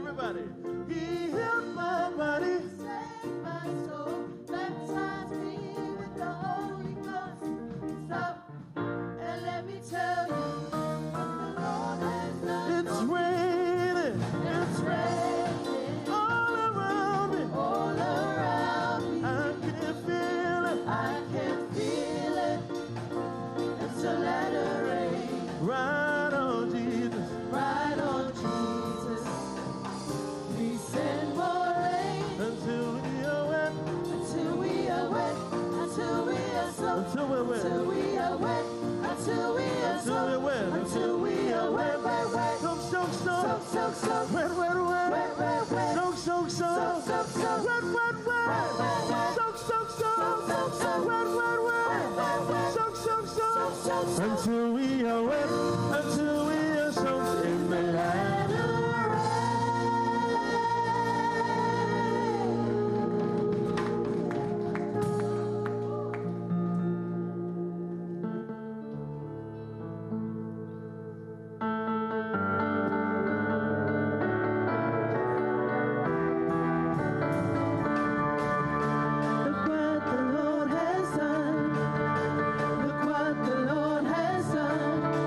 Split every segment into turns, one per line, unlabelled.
Everybody. He healed my body.
Saved my soul, baptized me with the Holy Ghost. Stop and let me tell you what the Lord has done.
It's raining.
It's raining
all around me.
All around me.
I can feel it.
I can feel it. It's a latter rain.
Right on, Jesus.
Right on, Jesus. Please send more rain.
Until we are wet.
Until we are wet. Until we are soaked.
Until we're wet.
Until we are wet. Until we are
Until we're
soaked.
wet.
Until we are wet, wet, wet.
Soak, soak, soak.
Soak, soak, soak.
Wet, wet, wet.
Wet, wet, wet.
Soak, soak, soak.
Soak, soak, soak.
Wet, wet, wet.
Wet, wet, wet.
Soak, soak, soak.
Soak, soak, soak.
Wet, wet, wet.
Wet, wet, wet.
Soak, soak, soak.
Soak, soak, soak.
Until we are wet. Until we are soaked in the latter rain.
Look what the Lord has done. Look what the Lord has done.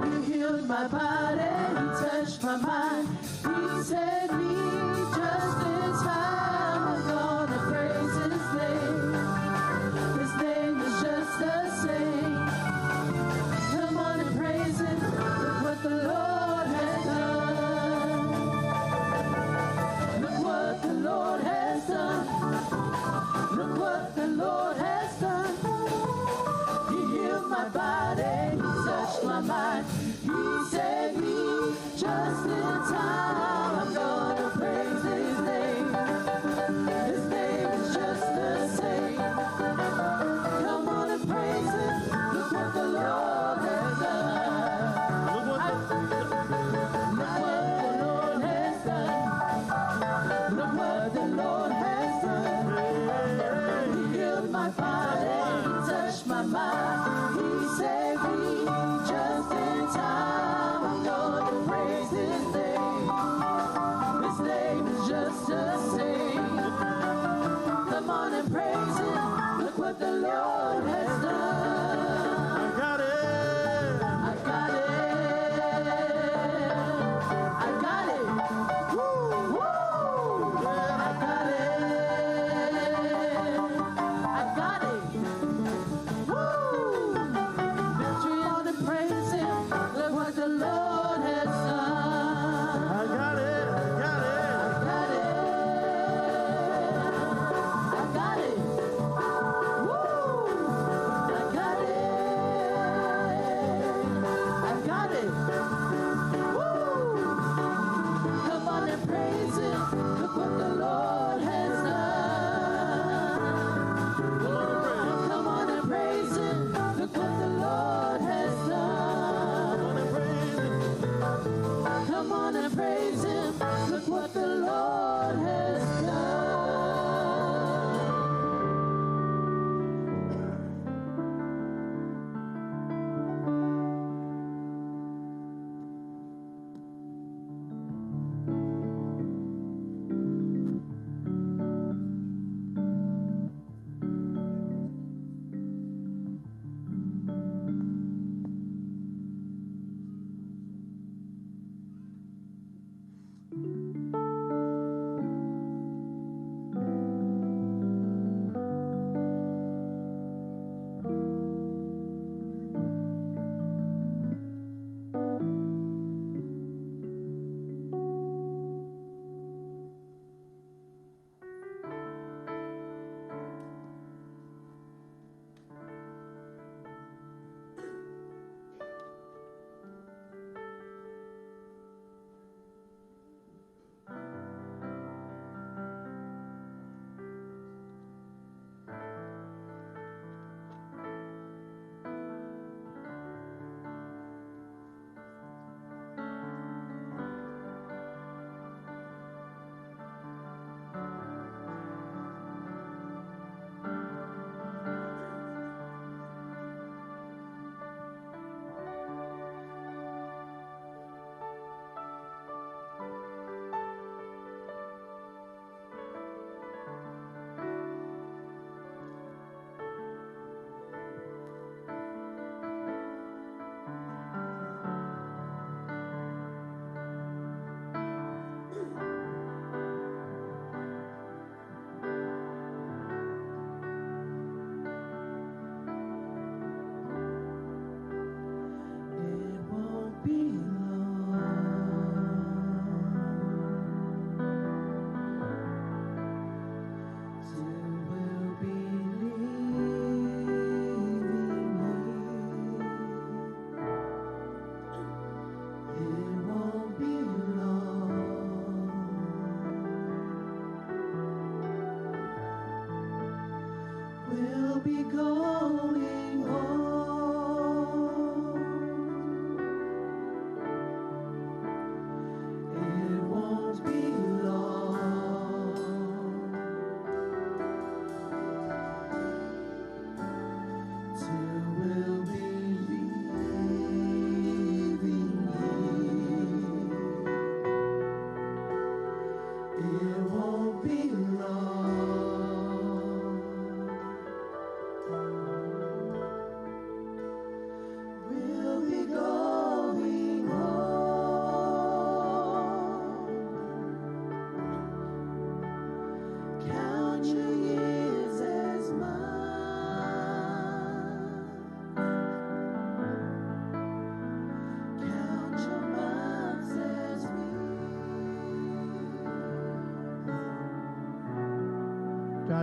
He healed my body. He touched my mind. He saved me just in time. I'm gonna praise His name. His name is just the same. Come on and praise Him. Look what the Lord has done. Look what the Lord has done. Look what the Lord has done. He healed my body, He touched my mind. He saved me just in time. I'm gonna praise His name. His name is just the same. Come on and praise Him. Look what the Lord has done.
Look what the
Look what the Lord has done. Look what the Lord has done. He healed my body, He touched my mind. He saved me just in time. I'm gonna praise His name. His name is just the same. Come on and praise Him. Look what the Lord has done.
I got it.
I got it. I got it. Woo! Woo! I got it. I got it. Woo! Victory on and praise Him. Look what the Lord has done.
I got it. I got it.
I got it. I got it. Woo! I got it. I got it. Woo! Come on and praise Him. Look what the Lord has done.
Come on and praise Him.
Come on and praise Him. Look what the Lord has done.
Come on and praise Him.
Come on and praise Him. Look what the Lord has done.
Look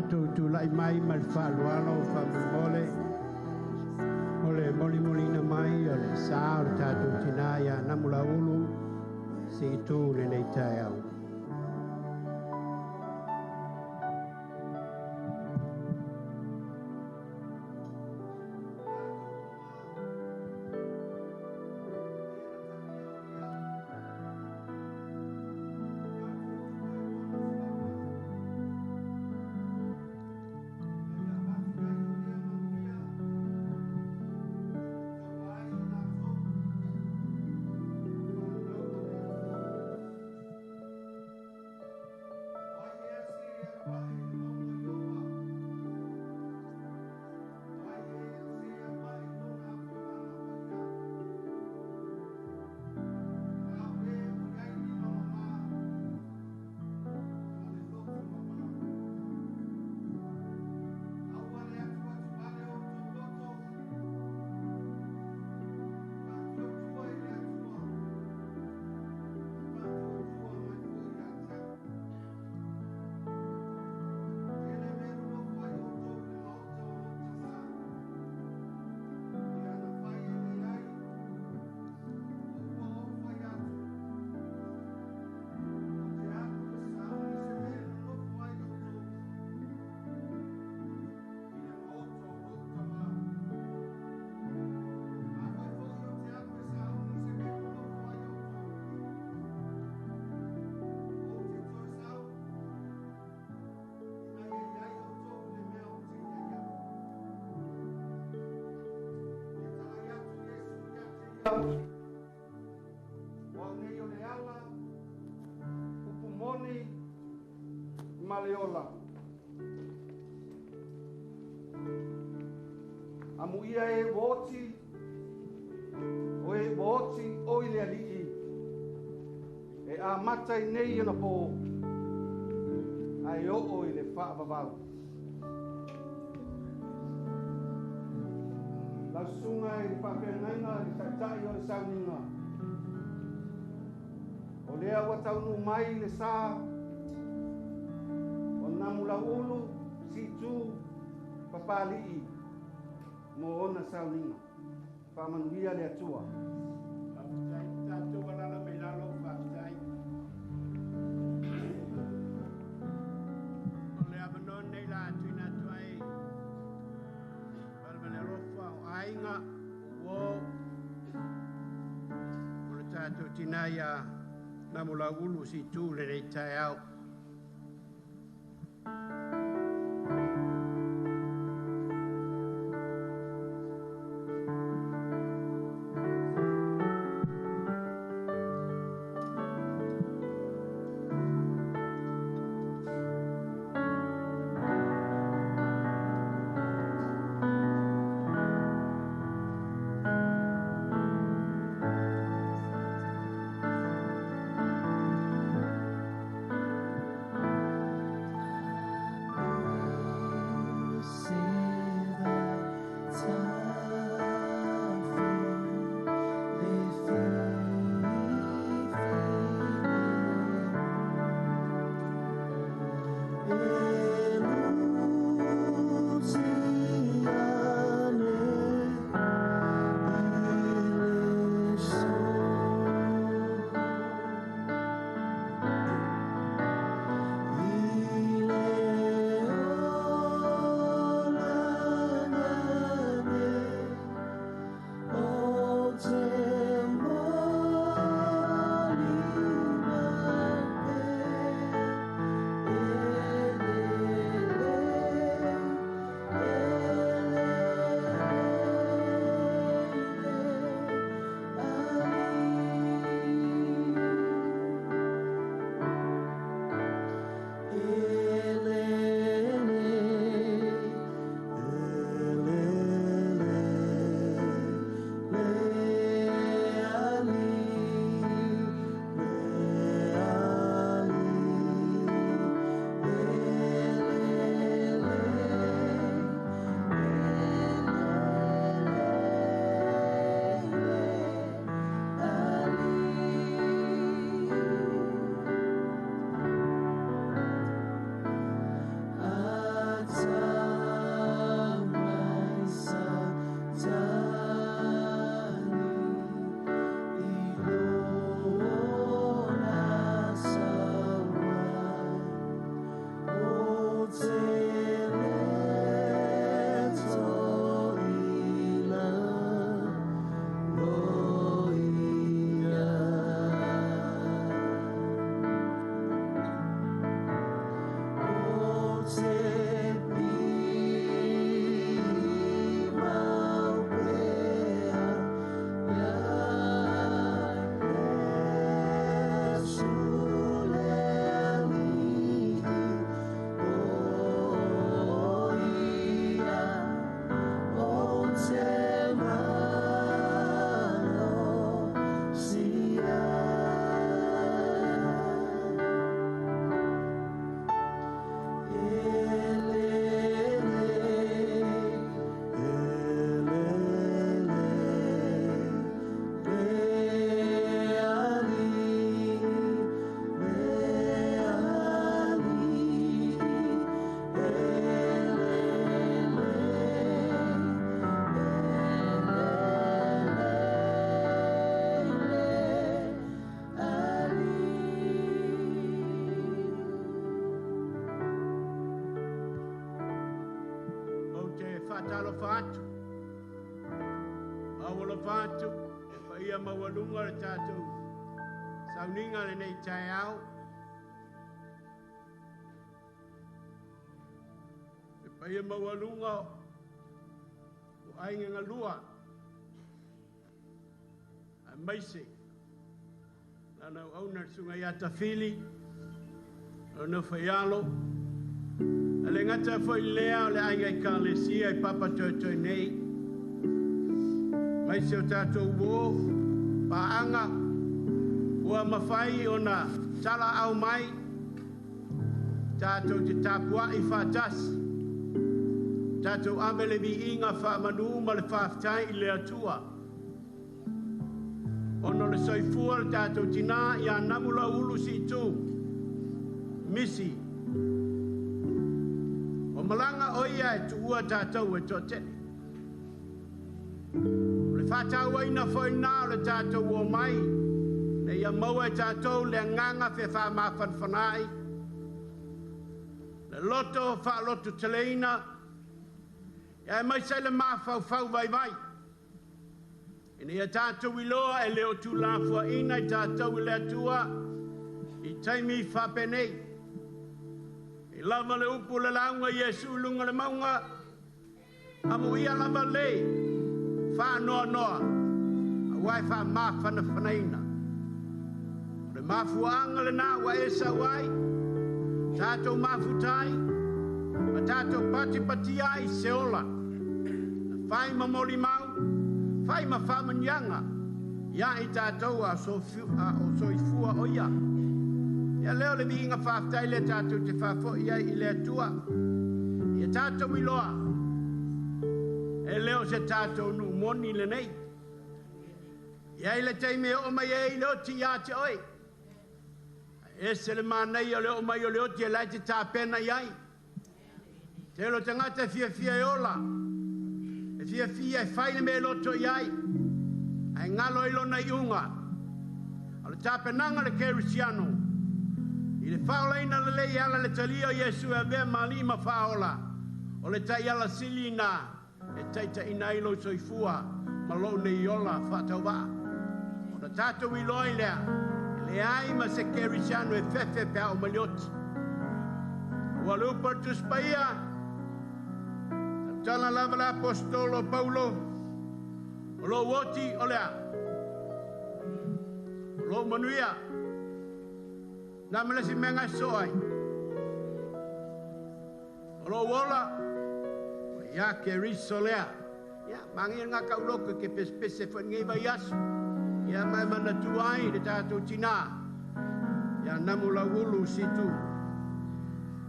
Tatou tulai mai ma le faaaloalo faamolemole o le molimoliina mai o le sa o le tatou tina ia Namulauulu Siitu lenei taeao.
Amuia e oti, o e oti o i le alii, e a mata i nei ana pō, ai o i le whaavavau. Lau sunga i le whawhengainga i le taitai o le sauninga. O lea ua taunu mai le sa, o Namulauulu, Siitu, Papali'i, mo ona sauninga. Whaamanuia le Atua.
Faafetai tatou alala mai lalo, faafetai. O le avanoa nei la tuuina atu ai valevale alofa o aiga uo o le tatou tina ia Namulauulu Siitu lenei taeao. Whātalo whātu. Awalo whātu, e whaia maualunga le tātou. Sauninga le nei tai au. E whaia maualunga o ainga ngalua. A maise. Lana au na sunga ia tafili. O no whaialo. A le ngata foi lea o le ainga i ka lesia i papa toi toi nei. Mai se o tātou wō, pāanga, ua mawhai o na tala au mai, tātou te tāpua i whātasi, tātou amele vi inga whaamanu ma le whaaftai i le atua. Ono le soifua le tātou tina i a namula ulu si tū, misi. O malanga o ia e tuua tātou e tō tele. O le whātau aina whai nā o le tātou o mai, ne ia maua e tātou le nganga fe wha mawhanwhanai. Le loto wha loto teleina, ia e mai sai le mawhau whau vai vai. Ina ia tātou i loa e leo tū lafua ina i tātou i le atua, i taimi whapenei. I lava le upu le launga Iesu lunga le maunga, amu ia lava le, wha noa noa, a wai wha mawhana whanaina. O le mafuanga le nā wa e sa wai, tātou mafutai, ma tātou pati pati ai se ola. Whai ma moli mau, whai ma whamanyanga, ia i tātou a soifua o ia. Ia leo le viinga whaftai le tātou te whafo ia i le atua. Ia tātou i loa. E leo se tātou nu moni le nei. Ia i le teime o mai e i le oti ia te oi. E se le mānei o le o mai o le oti e lai te tāpena i ai. Te olo tangata fia fia e ola. E fia fia e whaile me loto i ai. Ai ngalo i lona i unga. O le tāpenanga le kerisiano. I le whaolaina le lei ala le talia o Iesu e avea mali ma whaola. O le tai ala sili nā. E taita ina ilo soifua ma lou nei ola whātau waa. O na tātou i loa i lea. E le ai ma se kerisiano e fefe pea o malioti. Ua le upa tuspaia. Tala lava le apostolo Paulo. O lou oti o lea. O lou manuia. Nā malesi menga soai. O lou ola. Ia ke riso lea. Ia, mangi ngā kauloko ke pespese wha ngei vai asu. Ia mai mana tuai le tātou tina. Ia namu la ulu situ.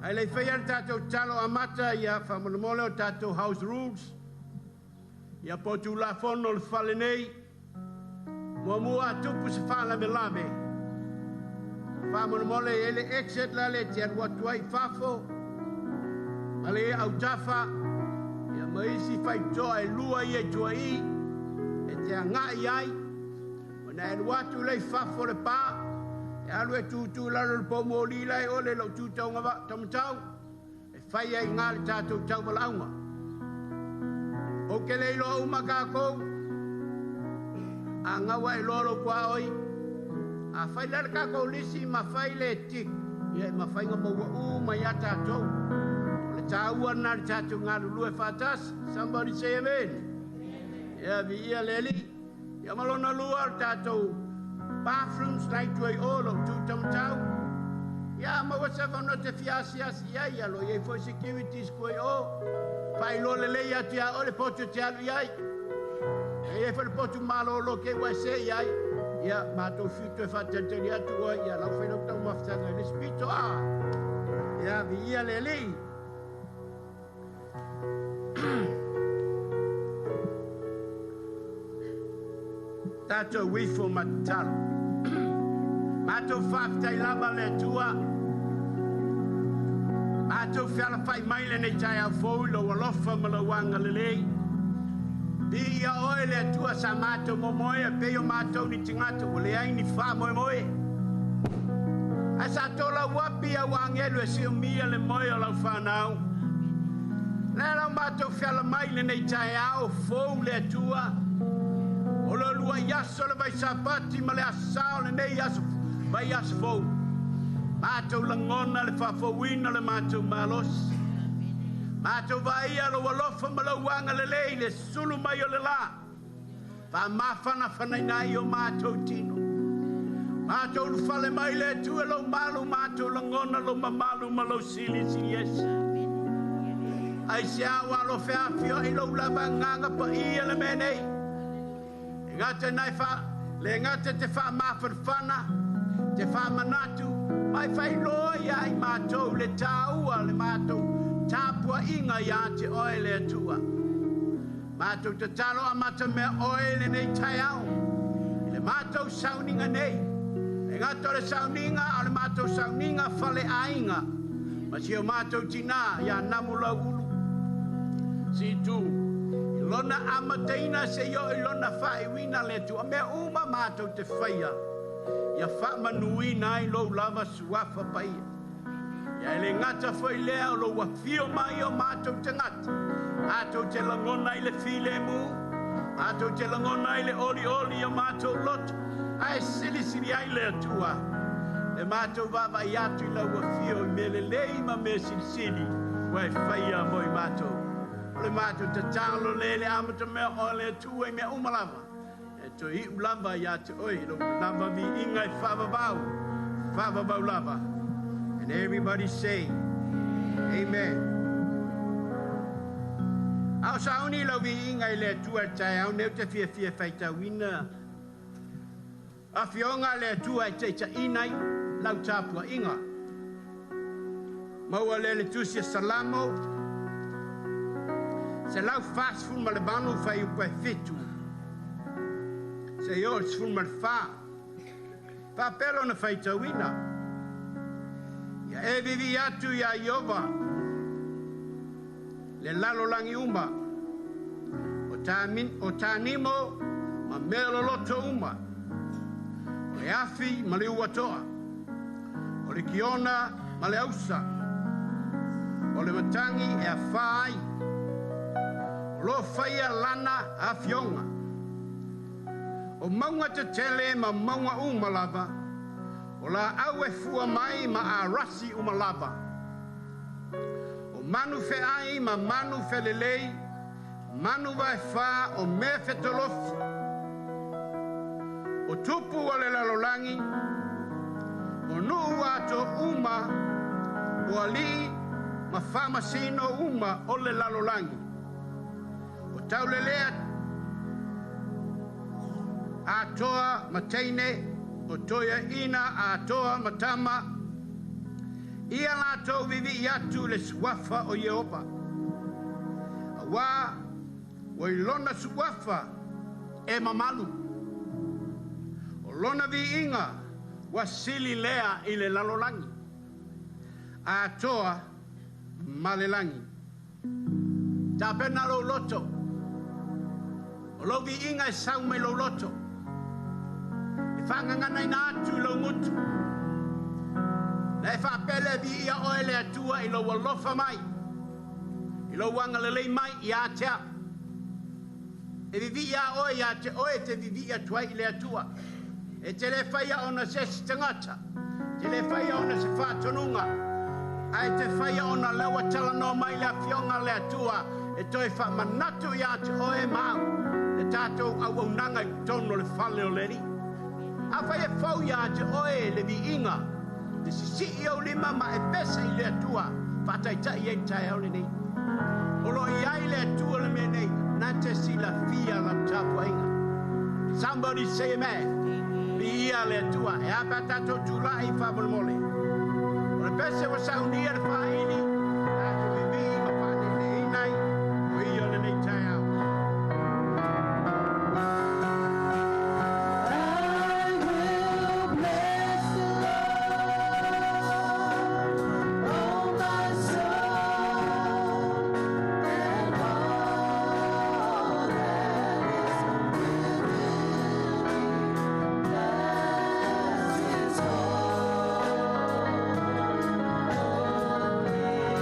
Ai le whaia le tātou talo amata ia whamonamole o tātou house rules. Ia potu la fono le whale nei. Mua mua tupu se whala me lame. Whamonamole e le exit la le te anua tuai whafo. Ale au tafa. Ia maisi whaitoa e lua ia tua i. E te angai ai. O na elu atu lei whafo le pā. E alu e tūtū lalo le pō lila e ole lau tūtau ngā tamatau. E whai ai ngā le tātou tau malaunga. O ke leilo au makākou. A ngawa e loa kua oi. A whai lale kākou lisi ma whai le tik. Ia e ma whai ngā maua u mai a tātou. O le tāua nā le tātou ngā lulue whātasi. Somebody say amen. Ia vi ia leli. Ia malona lua le tātou bathrooms lai tuai o lo tū tamatau. Ia maua sa whanau te fiasi asi ia ia lo iei foi securities koe o. Pai lo le lei atu ia o le potu te alu iai. E iei foi le potu malo lo ke ua se iai. Ia mātou whitu e whātenteri atu oe. Ia lau whai lau tau mawhitanga i le spito a. Ia vi ia le li. Tātou wifo matalo. Mātou whaftai lava le atua. Mātou whiala whai mai le nei tai au fōu lo alofa ma lo wanga le lei. Bi ia oe le atua sa mātou momoe a peo mātou ni tingata o le ai ni wha moe moe. A sa tōla wapi au angelu e si umia le moe o lau whanau. Le lau mātou whiala mai le nei tae ao fou le atua. O le lua i aso le vai sapati ma le asao le nei aso vai aso fou. Mātou langona le whawhawina le mātou malosi. Mātou vaia lo alofa ma lau wanga le lei le sulu mai o le la. Wha mawhana whanaina i o mātou tino. Mātou lufale mai le atua lau malu mātou langona lo mamalu ma lau sili sili esi. Ai se au alo wheawhio i lau lava nganga pa ia le mea nei. E ngata nai wha, le ngata te wha mawhanwhana, te wha manatu, mai whai loa ia i mātou le tāua le mātou tāpua inga ia te oe le atua. Mātou te talo a mata mea oe le nei tai au. I le mātou sauninga nei. E ngata le sauninga a le mātou sauninga whale ainga. Ma si o mātou tina ia namu lau ulu. Si tu, i lona amateina se io i lona whaewina le atua. Mea uma mātou te whaia. Ia whaamanuina ai lou lava suafa paia. Ia ele ngata foi lea o lou wawhio mai o mātou te ngata. Mātou te langona i le file mu. Mātou te langona i le oli oli o mātou loto. Ae sili sili ai le atua. Le mātou wawa i atu i lau wawhio i mele lei ma me sili sili. Wai whaia mo i mātou. O le mātou te tangalo le le amata mea o le atua i mea umalava. E to i ulava ia te oi, lo lava vi inga i whavavau. Whavavau lava. And everybody say, amen. Au sauni lau vi inga i le atua tai au neu te fia fia whaitauina. A fionga le atua i teita inai, lau tāpua inga. Maua le le tusia salamo, se lau fast ma le manu whai upa fitu. Se i o sful ma le wha. Whapelo na whaitauina. Ia e vivi atu ia Iova. Le lalo langi uma. O tānimo ma mea loloto uma. O le afi ma le uatoa. O le kiona ma le ausa. O le matangi e a whaai. O lo whaia lana a fionga. O maunga te tele ma maunga uma lava. O la au e fua mai ma a rasi uma lava. O manu wheai ma manu whelelei. Manu vai wha o mea whetolofi. O tupu o le lalolangi. O nuu ato uma. O ali ma whamasino uma o le lalolangi. O taulelea atoa mateine o toia ina atoa matama ia lātou vivi atu le suafa o Ieopa. Awa o i lona suafa e mamalu. O lona viinga wa sili lea i le lalolangi. Atoa ma le langi. Tāpena lou loto. O lou viinga e sau mai lou loto. E whangangana ina atu i lau ngutu. Le whapele vi ia oe le atua i lau alofa mai. I lau wangalelei mai i atea. E vivi ia oe ia te oe te vivi ia tuai i le atua. E te le whaia ona se si tangata. Te le whaia ona se whātonunga. Ai te whaia ona lewa talanoa mai le afionga le atua. E toi whamanatu ia te oe mau. Le tātou au aunanga i tono le whale o le ri. A whai e fau ia te oe le viinga. Te sisi au lima ma e pesa i le atua. Whataitai e tai au le nei. O lo i ai le atua le mea nei. Nā te sila fia la tāpua inga. Somebody say amen. Vi ia le atua. E apa tātou tūlai i whamolemole. O le pese wa saunia le whaili. Tātou vivi ma whanene inai. O ia le nei tai au.
I will bless the Lord, oh my soul, and all that is within me. Bless His holy name.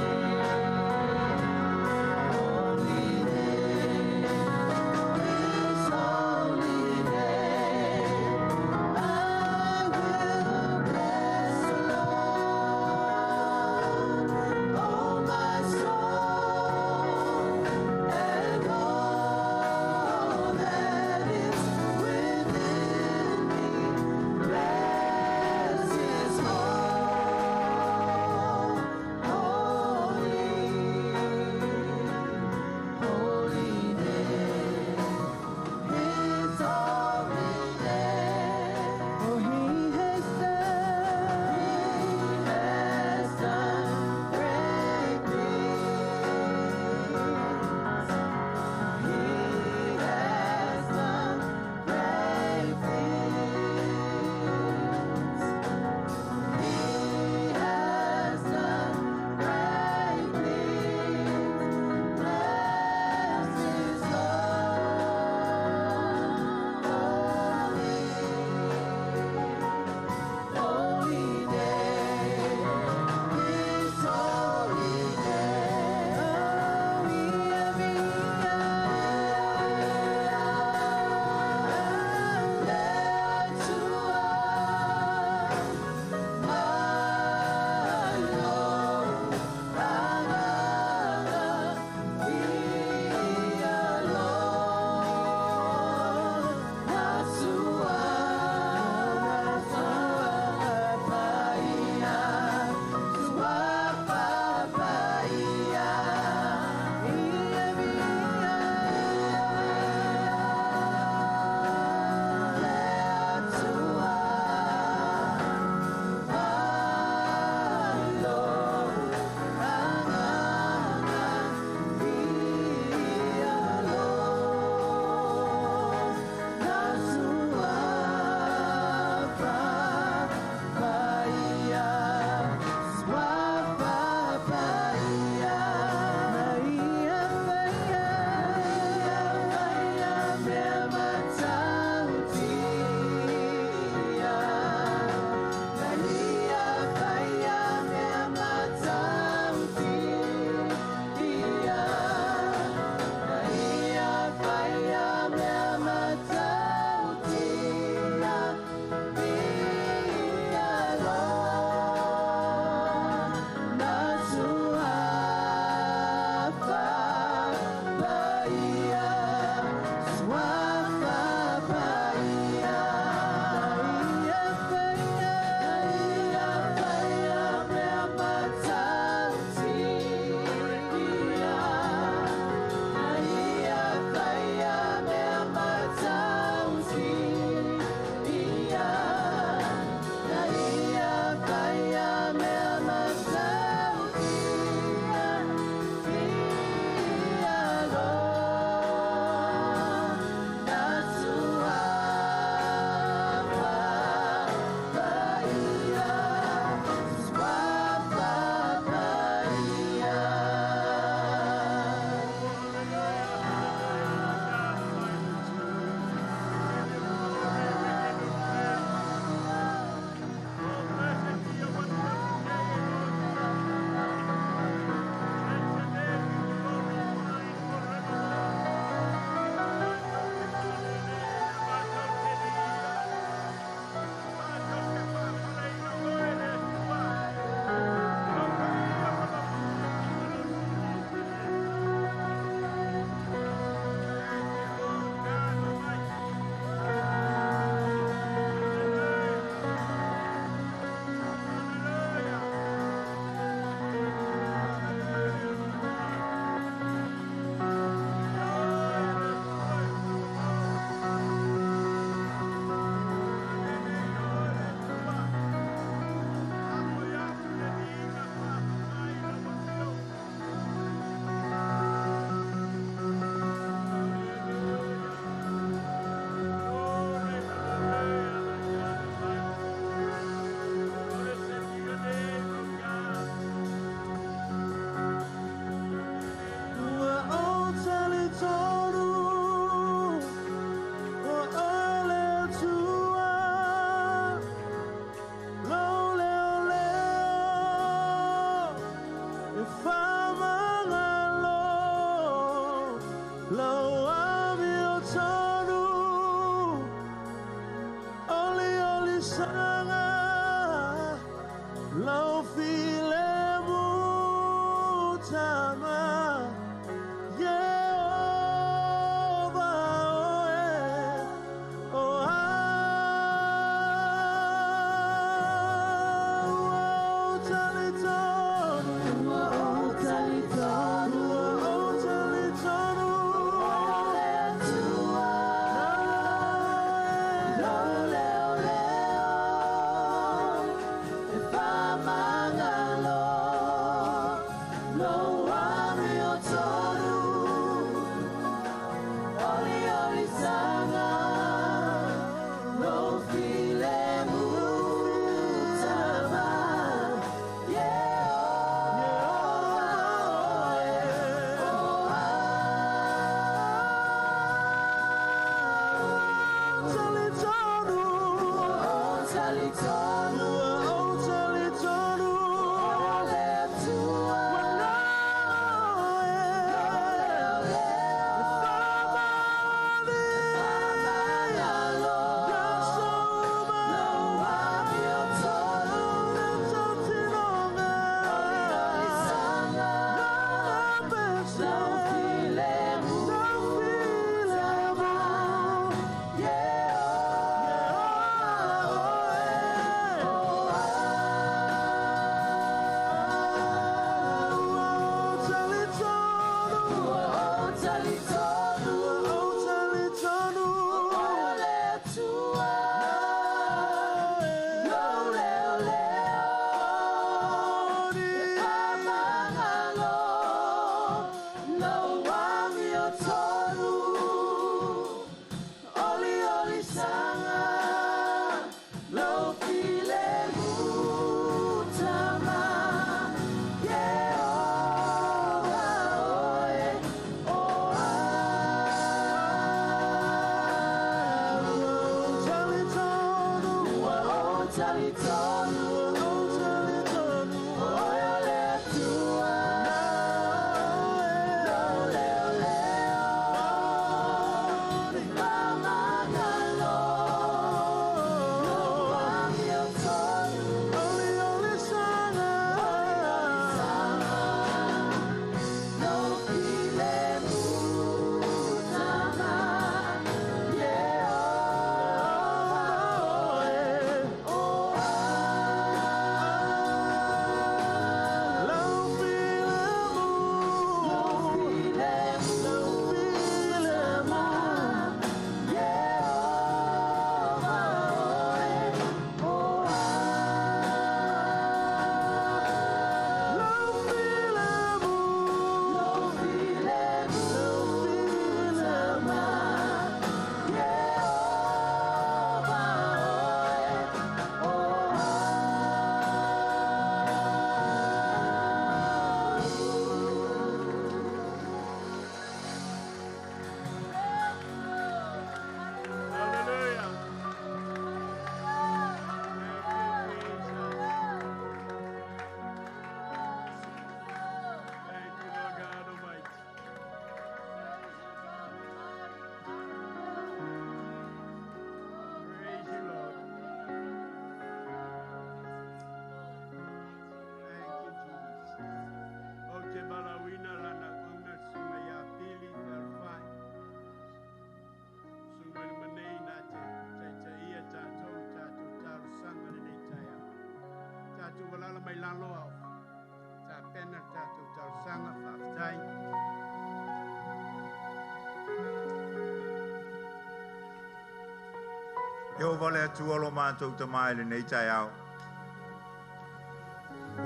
Iehova le Atua lo matou tama i lenei taeao.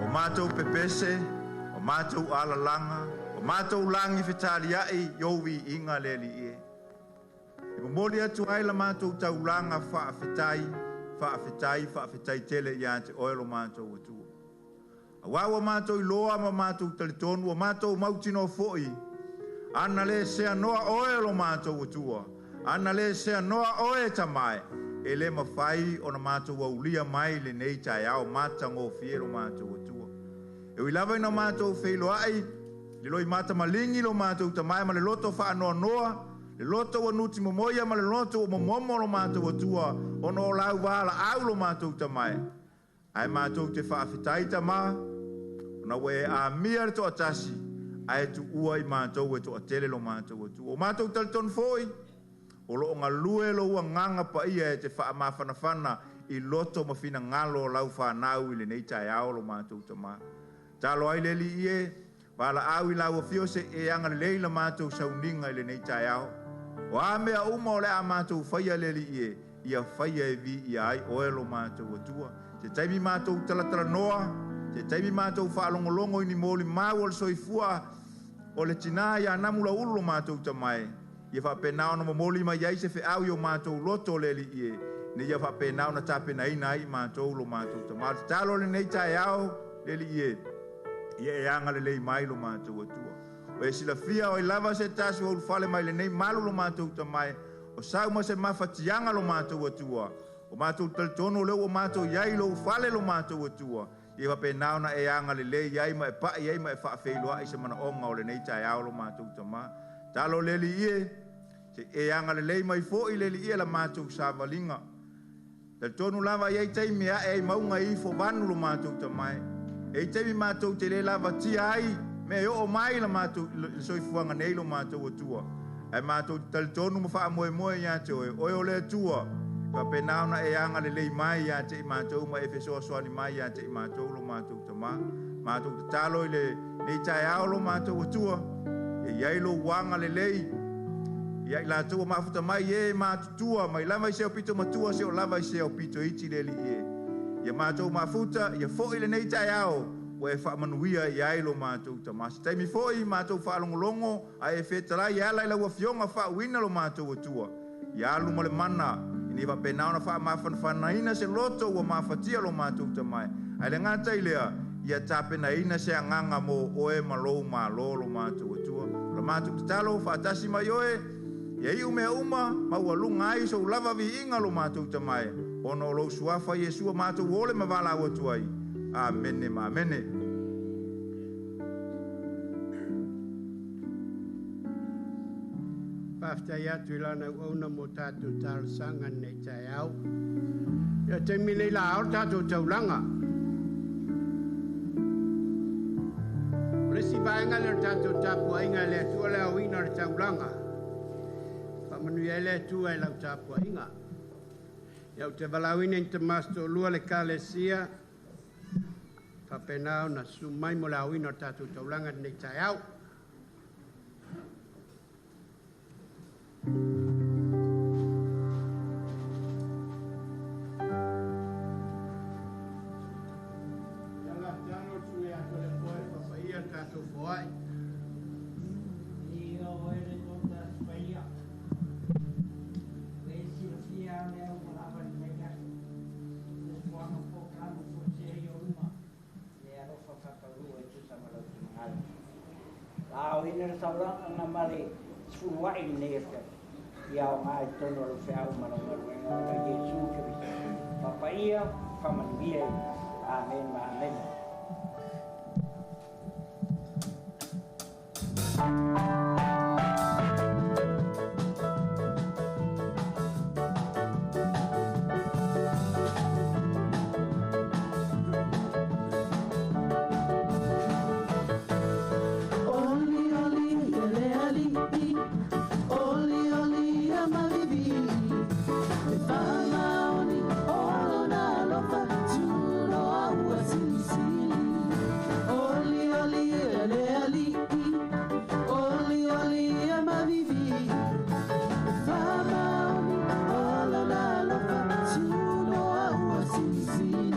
O matou pepese, o matou alalaga, o matou lagi fetaliai i ou viiga le Alii e. E momoli atu ai la matou taulaga faafetai, faafetai, faafetai tele ia te oe lo matou Atua. Auā ua matou iloa ma matou talitonu, ua matou mautinoa foi, ana le seanoa oe lo matou Atua, ana le seanoa oe tamae, e le mafai ona matou aulia mai lenei taeao matagofie lo matou Atua. E ui lava ina matou feiloai, le loimata maligi lo matou tamae ma le loto faanoanoa, le loto ua nuti momoia ma le loto ua momomo lo matou Atua, ona o lau valaau lo matou tamae. Ae matou te faafetai tama, ona ua e amia le toatasi, ae tuua i matou e toatele lo matou Atua. O matou talitonu foi, o loo galue lou agaga paia e te faamafanafana i loto ma finagalo o lau fanau i lenei taeao lo matou tama. Talo ai le Alii e, valaau i lau afio se e agalelei la matou sauniga i lenei taeao. O a mea uma o le a matou faia le Alii e, ia faia e viia ai oe lo matou Atua. Se taimi matou talatalanoa, se taimi matou faalogologo i ni molimau o le soifua o le tina ia namu laulu lo matou tamae, ia faapena ona momoli mai ai se feau i o matou loto le Alii e, ne ia faapena ona tapenaina ai matou lo matou tama. Tatalo lenei taeao le Alii e, ia e agalelei mai lo matou Atua. O e silafia o i lava se tasi ua ulufale mai lenei malu lo matou tamae, o sau ma se mafatiaga lo matou Atua, o matou talitonu o lea ua matou i ai lou fale lo matou Atua, ia faapena ona e agalelei ai ma e pai ai ma e faafeiloai se manaoga o lenei taeao lo matou tama. Talo le Alii e, se e agalelei mai foi le Alii e la matou savaliga. Talitonu lava i ai taimi ae ai mauga ifo vanu lo matou tamae. E i taimi matou te le lavatia ai, me oo mai la matou le soifuaga nei lo matou Atua. Ae matou te talitonu ma faamoemoe ia te oe, oe o le Atua, faapena ona e agalelei mai ia te i matou ma e fesoasoani mai ia te i matou lo matou tama. Matou tatalo i lenei taeao lo matou Atua, e i ai lou agalelei ia i latou ua mafuta mai e matutua mai lava i se o pito matua se o lava i se o pito iti le Alii e. Ia matou mafuta, ia foi lenei taeao, ua e faamanuia i ai lo matou tama. Se taimi foi matou faalogologo ae e fetalai e ala i lau afioga faauuina lo matou Atua. Ia alu ma le mana, ina ia faapena ona faamafanafanaina se loto ua mafatia lo matou tamae. Ae le gata i lea, ia tapenaina se agaga mo oe ma lou malo lo matou Atua. O la matou tatalo faatasi mai oe, ia iu mea uma ma ua luga ai sou lava viiga lo matou tamae. Ona o lou suafa Iesu matou ole ma valaau atu ai. Amene ma amene.
Faafetai atu i lana auauna mo tatou talosaga nei taeao. Ia taimi nei la ao tatou taulaga. O le isi vaega lea o le tatou tapuaiga e le Atua le aoina o le taulaga. Faamanuia ai le Atua i lau tapuaiga. Ia ou te valaauina i tama se toalua le Ekalesia faapena ona susu mai mo le aoina o le tatou taulaga i lenei taeao. Ia la tano tu e ato le foe papaia le tatou foai.
Ia oe le tota paia. Le silafia le au malava lenei aso. Fuafuaga polokalame fuatia i ou luma. Le alofa faataulua e tusa ma lau finagalo. Laoina le taulaga ma le sefuluai lenei afiafi. Ia aoga i totonu o lau feau ma lau galuega ona Iesu Keriso. Faapaia, faamanuia i. Amen ma amene.
Oli oli ele ali'i, oli oli ia mavivi. E whamaoni o lona alofa, tuloa ua silisili. Oli oli ele ali'i, oli oli ia mavivi. E whamaoni o lona alofa, tuloa ua silisili.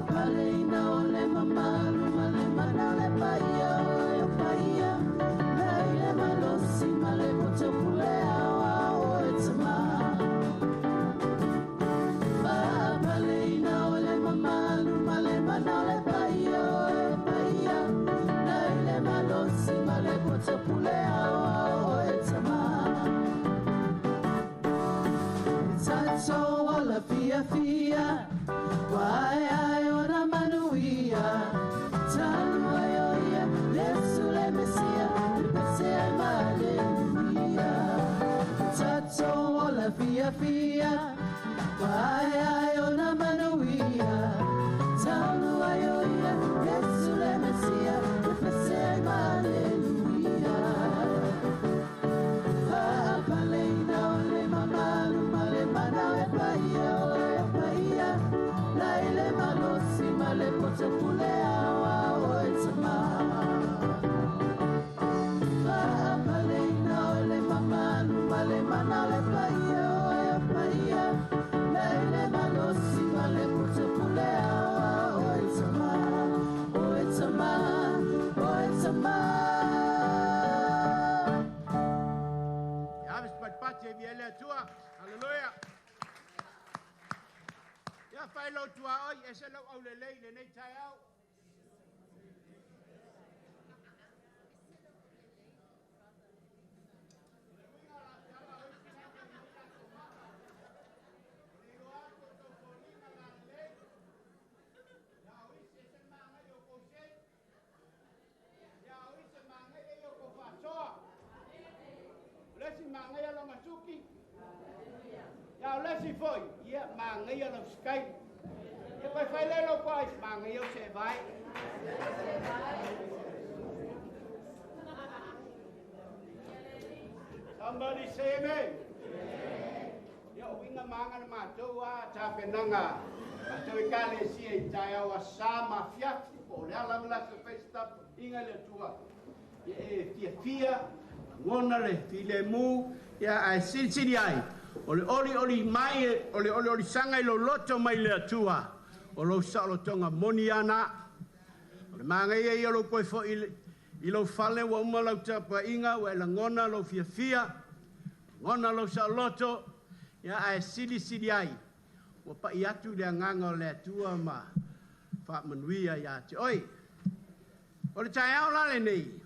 Paleina o le mamalu ma le mana o le paia o e o paia. Lei le malosi ma le poto pule ao ao e tama. Paleina o le mamalu ma le mana o le paia o e paia. Lei le malosi ma le poto pule ao ao e tama. Tato o la fia fia, wae ae o na manuia. Talu ai o ia, Yesu le Mesia, le pese ai ma aleluia. Tato o la fia fia, wae ae o na manuia. Talu ai o ia, Yesu le Mesia, le pese ai ma aleluia. Paleina o le mamalu ma le mana o le paia o le paia. Lai le malosi ma le poto pule ao ao e tama. Paleina o le mamalu ma le mana o le paia o le paia. Lai le malosi ma le poto pule ao ao e tama. O e tama, o e tama.
Ia ave se patipati e via le Atua. Haleluia. Ia fai lau tuaoi, e se lau aulelei lenei taeao. Ia o lesi foi, ia mangaia lau sky. Ia koe fai le lau koe, mangaia o se vai. Somebody say amen. Ia o winga manga na mātou a tāpenanga. Mātou e kale sia i tai au a sa ma fiafi, po le ala mla se festa inga le tua. Ia e fia fia, ngona le file mu, ia ai silisili ai. O le oli oli mai, o le oli oli sanga i lo loto mai le Atua. O lo sa lo tonga moni ana. O le manga ia ia lo koe fo i lo fale wa uma lau tapa inga, wa e langona lo fia fia, ngona lo sa loto, ia ai silisili ai. Ua pai atu le anganga o le Atua ma whaamanuia ia te oi. O le taeao la lenei.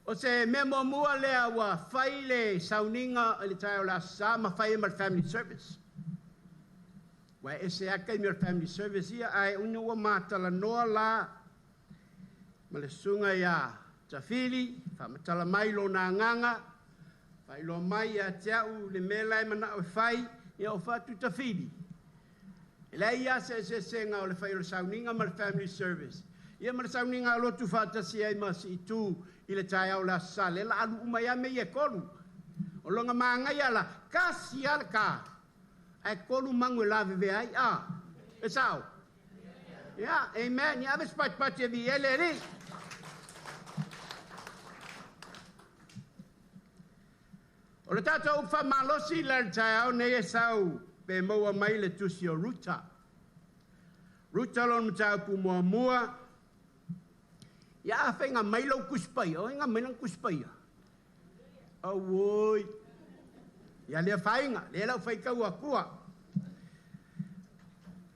O se mea muamua lea ua fai le sauniga i le taeao o le Aso Sa ma fai ai ma le family service. Ua ese lava taimi o le family service ia, ae ina ua matalanoa la ma le susuga ia Tafili, faamatala mai lona agaga, faailoa mai ia te au le mea la e manao e fai, ia o fatu Tafili. E leai lava se eseesega o le fai o le sauniga ma le family service. Ia ma le sauniga a lotu faatasi ai ma Siitu i le taeao o le Aso Sa, lea la alu uma ai lava mea ia e tolu. O lona manaia la, tasi lava le ta, ae tolu manu e lavevea ai, a? E sao? Ia, amen. Ia ave se patipati e viia le Alii. O le tatou upu faamalosi la i le taeao nei e sau pe maua mai le tusi o Ruta. Ruta lona mataupu muamua. Ia a faiga mai lou Tusi Paia, o ai na aumai lana Tusi Paia? Auoi. Ia lea faiga, lea lau faitau atua.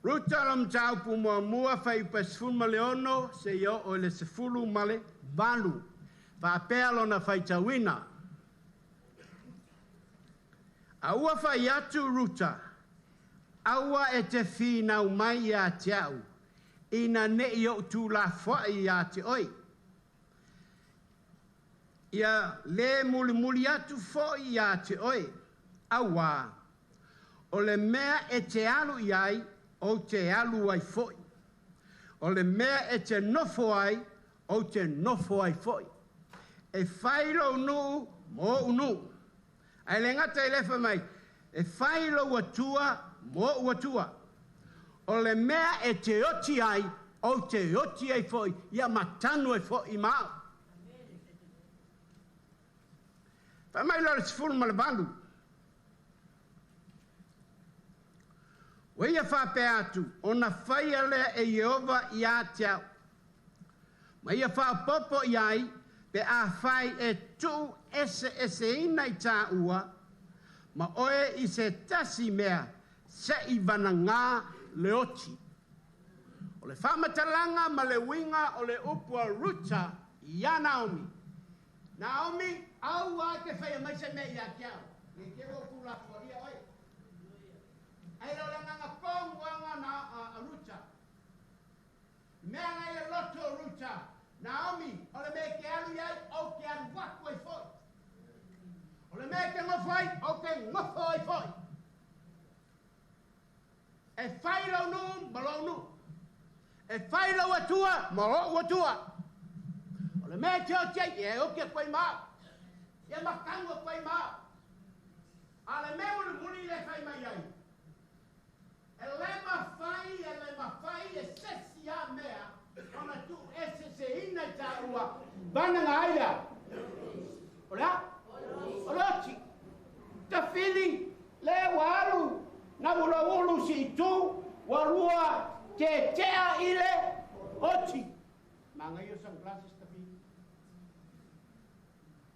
Ruta lona mataupu muamua, fuaiupu 16 seia oo i le 18. Faapea lona faitauina. A ua fai atu Ruta, aua e te finau mai ia te au, ina ne i ou tuulafoai ia te oe. Ia le mulimuli atu foi ia te oe, auā, o le mea e te alu i ai, ou te alu ai foi. O le mea e te nofo ai, ou te nofo ai foi. E fai lou nuu ma ou nuu. Ae le gata i lea fai mai, e fai lou Atua ma ou Atua. O le mea e te oti ai, ou te oti ai foi, ia matanu ai foi ma au. Fai mai loa le 18. Ua ia faapea atu, ona faia lea e Ieova ia te au. Ma ia faaopoopo i ai, pe afai e tuu eseeseina i tāua ma oe i se tasi mea, se'i vanagā le oti. O le faamatalaga ma le uiga o le upu a Ruta iā Naomi. Naomi, aua e te faia mai se mea ia te au, ne i te i ua ou tuulafoaia oe. Ae le o le agaga tonu lava na a Ruta. Mea na i le loto o Ruta, Naomi, o le mea e te alu i ai, ou te alu atu ai foi. O le mea e te nofo ai, ou te nofo ai foi. E fai lou nuu ma lou nuu. E fai lou Atua ma lou Atua. O le mea e te oti ai, ia e oti atu ai ma au. Ia matanu atu ai ma au. A o le mea mulimuli lea e fai mai ai, E le mafai, e le mafai e sesi a mea ona tuueseeseina i taua vanaga ai lea. O le a? O le oti. Tafili, le ua alu, Namulauulu Siitu, ua lua tetea i le oti. Manaia sunglasses Tafili.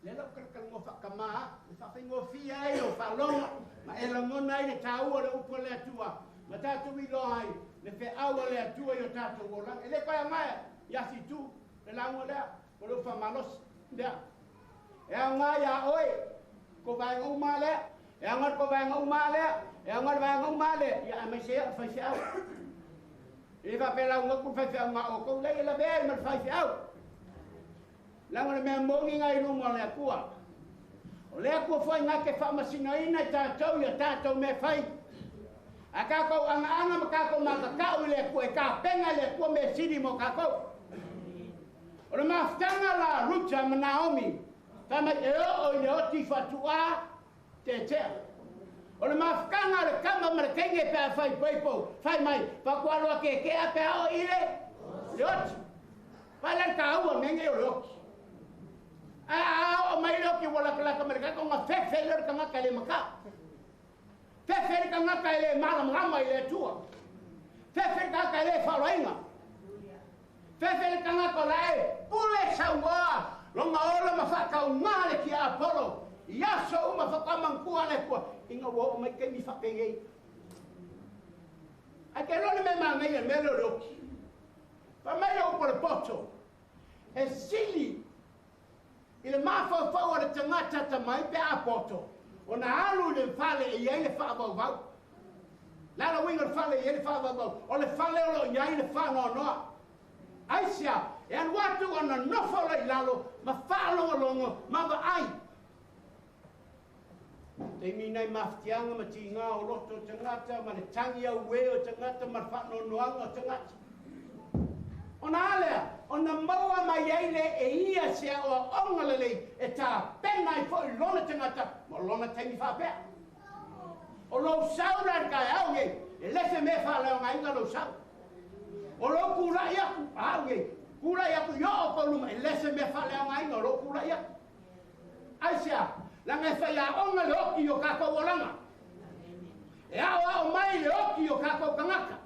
Lea la ou talatalanoa faatama atu, e faafaigofie ai lou faalogo ma e lagona ai le taua o le upu a le Atua, ma tatou iloa ai le feau a le Atua i o tatou olaga. E le toe aoga ia Situ le lauga lea, o le upu faamalosi lea. E aoga ia oe kou vaega uma lea, e aoga le kou vaega uma lea, e aoga le vaega uma lea, ia aemaise ai au le faifeau. E le faapea lauga atu le faifeau na outou, leai e lavea ai ma le faifeau. Leaga o le mea moni na i luma o le Atua. O le Atua foi na te faamasinoina i tatou i a tatou mea fai. A tatou agaaga ma tatou matatau i le Atua, e tapena e le Atua mea sili mo tatou. O le mafutaga la a Ruta ma Naomi, fai mai e oo i le oti faatuaa teetea. O le mafutaga a le tama ma le teine pe a fai poipo, fai mai, faatoa loa teetea pe a oo i le oti. Vaai la le taua o mea nei o le oti. Ae a oo mai le oti ua latalata ma le tagata ona fefe lea o le tagata e le matau. Fefe le tagata e le malamalama i le Atua. Fefe le tagata e le faaolaina. Fefe le tagata o la e pule saunoa lona ola ma faatauga le tiapolo i aso uma faatoa manatua le Atua ina ua oo mai taimi faapenei. Ae te iloa le mea manaia i le mea lea o le oti. Fai mai le upu a le poto, e sili I le mafaufau o le tagata atamai pe a poto, ona alu i le fale e i ai le faavauvau. Le a le uiga o le fale e i ai le faavauvau? O le fale o lo o i ai le faanoanoa. Aisea? E alu atu ona nofo loa i lalo ma faalogologo ma vaai. Taimi nai mafatiaga ma tiga o loto o tagata ma le tagi auē o tagata ma le faanoanoaga o tagata. Ona a lea, ona maua mai ai lea e ia se aoaoga lelei e tapena ai foi lona tagata mo lona taimi faapea. O lou sau la i le taeao nei, e le se mea e faaleaogaina lou sau. O lou tulai atu, a au nei, tulai atu i oo o kou luma, e le se mea e faaleaogaina o lou tulai atu. Aisea? Leaga e faiaoga le oti i o tatou olaga. E aoao mai le oti i o tatou tagata.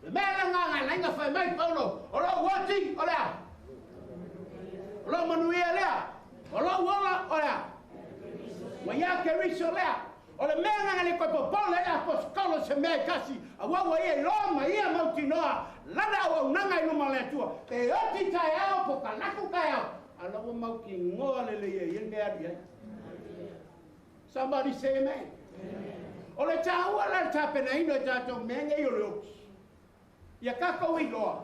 Le mea lea na gagae fai mai Paulo, o lou oti o le a? O lou manuia lea. O lou ola o le a? Ua ia Keriso lea. O le mea lena le koe popole ai le aposetolo se mea e tasi, aua ua ia iloa ma ia mautinoa lana auaunaga i luma o le Atua, pe oti taeao po kalaku taeao, a la ua mautinoa lelei e ia le mea e alu i ai. Somebody say amen. O le taua la le tapenaina o tatou mea nei o le oti, ia tatou iloa,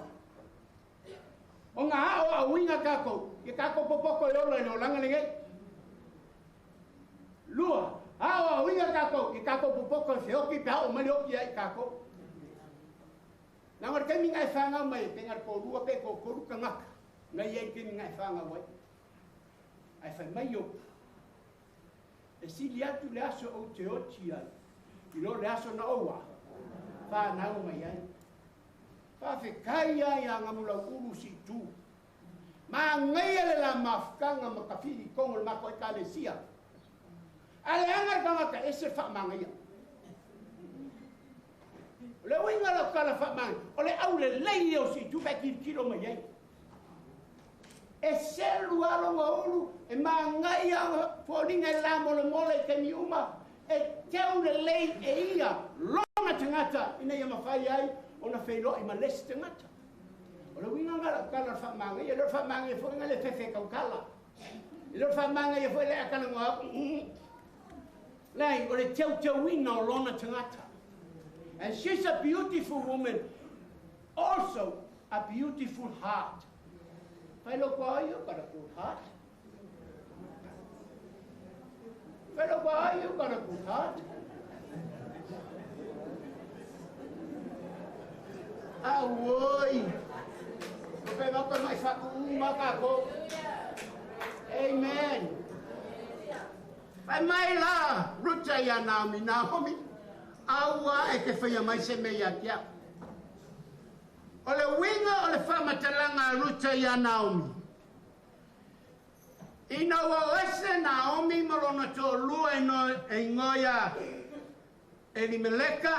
ona aoaoina tatou, ia tatou popoto e ola i le olaga lenei. Lua, aoaoina tatou, ia tatou popoto e feoti pe a oo mai le oti ia i tatou. Leaga o le taimi na e fanau mai ai, pe na o le toalua pe toatolu tagata na i ai i le taimi na e fanau ai. Ae fai mai Iopu, E sili atu le aso ou te oti ai, i lo le aso na ou fanau mai ai. Faafetai lava ia Gamulauulu Siitu. Manaia le la mafutaga ma tafili i totonu o le matou Ekalesia. A leaga le tagata, ese le faamanaia. O le uiga o lau tala faamanaia, o le aulelei ia o Siitu pe a tilotilo mai ai. E selu lava lona ulu, e manaia ona foliga e lamolemole i taimi uma, e teu lelei e ia lona tagata ina ia mafai ai ona feiloai ma le isi tagata. O le uiga lena o lau tala o le faamanaia, e le o le faamanaia foi lena le fefe tautala. E le o le faamanaia foi le a talanoa atu, Leai, o le teuteuina o lona tagata. And she's a beautiful woman, also a beautiful heart. Fai lou koa ai, you got a good heart. Fai lou koa ai, you got a good heart. Auoi! Ko pe mako mai whaku uma kākou. Amen. Fai mai la Ruta iā Naomi, Naomi, aua e te whaia mai se mea ia te au. O le uiga o le faamatalaga a Ruta iā Naomi, ina ua o ese Naomi ma lona toalua e igoa ia Elimeleka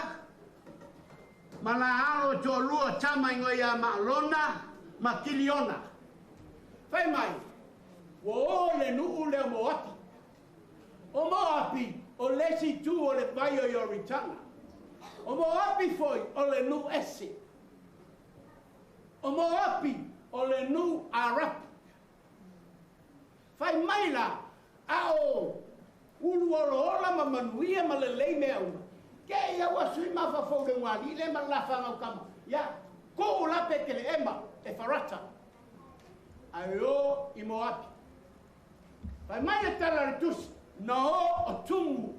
ma la alo e toalua o tama igoa ia Maalona ma Kiliona. Fai mai, ua o i le nuu lea o Moapi. O Moapi, o le isi itu o le vai o Ioritana. O Moapi foi, o le nuu ese. O Moapi, o le nuu Arapi. Fai mai la, a o uluolaola ma manuia ma lelei mea uma. Ke ia ua sui mafaufau le ugalii le ma le la fanau kama, ia, kuu la Peteleema e Farata, ae o i Moapi. Fai mai le tala a le tusi, na o o Tumu.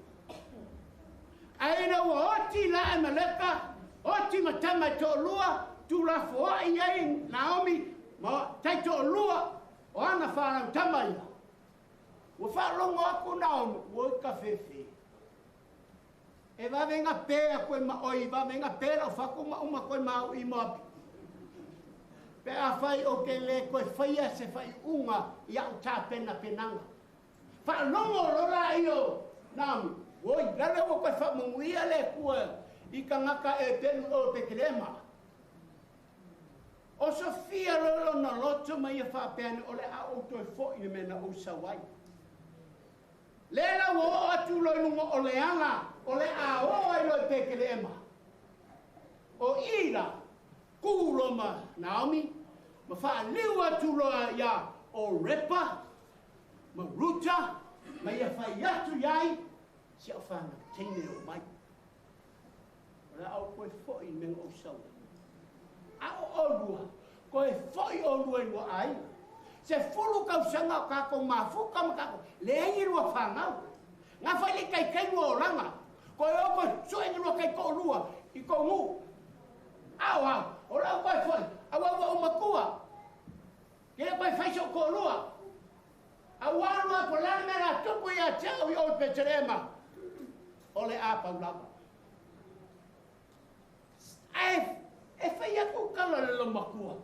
Ae ina ua oti la Amaleka, oti ma tama e toalua, tuulafoai ai Naomi ma taitoalua o ana fanau tama ia. Ua faalogo aku Naomi, ua i kafefe. E vavega pē aku e ma oi, vavega pē lau fatu ma uma koe ma au i Moapi. Pe afai ou te lē toe faia se faaiuga i a'u tapenapenaga. Faalogo loa laia o Naomi, Oi, lale ua toe faamanuia le Atua i tagata e pelu o Petelema. O Sofia loa lona loto ma ia faapea ane, O le a ou toe fo'i i le mea na ou sau ai. Lea la ua oo atu loa i luga o le ala o le a oo ai loa i Peteleema. O i la, kū loa ma Naomi, ma faaliu atu loa iā Orepa,
Ma Ruta, ma ia fai atu iai, si au whanau teine o mai. O le au koe foi me o sau. A o olua, koe foi olua i lua ai. Se fulu kausanga o kako mafuka ma kako, le engi lua whanau. Ngā whai le kai kai lua oranga. Koe o koe sue ni lua kai ko lua i ko ngu. Au au, o le au koe foi, au au au makua. Ke le koe whai so ko lua. Au alua po lana me la tupu ia te au i o Petrema. O le a paulava. Ai, e whai aku kala le lo makua.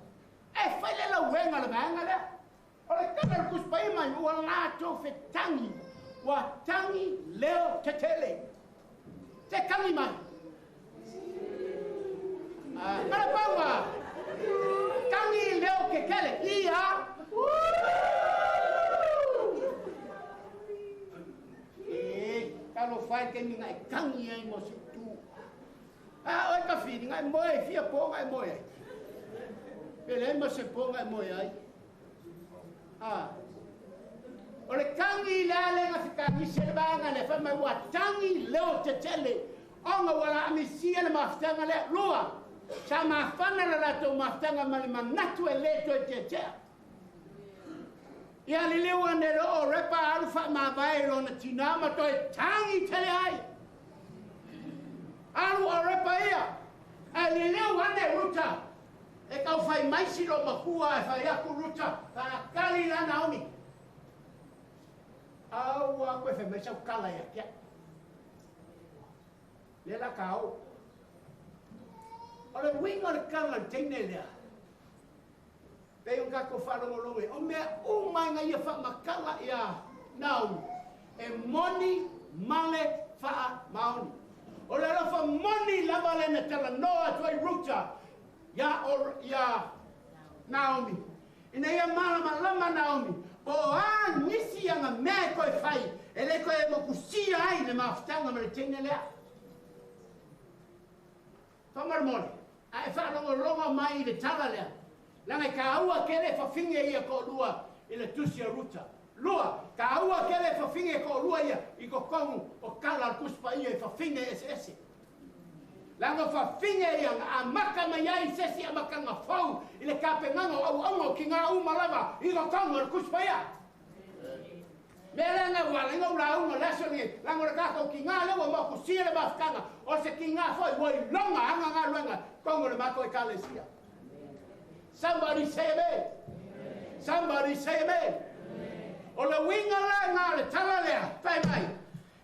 E whai le lau wenga le vaenga lea. O le kala le kuspai mai ua lātou fetangi. Ua tangi leo tetele. Te kangi mai. Mara paua. Tangi leo kekele. Ia. E, kalo whai ke minga e kangi ai mo se tu. A oi ka whiri, ngai moe, fia pō ngai moe ai. Pele mo se pō ngai moe ai. A. O le kangi le ale nga whikangi se le vaenga le whai mai ua tangi leo tetele. Onga wala amisia le mafutanga le lua. Sa mafana la latou mafutanga ma le manatu e le toe tetea. Ia liliu ane le o repa alu wha mavae lona tina ma toe tangi tele ai. Alu o repa ia. A liliu ane Ruta. E kau whai maisi lo makua e whai aku Ruta. Whakali la Naomi. Aua koe whai maisi au kala ia kia. Le la kao. O le winga o le kala le teine lea. Pe o kako whalongolongo. O mea umai nga ia wha makala ia Naomi. E moni male wha maoni. O le alofa moni lava le na tala noa atu ai Ruta ia, or, ia Naomi. Ina ia malama lama Naomi. Po a nisi anga mea koe whai. E le koe mokusia ai le mafutanga ma le teine lea. Whangarmole. A e whalongolongo mai i le tala lea. Langa ka aua kele whawhinge ia ko lua i le tusi a Ruta. Lua, ka aua kele whawhinge ko lua ia i ko kongu o kala al kuspa ia i whawhinge ese ese. Langa whawhinge ia a maka mai ai sesi a makanga fau i le kapenganga o au aunga o ki ngā umalava i ko kongu al kuspa ia. Me langa wala inga ula unga leso ni langa le kako ki ngā lewa mo kusia le mafukanga o se ki ngā foi wai longa anga ngā luenga kongu le mako e kalesia. Somebody say amen. Somebody say amen. O le winga la ngā le tala lea, whai mai.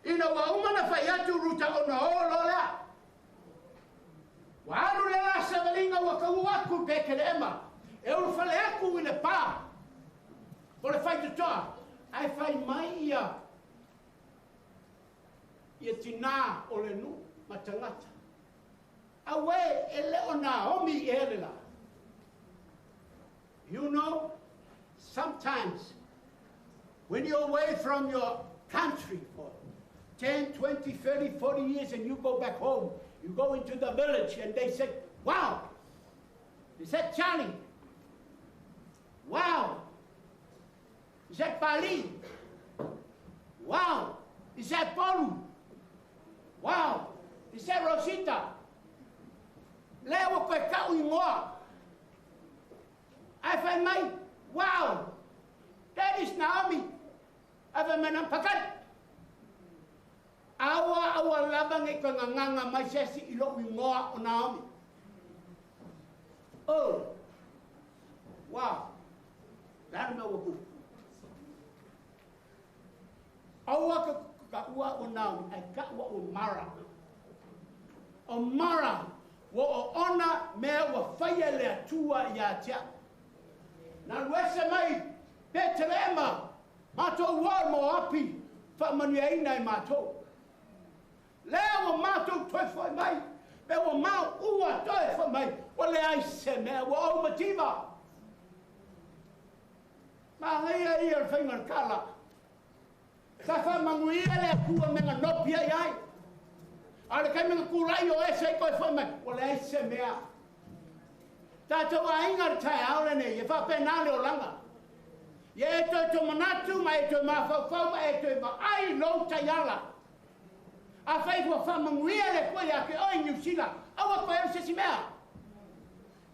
Ina wa umana whai atu Ruta o na olo lea. Wa alu le la sawalinga wa kau aku peke le ema. E ulu whale aku i le pā. O le whai tutoa. Ai whai mai ia. Ia tina o le nu matangata. Awe e le o Naomi e hele la. You know, sometimes when you're away from your country for 10, 20, 30, 40 years and you go back home, you go into the village and they say, wow. They said, Charlie, wow. Is that Pali? Wow. Is that Paulu? Wow. Is that Rosita? Leo koe kau ingoa. I find my, wow, that is Naomi. I find my nampakat. Awa awa lava ngai ka nganga mai sesi i lo ingoa o Naomi. Oh, wow. Lana mea ua pulu. Awa ka ua o Naomi, ai ka ua o Mara. O Mara, wa o ona mea ua whaia le atua ia tia. Na luese mai Petrema, mātou ua mo api, whaamanuiaina i mātou. Lea ua mātou toe whai mai, pe ua mau ua toe whai mai, ua le ai se mea, ua au mativa. Mā ngai ia le whainga le kala. Sa whaamanuia le akua menga nopi ai ai. A le kai menga kūrai o ese i koe whai mai, ua le ai se mea. Tātou ainga le tae aole nei, e whapena le olanga. Ia e toe tomanatu ma e toe mafaufau ma e toe vaai lou taiala. Afai ua faamanuia le Atua ia te oe i Niu Sila, aua toe alu se isi mea.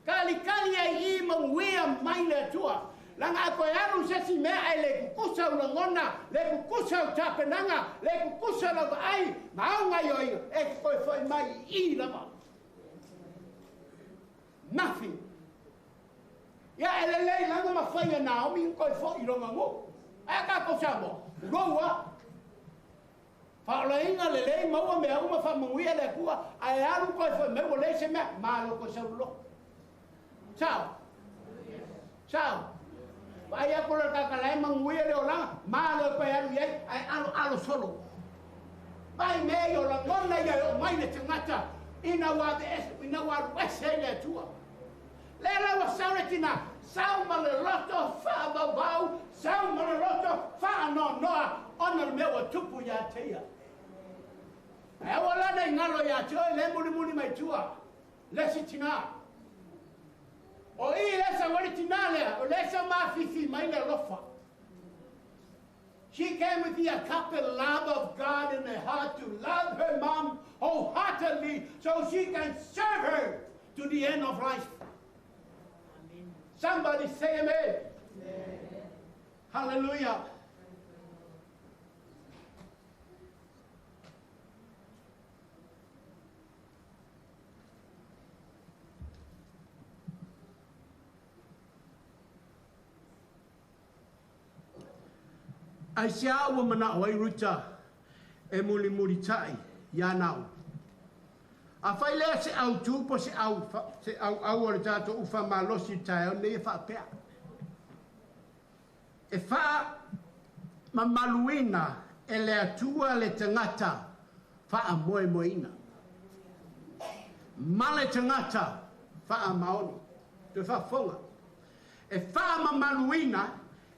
Talikali ai i i manuia mai le Atua. Leaga a toe alu se isi mea ae le tutusa ou lagona, le tutusa ou tapenaga, le tutusa lau vaai ma au gaioiga, e te toe foi mai i i lava. Nothing. Ia e lelei lana ma fai e Naomi ona toe foi i lona nuu. Ae a tatou Samoa? Tulou a. Faaolaina lelei maua mea uma faamanuia le Atua ae alu toe foi mai ua leai se mea, malo toe sau loloto. Sao? Sao? Vaai atu le tagata la e manuia le olaga, malo toe alu i ai ae aloalo solo. Vaai mea ia o lagona ia e oo mai le tagata ina ua aveese, ina ua alu ese ai le Atua. Lea la ua sau le tina, sau ma le loto faavauvau, sau ma le loto faanoanoa ona o le mea ua tupu ia te ia. Ae aua la ne i galo ia te oe le mulimuli mai tua, le isi tina. O i lea sau ai le tina lea, o lea sau mafifi mai le alofa. She came with the agape love of God in her heart to love her mom wholeheartedly so she can serve her to the end of life. Amen. Somebody say amen. Amen. Hallelujah. Aisea ua manao ai Ruta e mulimulitai iā Naomi? Afai lea se autu po se au se auau o le tatou ufa malosi i le taeao lenei e faapea, E faamamaluina e le Atua le tagata faamoemoeina ma le tagata faamaoni. Toe faafofoga. E faamamaluina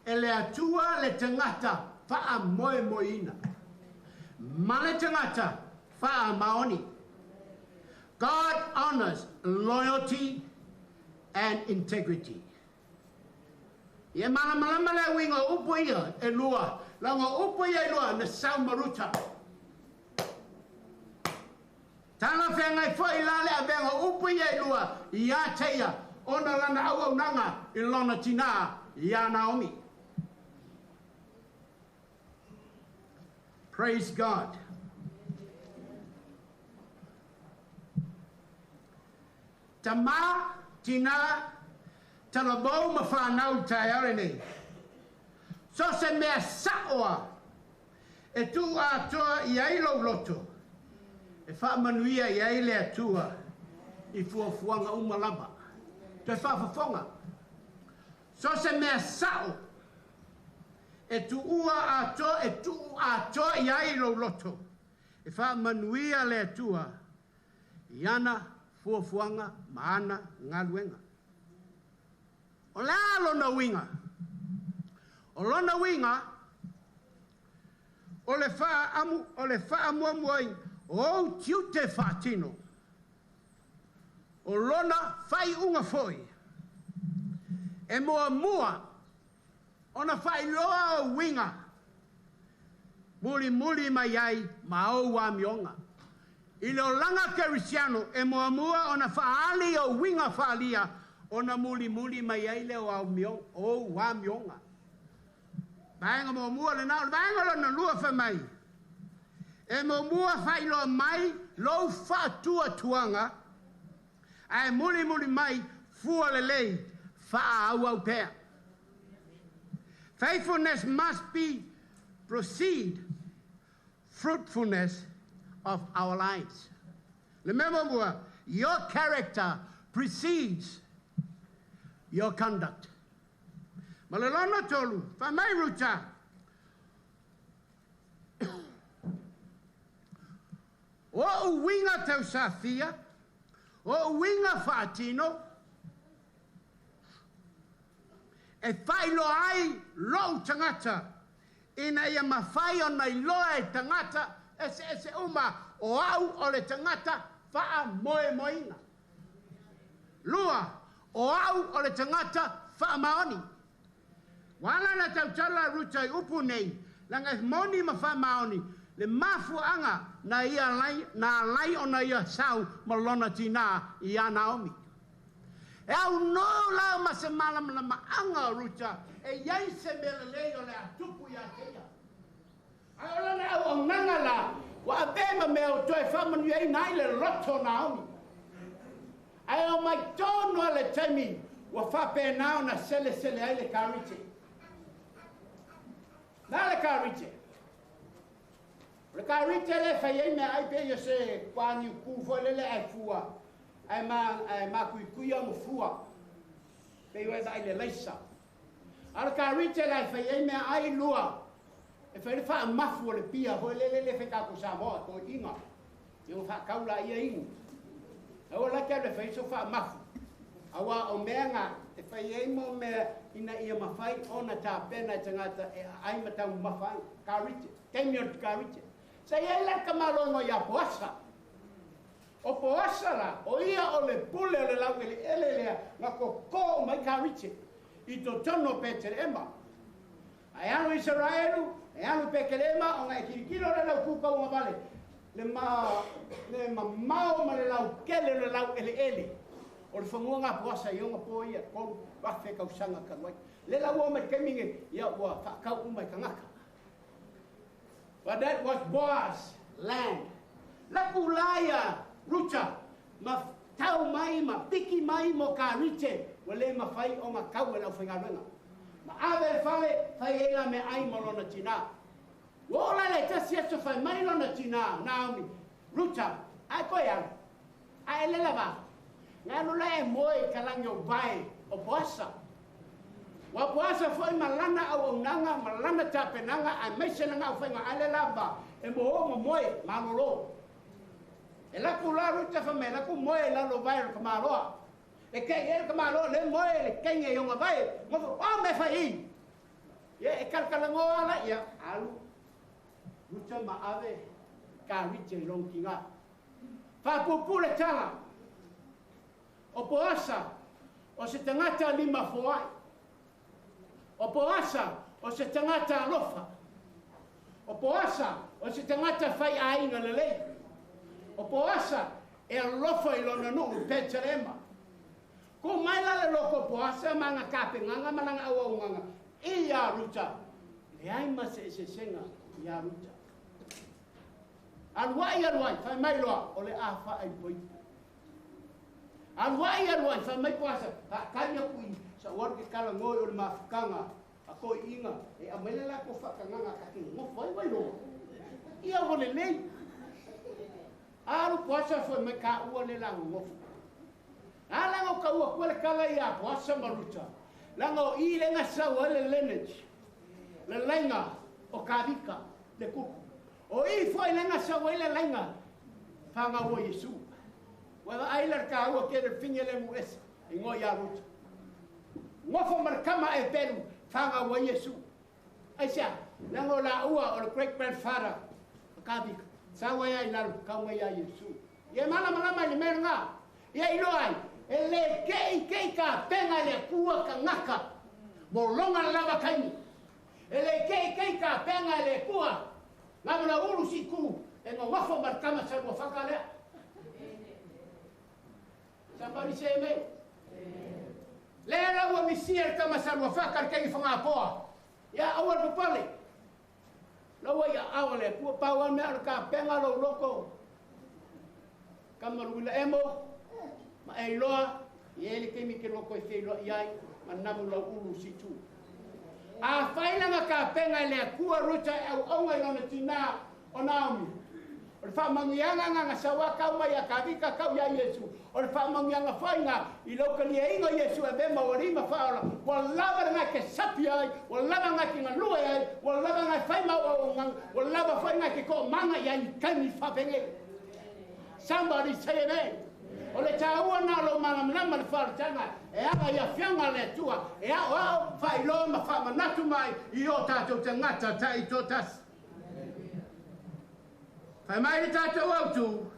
e le Atua le tagata faamoemoeina ma le tagata faamaoni. God honors loyalty and integrity. Ia malamalama le uiga o upu ia e lua, leaga o upu ia e lua na sau ma Ruta. Talafeagai foi la le avega o upu ia e lua ia te ia ona lana auaunaga i lona tinā iā Naomi. Praise God. Tamā, tinā, talavou ma whānau i taeao lenei. So se mea sa'o a e tuu atoa i ai lou loto, e faamanuia i ai le Atua i fuafuaga uma lava. Toe faafofoga. So se mea sa'o e tuua atoa, e tuu atoa i ai lou loto, e faamanuia le Atua i ana fuafuaga ma ana galuega. O le a lona uiga? O lona uiga, o le faaamu, o le faamuamuaina o ou tiute faatino, o lona faaiuga foi, e muamua ona faailoa ou uiga mulimuli mai ai ma ou amioga. I le olaga kerisiano, e muamua ona faaali ou uiga faaalia ona mulimuli mai ai lea o ou amioga. Vaega muamua lena. O le vaega lona lua fai mai, e muamua faailoa mai lou faatuatuaga, ae mulimuli mai fua lelei faaauau pea. Faithfulness must be proceed fruitfulness of our lives. Le mea muamua, your character precedes your conduct. Ma le lona tolu, fai mai Ruta, O o'u uiga tausafia, o o'u uiga faatino, e faailoa ai lo'u tagata, ina ia mafai ona iloa e tagata eseese uma o a'u o le tagata faamoemoeina. Lua, o a'u o le tagata faamaoni. Ua ala ona tautala a Ruta i upu nei, leaga e moni ma faamaoni le mafuaaga na ia alai, na alai ona ia sau ma lona tinā iā Naomi. E aunoa la ma se malamalamaaga o Ruta e i ai se mea lelei o le a tupu ia te ia. Ae o lana auaunaga la, ua avea ma mea ua toe faamanuiaina ai le loto o Naomi. Ae omai tonu lava le taimi ua faapena ona selesele ai le karite. Na le karite. O le karite lea e fai ai meaai pei o se kuaniuku foi lele ae fua, ae ma, ae makuikuia ona fua. Pei ua e vaai i le laisa. A o le karite la e fai ai meaai lua, e fai le faamafu o le pia foi lele le fai tatou Samoa, toeaiina. Ia ua faatau laia inu. Aua la te alu e fai so faamafu. Aua o mea na e fai ai mo mea ina ia mafai ona tapena e tagata e aai ma taumafa ai. Karite. Taimi o le karite. Sa i ai la le tamaloga ia Poasa. O Poasa la, o ia o le pule o le laueleele lea na koko uma ai karite i totonu o Petelehema. Ae alu Isaraelu, e alu Petelehema ona e tilotilo le lau kukauga vale, le ma, le mamao ma le laukele o le laueleele o le fanua na Poasa i ona po ia, 3,000 tausaga talu ai. Le la ua oo mai le taimi nei, ia ua faatau uma e tagata. But that was Boaz land. Laku la ia Ruta ma tau mai ma piki mai mo karite ua le mafai ona tau e le aufaigaluega. Ma ave le fale, fai ai la meaai ma lona tinā. Ua oo la le tasi aso fai mai lona tinā, Naomi, Ruta, ae koe alu, ae ele lava. Na alu la e moe i ka lagi o vae o Boasa. Ua Boasa foi ma lana auaunaga ma lana tapenaga aemaise lana aufaigaale lava e moō ma moe malolo. E laku la Ruta fai mai, laku moe i lalo vae o le tamaloa. E kei e le tamaloa le moe le kenge i ona vae, ngofo, o me fai i! Ia e kalakalagoa la ia, alu Ruta ma ave karite i lona tinā. Faapuupuu le tala o Poasa o se tagata limafoai. O Poasa o se tagata alofa. O Poasa o se tagata faiaiga lelei. O Poasa e alofa i lona nuu Petelema. Ku mai la le loko o Poasa ma ana kapegaga ma lana auaunaga i iā Ruta, leai ma se eseesega iā Ruta. Alu ai, alu ai, fai mai loa, o le a faaipoipo. Alu ai, alu ai, fai mai Poasa, faatali aku i sa ua alu ke kala ngoi o le mafutaga a toeaiina, e aumai le latou faatagaga ta te nofo ai Wairoa. Ia ua lelei. Alu Poasa foi mai kaua le la nonofo. A laga o kaua kua le kala ia Poasa ma Ruta, laga o i le gasau ai le lineage, le laina o Kavika, le kuku. O i foi le gasau ai le laina fanau o Iesu. Ua vaai la le kaua ke le finge le mu ese, ingoa ia Ruta. Nofo ma le kama e pelu, fanau ai Iesu. Aisea? Leaga o laua o le great grandfather o Kavika. Sau ai ai lalo, kau mai ia Iesu. Ia e malamalama i le mea lena. Ia iloa ai, e le keikei kapenga i le Akua kangaka mo lona lava kaimi. E le keikei kapenga i le Akua ngavana ulu siku e nonofo ma le tama sa lua faka lea. Somebody say amen. Lea la ua misia le tama sa lua faka le kengi whangapoa. Ia aua le papale. Laua ia awa le Akua pau a mea o le kapenga lou loko. Kama luila emo, ma e iloa, i e le taimi ke loko e feiloai ai, ma namu lau ulu situ. A fai lana kapenga i le Akua Ruta e auaunga i lona tinā o Naomi. O le faamanuiaga na na sau a kau mai ia Kavika kau ia Iesu. O le faamanuiaga foi na i lou kaliaina o Iesu e avea ma ua lima faaola, ua lava lena e te sapi ai, ua lava lena e te galue ai, ua lava lena e fai ma au auaunaga, ua lava foi lena e te toomaga i ai i taimi faapenei. Somebody say amen. O le taua na o lou malamalama le faaolataga e aga i afioga a le Atua e aoao, faailoa ma faamanatu mai i o tatou tagata taitoatasi. Fai mai le tatou autu,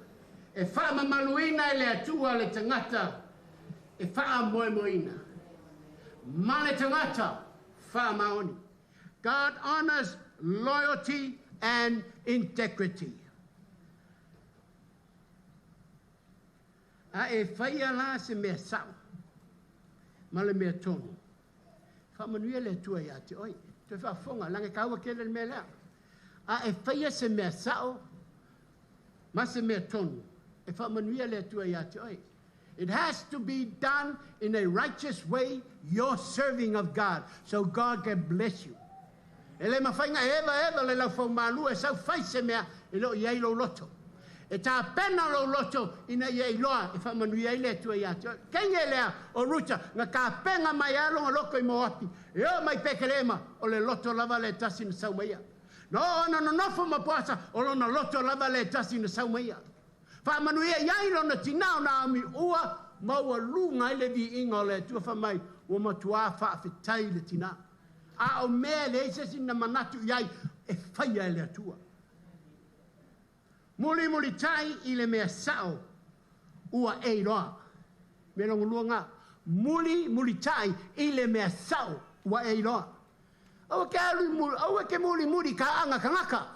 e faamamaluina e le Atua le tagata e faamoemoeina, ma le tagata faamaoni. God honors loyalty and integrity. A e faia la se mea sa'o ma le mea tonu. Faamanuia le Atua iā te oe. Toe faafofoga, leaga e taua tele le mea lea. A e faia se mea sa'o ma se mea tonu, e faamanuia le Atua iā te oe. It has to be done in a righteous way, your serving of God, so God can bless you. E le mafai ona e evaeva le laufaumalu e sau fai se mea e le o i ai lou loto. E tapena lou loto ina ia iloa e faamanuia ai le Atua ia te oe. Keige lea o Ruta na tapena mai lava lona loto i Moapi e oo mai Petelema o le loto lava lea e tasi na sau mai ia. Na oo ona nonofo ma Poasa o lona loto lava lea e tasi na sau mai ia. Faamanuia i ai lona tinā o Naomi ua maualuga ai le viiga o le Atua fai mai ua matuā faafetai le tinā. A o mea e leai se isi na manatu i ai e faia e le Atua. Mulimulitai i le mea sao ua e iloa. Mea lona lua lena. Mulimulitai i le mea sao ua e iloa. Aua ke alu, aua ke mulimuli i kaaga tagata.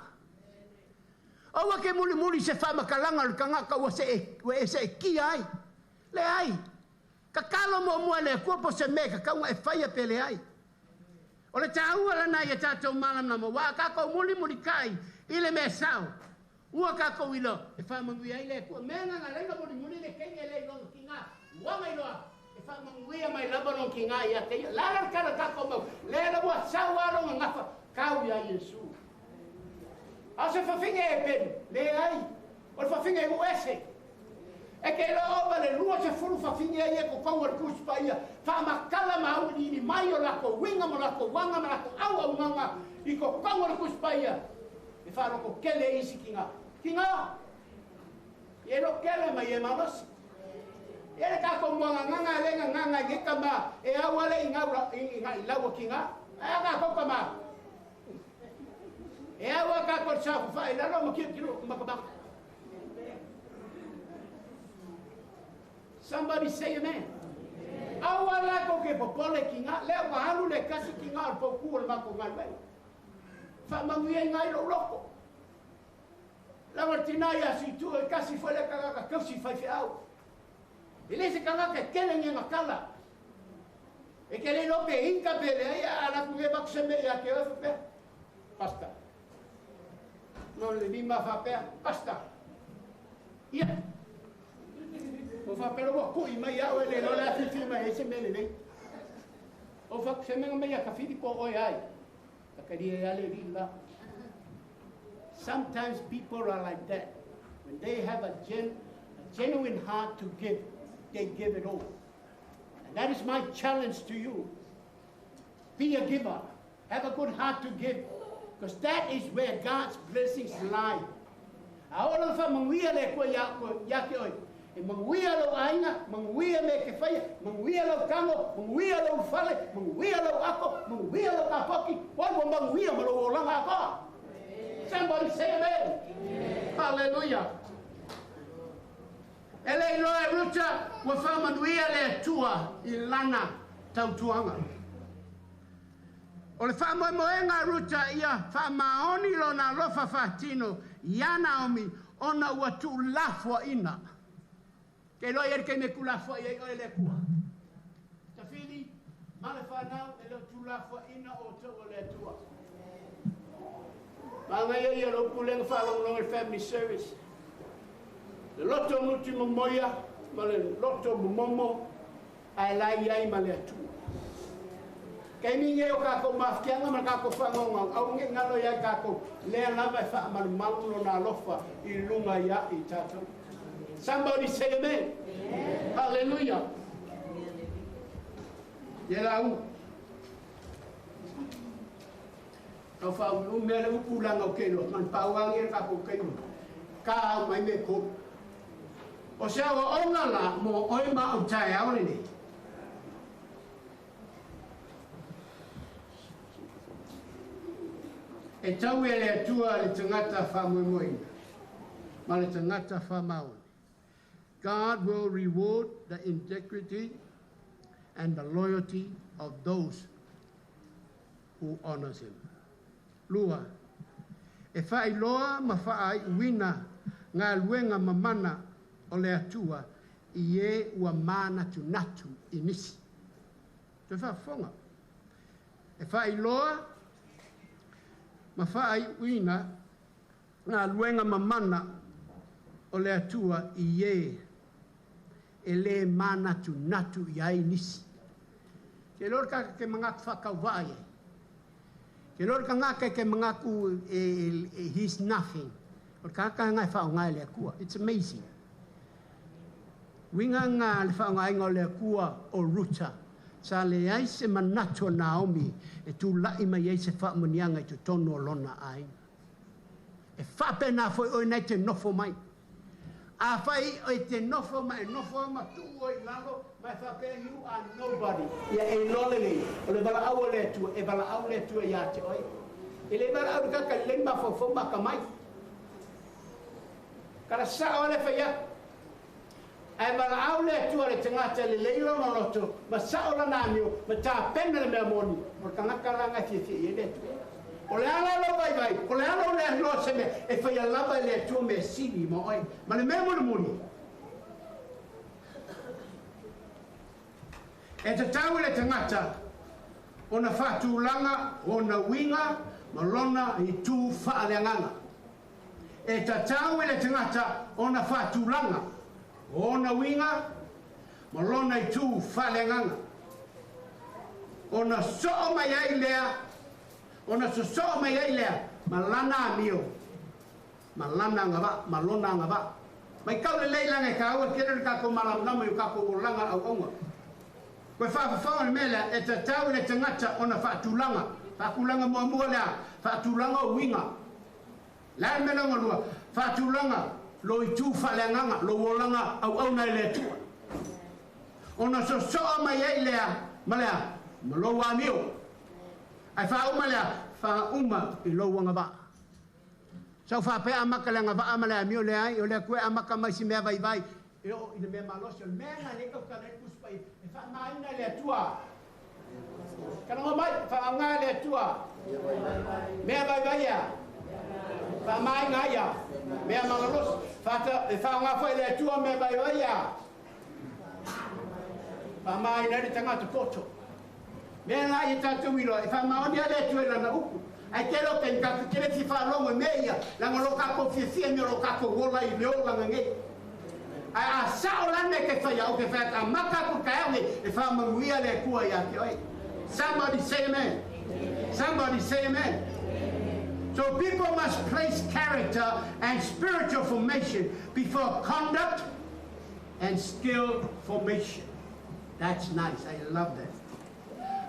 Aua ke mulimuli i se faamatalaga o le tagata ua see, ua e seetia ai. Leai. Tatalo muamua i le Atua po o se mea e tatau ona e faia pe leai. O le taua lena ia tatou malamalama, aua a tatou mulimulitai i le mea sao, ua tatou iloa e faamanuia ai le Atua. Mea na na laina mulimuli le teine lea i lona tina, ua na iloa e faamanuia mai lava lona tina ia te ia. La la le tala tatou mau, lea la ua sau lava lona gafa, tau ia Iesu. A o se fafine e pelu? Leai. O le fafine e ese. E te iloa ova le 20 fafine ia e totonu o le Tusi Paia, faamatala ma auiliili mai o latou uiga ma latou aga ma latou auaunaga i totonu o le Tusi Paia, e faalototele ai isi tina. Tina! Ia e lototele ma ia e malosi. Ia le tatou muagagaga e le gagaga i nei tama e au ale i gailau a tina. Ae a tatou tama? E au a tatou i le saofafai i lalo ma tilotilo matamata. Somebody say amen. Aua la tou te popole tina, lea ua alu le tasi tina o le poutu o le matou galuega. Faamanuia i na i lou loto. Laga le tina ia Situ e tasi foi lea tagata tausi faifeau. E le se tagata e tele ni ana tala. E te le iloa pe ita pe leai a alu atu nei avatu se mea ia te oe faapea, Basta. No le lima faapea, Basta. Ia. Ua faapea loa ua kui mai au e le iloa le afifi mai ai se mea lelei. O fatu se mea mai ia Tafili po o oe ai. Sometimes people are like that. When they have a, gen, a genuine heart to give, they give it all. And that is my challenge to you. Be a giver. Have a good heart to give. Because that is where God's blessings lie. A oo lava faamanuia le Atua ia te oe, e manuia lou aiga, manuia mea e te faia, manuia lau tago, manuia lou fale, manuia lau ato, manuia lau kapoki, oe ua manuia ma lou olaga atoa. Somebody say amen. Hallelujah. E le iloa e Ruta ua faamanuia le Atua i lana tautuaga. O le faamoemoega a Ruta ia faamaoni lona alofa faatino iā Naomi ona ua tuulafoaina. Ke iloa i ai le taimi e tuulafoai ai oe e le Atua. Tafili ma le fanau e le o tuulafoaina outou e le Atua. Manaia ia lou pulega faalogologo i le family service. Le loto muti momoia ma le loto momomo ae la i ai ma le Atua. Taimi nei o kākou mafutiaga ma le kākou faagaogao, aua ne i galo iā kākou, lea lava e faamalumalu Lona alofa i luga iā i tatou. Somebody say amen. Amen. Hallelujah. Ia la u. Tau whaaumiumi le upu langa o ke iloa, man pauangi le kākou kaimi. Ka au mai me kolu. O se aoaoga la mo oe ma au taeao lenei. E tau e le Atua le tagata faamoemoeina ma le tagata faamaoni. God will reward the integrity and the loyalty of those
who honors him. Lua, e whailoa ma whaaiuina ngā luenga mamana o le atua i e ua mānatu natu i nisi. Te whaafonga. E whailoa ma whaaiuina ngā luenga mamana o le atua i e e le mānatu natu i ai nisi. Ke lor ka ke mangaku whakau e. Ke lor ka ngaka ke mangaku e, he's nothing. O ka ka ngai whaongai le akua. It's amazing. Winga ngā le whaongai ngā le akua o Ruta. Sa le ai se manatu o Naomi e tū lai mai ai se whaamunianga i te tono o lona aina. E whapena foi oi nei te nofo mai. A whai oi te nofo mai, nofo ma tu oi lalo, mai whapea you are nobody. Ia e lole nei, o le wala au le atua, e wala au le atua ia te oi. E le wala au kaka le mafofo maka mai. Kara sa o le whai. Ai wala au le atua le tangata le leilo no loto, ma sa o la nāmio, ma tā pena le mea moni, o le kangaka langa fia fia i le atua. O le ala lo vai vai, o le ala o le alo se me, e whai alava le atua me sini mo oi, ma le mea moni moni. E te tau le tangata, o na whātūlanga, o na winga, ma lona i tū whaaleanganga. E te tau le tangata, o na whātūlanga, o na winga, ma lona i tū whaaleanganga. O na soo mai ai lea, o na soo mai ai lea, ma lana amio, ma lana ngava, ma lona ngava. Mai kau le leilanga e ka aua kere ka ko malamlama i ka ko olanga au aunga. Koe whaafawha le mea e te tau le tangata o na whaatulanga. Whaatulanga mua mua lea, whaatulanga o winga. Lea me longa lua, whaatulanga lo i tū whaleanganga, lo olanga au au nei le atua. O na sosoa mai ei lea, ma lea, ma lo wamio. Ai whauma lea, whauma i lo wanga va. Sau whapea amaka lea ngava ama lea mio lea ai, o lea kue amaka mai si mea vai vai. E o i le mea malosi, o le mea ngā leka uka le kuspa i, e whaamaina le atua. Kana ngō mai, whaanga le atua. Mea vai vai ia. Whaamaina ia. Mea malolosi. E whaanga whai le atua mea vai vai ia. Whaamaina le tangata poto. Mea ngā i tātou iloa, e whaamaonia le atua i lana uku. Ai te lo te ngaka kere fi whaalongo me ia, langa lo kako fiafia me lo kako wola i leo langa ngei. Ai a sao lane ke whai au ke whai a maka ku ka au e whamanguia le kua ia te oi. Somebody say amen. Somebody say amen. So people must place character and spiritual formation before conduct and skill formation. That's nice. I love that.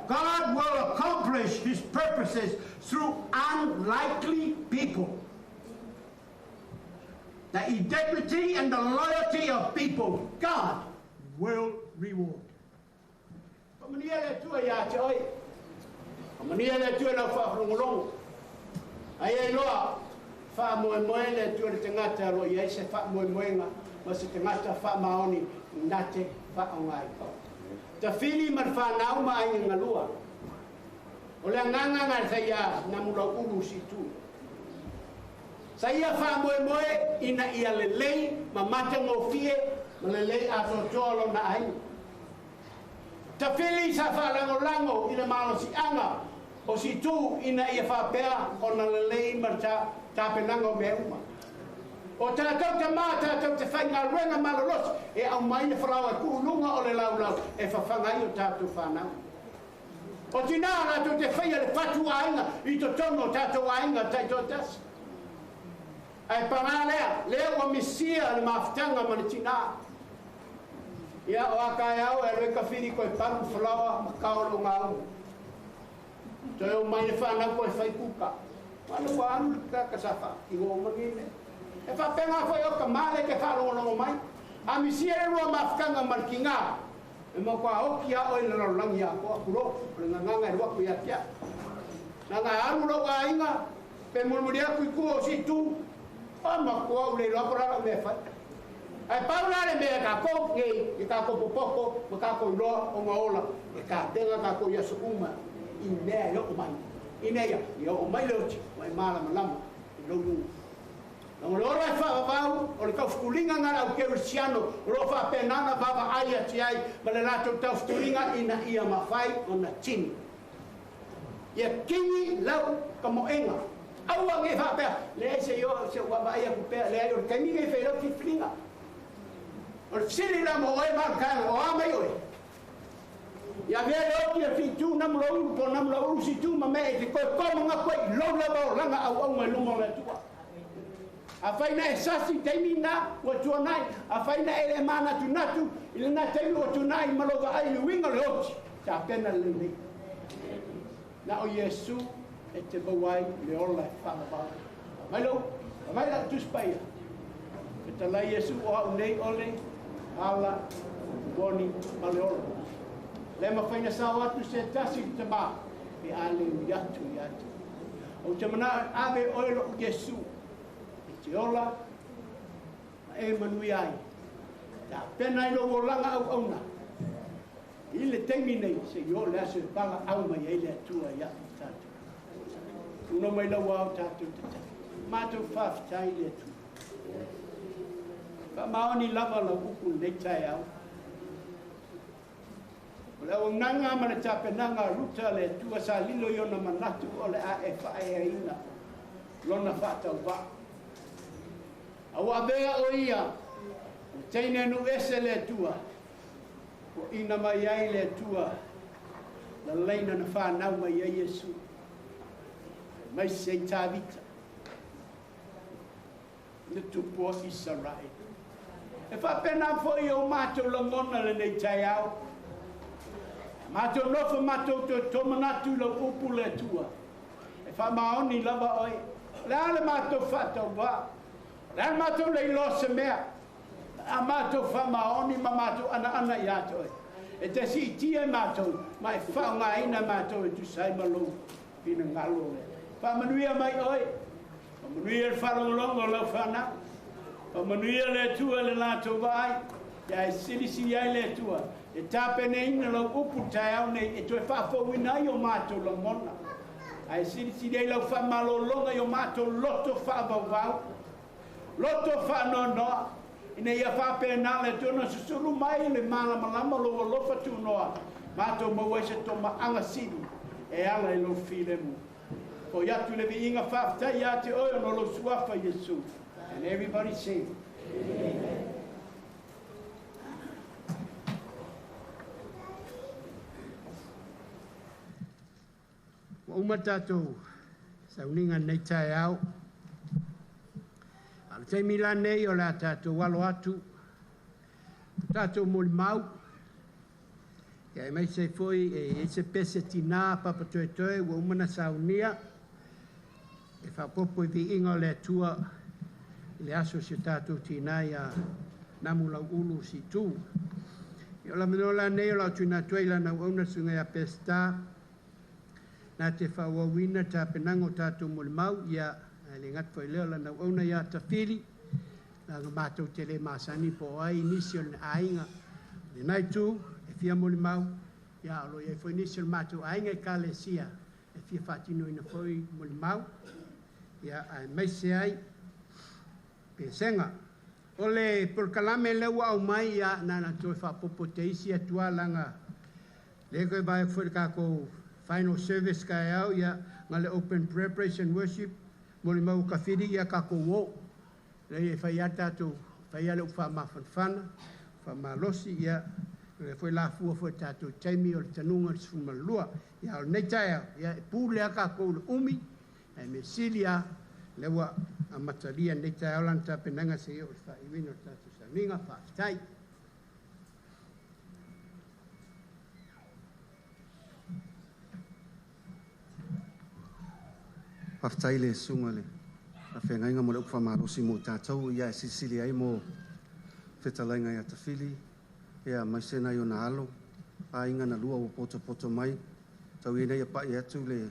God will accomplish his purposes through unlikely people. The integrity and the loyalty of people, God will reward. Te whiri mar whanau ma ai ngalua. O le nganga ngā saia namura ulu si tu. Saia wha moe moe ina ia lelei ma mate ngō ma lelei a totoa lona ai. Te whiri sa wha lango i le malo si anga o si tu ina ia whapea o na lelei mar tāpenanga o mea uma. O tātou te mā, tātou te whai ngā ruenga malolosi, e au mai le wharau e kuulunga o le laulau, e whawhangai o tātou whanau. O tina rātou te whai a le whatu ainga, i to tono tātou ainga taito tasi. Ai parā lea, lea ua misia le mafutanga ma le tina. Ia o aka e au e roe kawhiri koe paru whalawa ma kao lo ngā au. Toi o mai le whanau koe whai kuka. Wanu wā anu le kakasafa, i ngō mangine. E whapenga whai o ka maale ke whaalongolongo mai. A misia le rua mafukanga mariki ngā. E mā kua oki a oi le rangi a koa kuro. O le nganganga e ruaku ia tia. Nā ngā aru rau a inga. Pe mulmuli aku i kua o si tū. O ma kua ule roa porara o mea whai. Ai paura le mea ka kou ngei. I ka kou popoko. Ma ka kou roa o ngā ola. E ka tenga ka kou ia su uma. I mea e o mai.
Ina ia, ia o mai le oti, wa e malamalama i lou luga. Lago le ola e faavavau, o le taufutuliga ga le au kerisiano, o loo faapenana vavaai ati ai ma le latou taufutuliga ina ia mafai ona tini. Ia kini lau kamoega. Aua ge faapea, leai se i oo se uavaai aku pea, leai o le taimi nei fai lau filifiliga. O le fesili la mo oe ma le taeaga, o a mai oe? Ia avea le oti e fitu Namulaulu po o Namulaulu situ ma mea e te toe komoga koe i lou lava olaga auauna i luma o le Atua. Afai na e sasi i taimi na ua tuanai, afai na e le manatunatu i lena taimi ua tuanai ma lou vaai i le uiga o le oti, tapena lelei nei. Na o Iesu e te maua ai le ola e faavavau. Mai lou, mai lau Tusi Paia. Fetalai Iesu o au nei o le ala moni ma le ola. Le mafai na sao atu se tasi i le Tamā, pe a le ui atu ia te. Ou te manao e ave oe lou Iesu e te ola ma e manuia ai. Tapena i lou olaga auauna i le taimi nei seia oo le aso e valaau mai ai le Atua ia i tatou. Tuuina mai lau ao tatou tatalo. Matou faafetai i le Atua. Faamaoni lava lau upu i lenei taeao. O le auaunaga ma le tapenaga a Ruta le Atua sa lilo i ona manatu o le a e faaeaina lona faatauvaa. A ua avea o ia le teine nuu ese le Atua, ua ina mai ai le Atua lalaina na fanau mai ai Iesu, aemaise ai Tavita, le tupu o Isaraele. E faapena foi o matou lagona lenei taeao. Matou nofo matou toe tomanatu i lau upu le Atua. E faamaoni lava oe. O le a le matou faatauvaa? O le a le matou leiloa se mea? A matou faamaoni ma matou anaana ia te oe. E te siitia e matou ma e faaaogaina e matou e tusa ai ma lou finagalo lea. Faamanuia mai oe. Faamanuia le faalogologo o lau fanau. Faamanuia le Atua i le latou vaai. Ia e silisili ai le Atua e tapenaina lau upu taeao nei e toe faafouina ai o matou lagona. Ae silisili ai lau faamalologa i o matou loto faavauvau, loto faanoanoa, ina ia faapena le Atua ona susulu mai le malamalama o lou alofa tunoa, matou maua ai se tomaaga sili e ala i lou filemu. Foi atu le viiga faafetai ia te oe ona o lou suafa Iesu. And everybody say, Amen.
Ua uma tatou sauniga nei taeao. A o le taimi la nei o le a tatou alo atu, o tatou molimau, ia aemaise ai foi e i ai se pese tinā papatoetoe ua uma na saunia e faaopoopo i viiga o le Atua i le aso o si o tatou tinā ia Namulauulu Situ. Ia o le avanoa la nei o le a tuuina atu ai i lana auauna le susuga ia Peseta na te faaauauina tapenaga o tatou molimau, ia ae le gata foi i lea o lana auauna ia Tafili, leaga matou te le masani po o ai nisi o le aiga o lena itu e fia molimau, ia o lo o i ai foi nisi o le matou aiga Ekalesia e fia faatinoina foi molimau, ia aemaise ai pesega. O le polokalame lea ua aumai, ia na ona toe faaopoopo te isi atu lava leaga lea koe vaai atu foi i le tatou final service taeao, ia na o le open prayer, praise and worship, molimau o Tafili, ia tatou o. Leai e fai lava tatou, fai lava le upu faamafanafana, faamalosi, ia o lea foi lafua foi i le tatou taimi o le tanuga o le 12. Ia a o lenei taeao, ia e pule lava tatou i le umi, ae mea sili lava lea ua amatalia lenei taeao lana tapenaga seia oo i le faaiuina o le tatou sauniga. Faafetai.
Faafetai i le susuga i le faafeagaiga mo le upu faamalosi mo tatou ia e silisili ai mo fetalaiga ia Tafili ia aemaise nai ona alo, aiga na lua ua potopoto mai. Tau ia ina ia pai atu le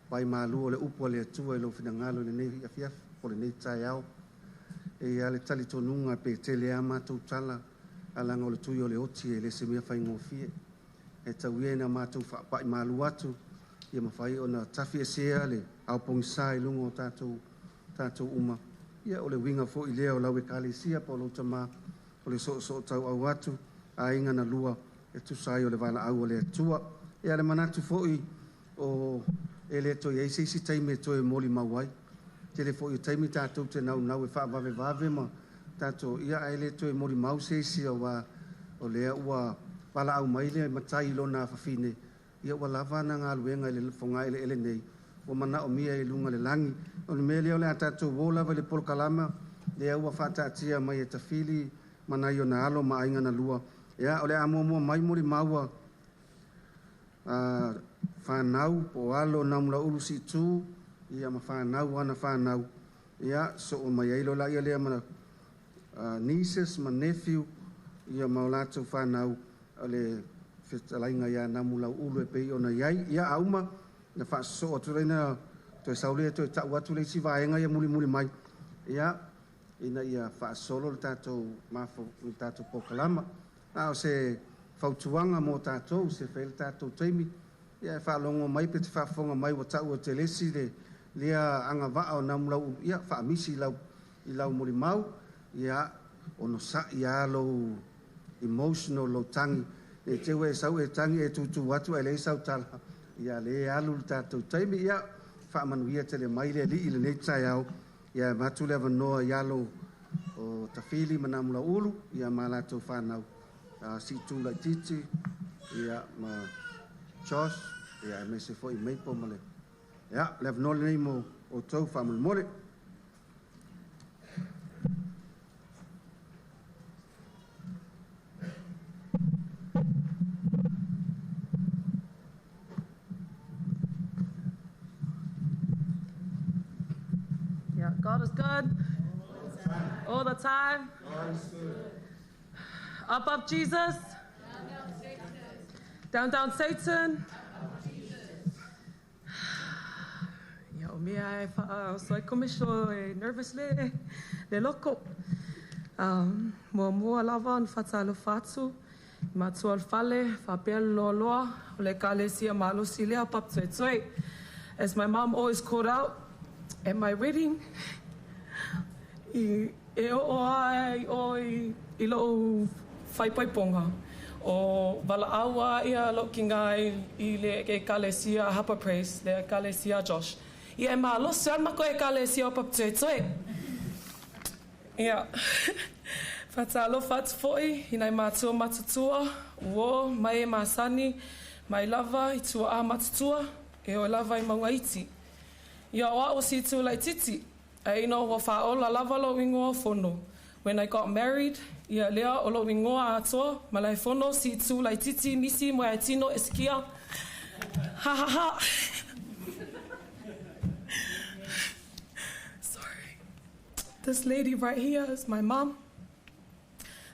vai malu o le upu a le Atua i lou finagalo i lenei afiafi po o lenei taeao. E i ai lava le talitonuga pe tele lava matou tala, ae leaga o le tui o le oti e le o se mea faigofie. E tau ia ina matou faapai malu atu Ia mafai ona tafiesea le aopogisa i luga o tatou uma. Ia o le uiga foi lea o lau ekalesia po o lou tamā o le soosoo tauau atu aiga na lua e tusa ai o le valaau a le Atua. Ia le manatu foi o e le toe i ai se isi taimi e toe molimau ai. Tele foi o taimi tatou te naunau e faavavevave ma tatou ia ae le toe molimau se isi auā o lea ua valaau mai le matai i lona afafine ia ua lava ana galuega i le fogaeleele nei ua manaomia i luga o le lagi. O le mea lea o le a tatou o lava i le polokalama lea ua faataatia mai e Tafili ma nai ona alo ma aiga na lua. Ia o le a muamua mai molimau a fanau po o alo o Namulauulu Siitu ia ma fanau ana fanau ia soo mai ai lola ia lea ma nieces ma nephew ia ma o latou fanau o le fetalaiga ia Namulauulu e pei ona i ai. Ia a uma na faasosoo atu lea na toe sau lea toe tau atu le isi vaega ia mulimuli mai ia ina ia faasolo le tatou mafo le tatou polokalama. A o se fautuaga mo tatou se fai le tatou taimi ia e faalogo mai pe te faafofoga mai ua tau e telesi le lea agavaa o Namulauulu ia faamisi i lau molimau ia onosai lava lou emotional lou tagi ne i te i ua e sau e tagi e tutu atu ae leai sau tala ia lea e alu le tatou taimi ia faamanuia tele mai le Alii i lenei taeao ia e avatu le avanoa i alo o Tafili ma Namulauulu ia ma latou fanau Siitu Laitiiti ia ma Josh ia aemaise foi Maple ma le ia le avanoa lenei mo outou faamolemole.
Yeah, God is good. All the time. Up, up, Jesus. Down, down, Satan. Ia, o mea e wha so ai komisho e nervous le loko. Muamua lava ona faatalofa atu i matua o le fale, faapea le loaloa o le ekalesia malosi lea o Papatoetoe. As my mom always called out at my wedding, i e oo lava i o i lou faaipoipoga, o valaau lava ia lou kiga i le ekalesia Hapa Praise, le ekalesia Josh. Ia e malosi lava le makou ekalesia o Papatoetoe. Ia, faatalofa atu foi i nai matua matutua, uō ma e masani mai lava i tuaa matutua, e oo lava i mauga iti. Ia o au o Siitu Laitiiti, ae ina ua faaola lava lou igoa o Fono. When I got married, ia lea o lou igoa atoa, Malaefono Siitu Laitiiti Misi Moeaitino Esikia. Ha ha ha! Sorry. This lady right here is my mum.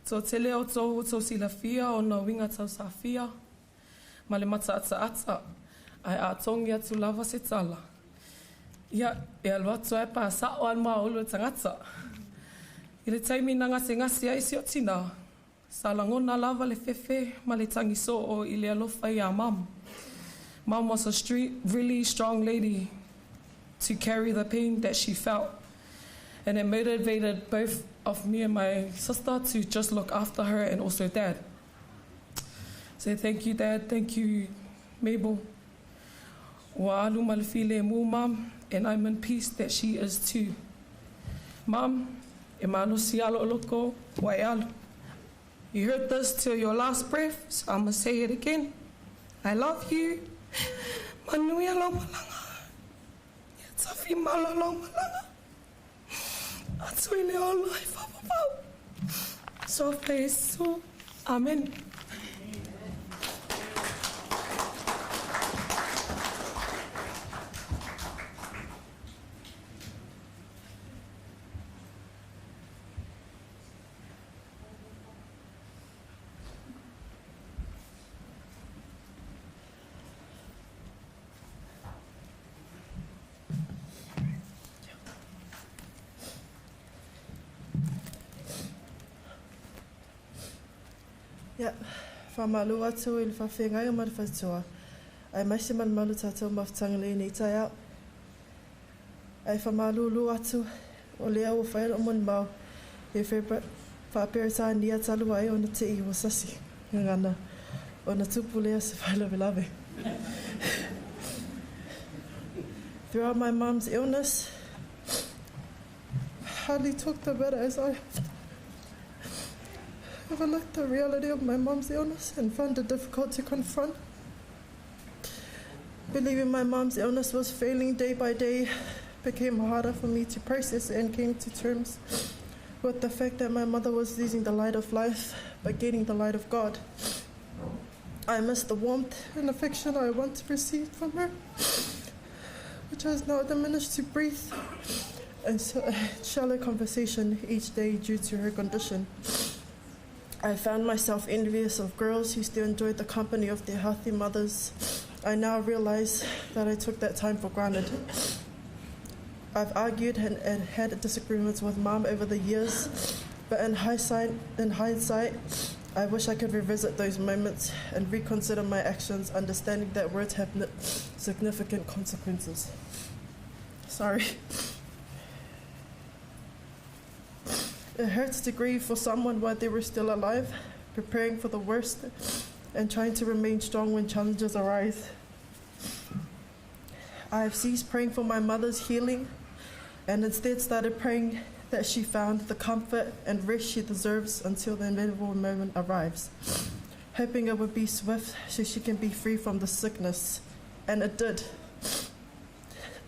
Toatele o tou ua tou silafia ona uiga tausafia ma le mataataata, ae a togi atu lava se tala, ia, e alu atu ai pa sa'o a le maolu le tagata. I le taimi na gasegase ai si o tinā, sa lagona lava le fefe ma le tagi soo i le alofa iā Mum. Mum was a street, really strong lady to carry the pain that she felt. And it motivated both of me and my sister to just look after her and also Dad. So thank you, Dad. Thank you, Mabel. Ua alu ma le filemu Mum, and I'm in peace that she is too. Mum, e malosi lava lou loko ua e alu. You heard this till your last breath, so I'm gonna say it again. I love you. Manuia lau malaga. Ia tafi malo lau malaga. Atu i le ola e faavavau. Sofa Iesu. Amen.
Ia, faamalo atu i le faafeagai ma le faletua. Aemaise malumalu tatou mafutaga i lenei taeao. Ae faamalulu atu, o lea ua fai lo'u molimau i Faaperetania talu ai ona te i ua sasi gagana ona tupu lea se faalavelave. Throughout my mom's illness, I hardly talked about it as I overlooked the reality of my mom's illness and found it difficult to confront. Believing my mom's illness was failing day by day became harder for me to process and came to terms with the fact that my mother was losing the light of life but gaining the light of God. I missed the warmth and affection I once received from her, which has now diminished to brief and shallow conversation each day due to her condition. I found myself envious of girls who still enjoyed the company of their healthy mothers. I now realize that I took that time for granted. I've argued and had disagreements with Mom over the years, but in hindsight, I wish I could revisit those moments and reconsider my actions, understanding that words have significant consequences. Sorry. It hurts to grieve for someone while they were still alive, preparing for the worst and trying to remain strong when challenges arise. I have ceased praying for my mother's healing and instead started praying that she found the comfort and rest she deserves until the inevitable moment arrives, hoping it would be swift so she can be free from the sickness. And it did.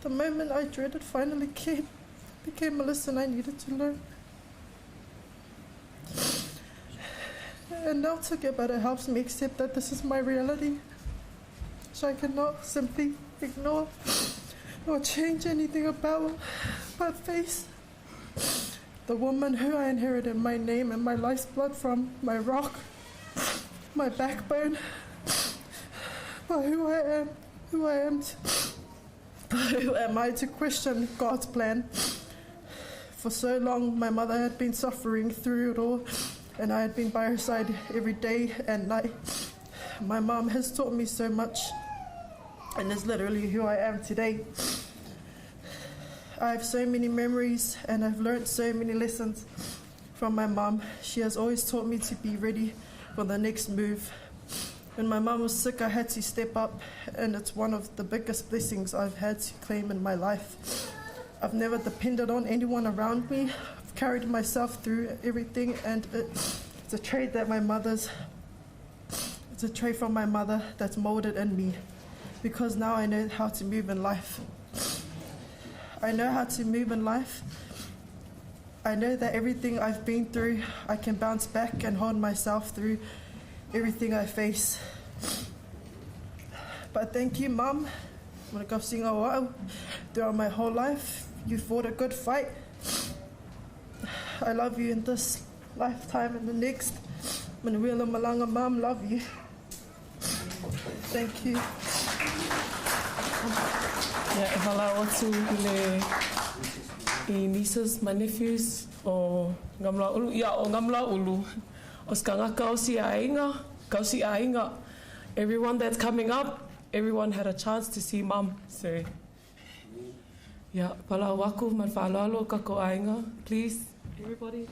The moment I dreaded finally came, became a lesson I needed to learn. And now to get better helps me accept that this is my reality, so I cannot simply ignore or change anything about my face. The woman who I inherited my name and my life's blood from, my rock, my backbone, but who I am, who I am, who am I to question God's plan? For so long, my mother had been suffering through it all, and I had been by her side every day and night. My mom has taught me so much, and is literally who I am today. I have so many memories, and I've learned so many lessons from my mom. She has always taught me to be ready for the next move. When my mom was sick, I had to step up, and it's one of the biggest blessings I've had to claim in my life. I've never depended on anyone around me. I've carried myself through everything, and it's a trait that my mother's, it's a trait from my mother that's molded in me, because now I know how to move in life. I know how to move in life. I know that everything I've been through, I can bounce back and hold myself through everything I face. But thank you, Mum. Throughout my whole life, you fought a good fight. I love you in this lifetime and the next. Manuela Malanga, Mum, love you. Thank you.
Ia, e valaau atu i le i nieces, my nephews, o Ngamlaulu, ia, o Ngamlaulu, o Skangaka o si aiga, kau si aiga. Everyone that's coming up, everyone had a chance to see Mum, so ia, valaau aku ma le faaaloalo o kako aiga, please, everybody.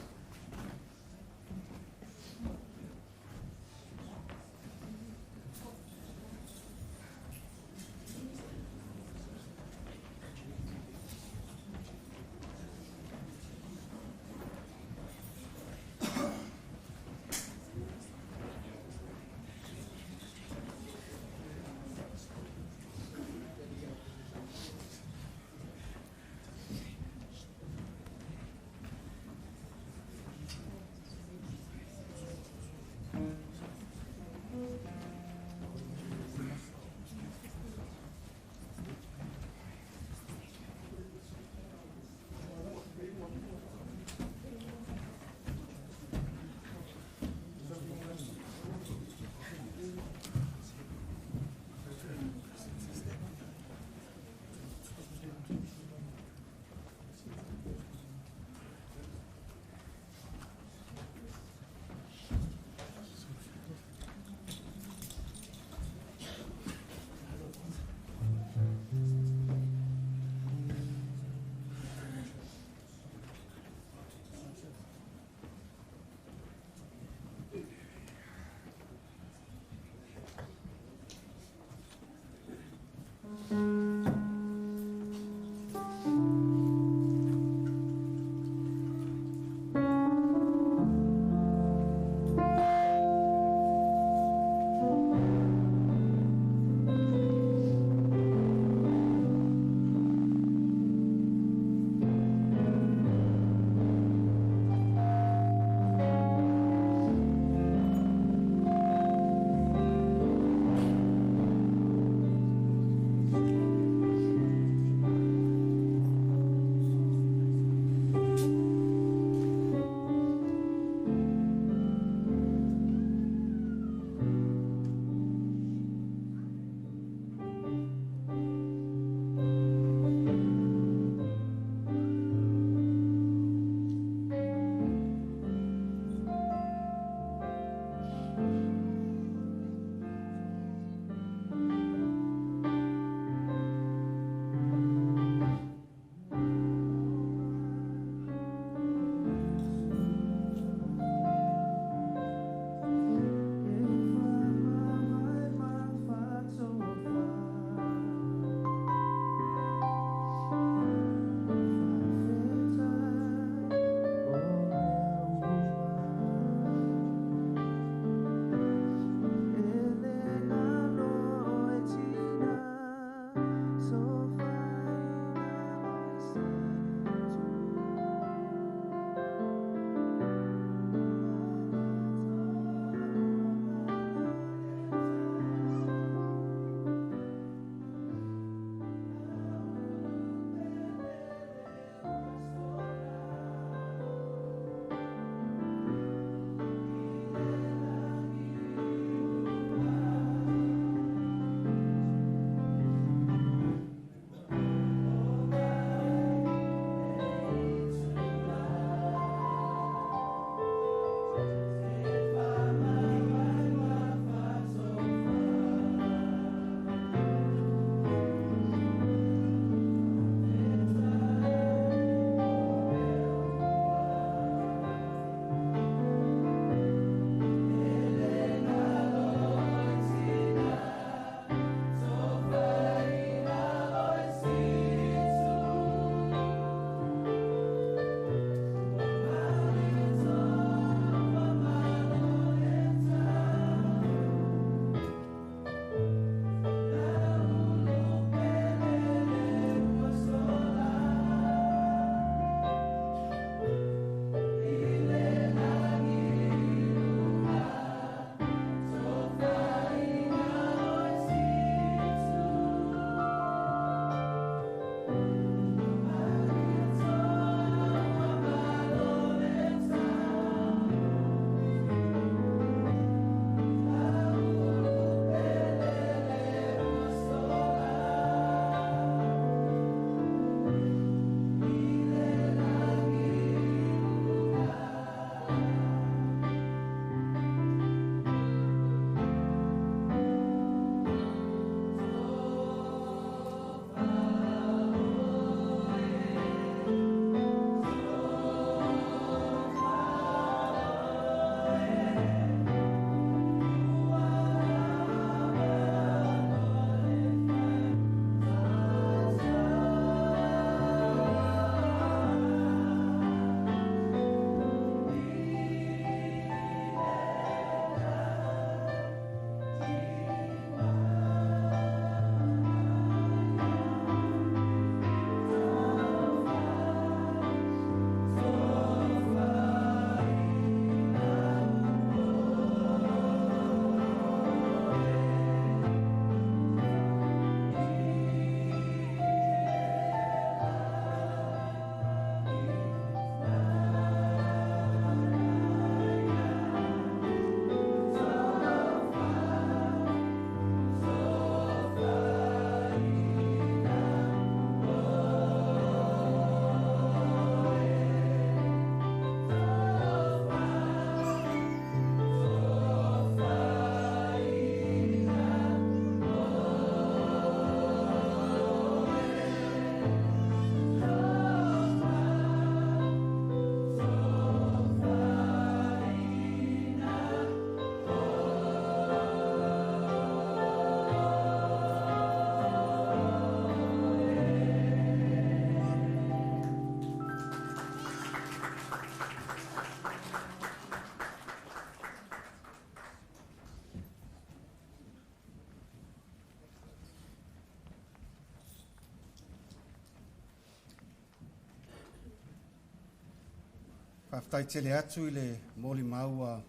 Faafetai tele atu i le molimau a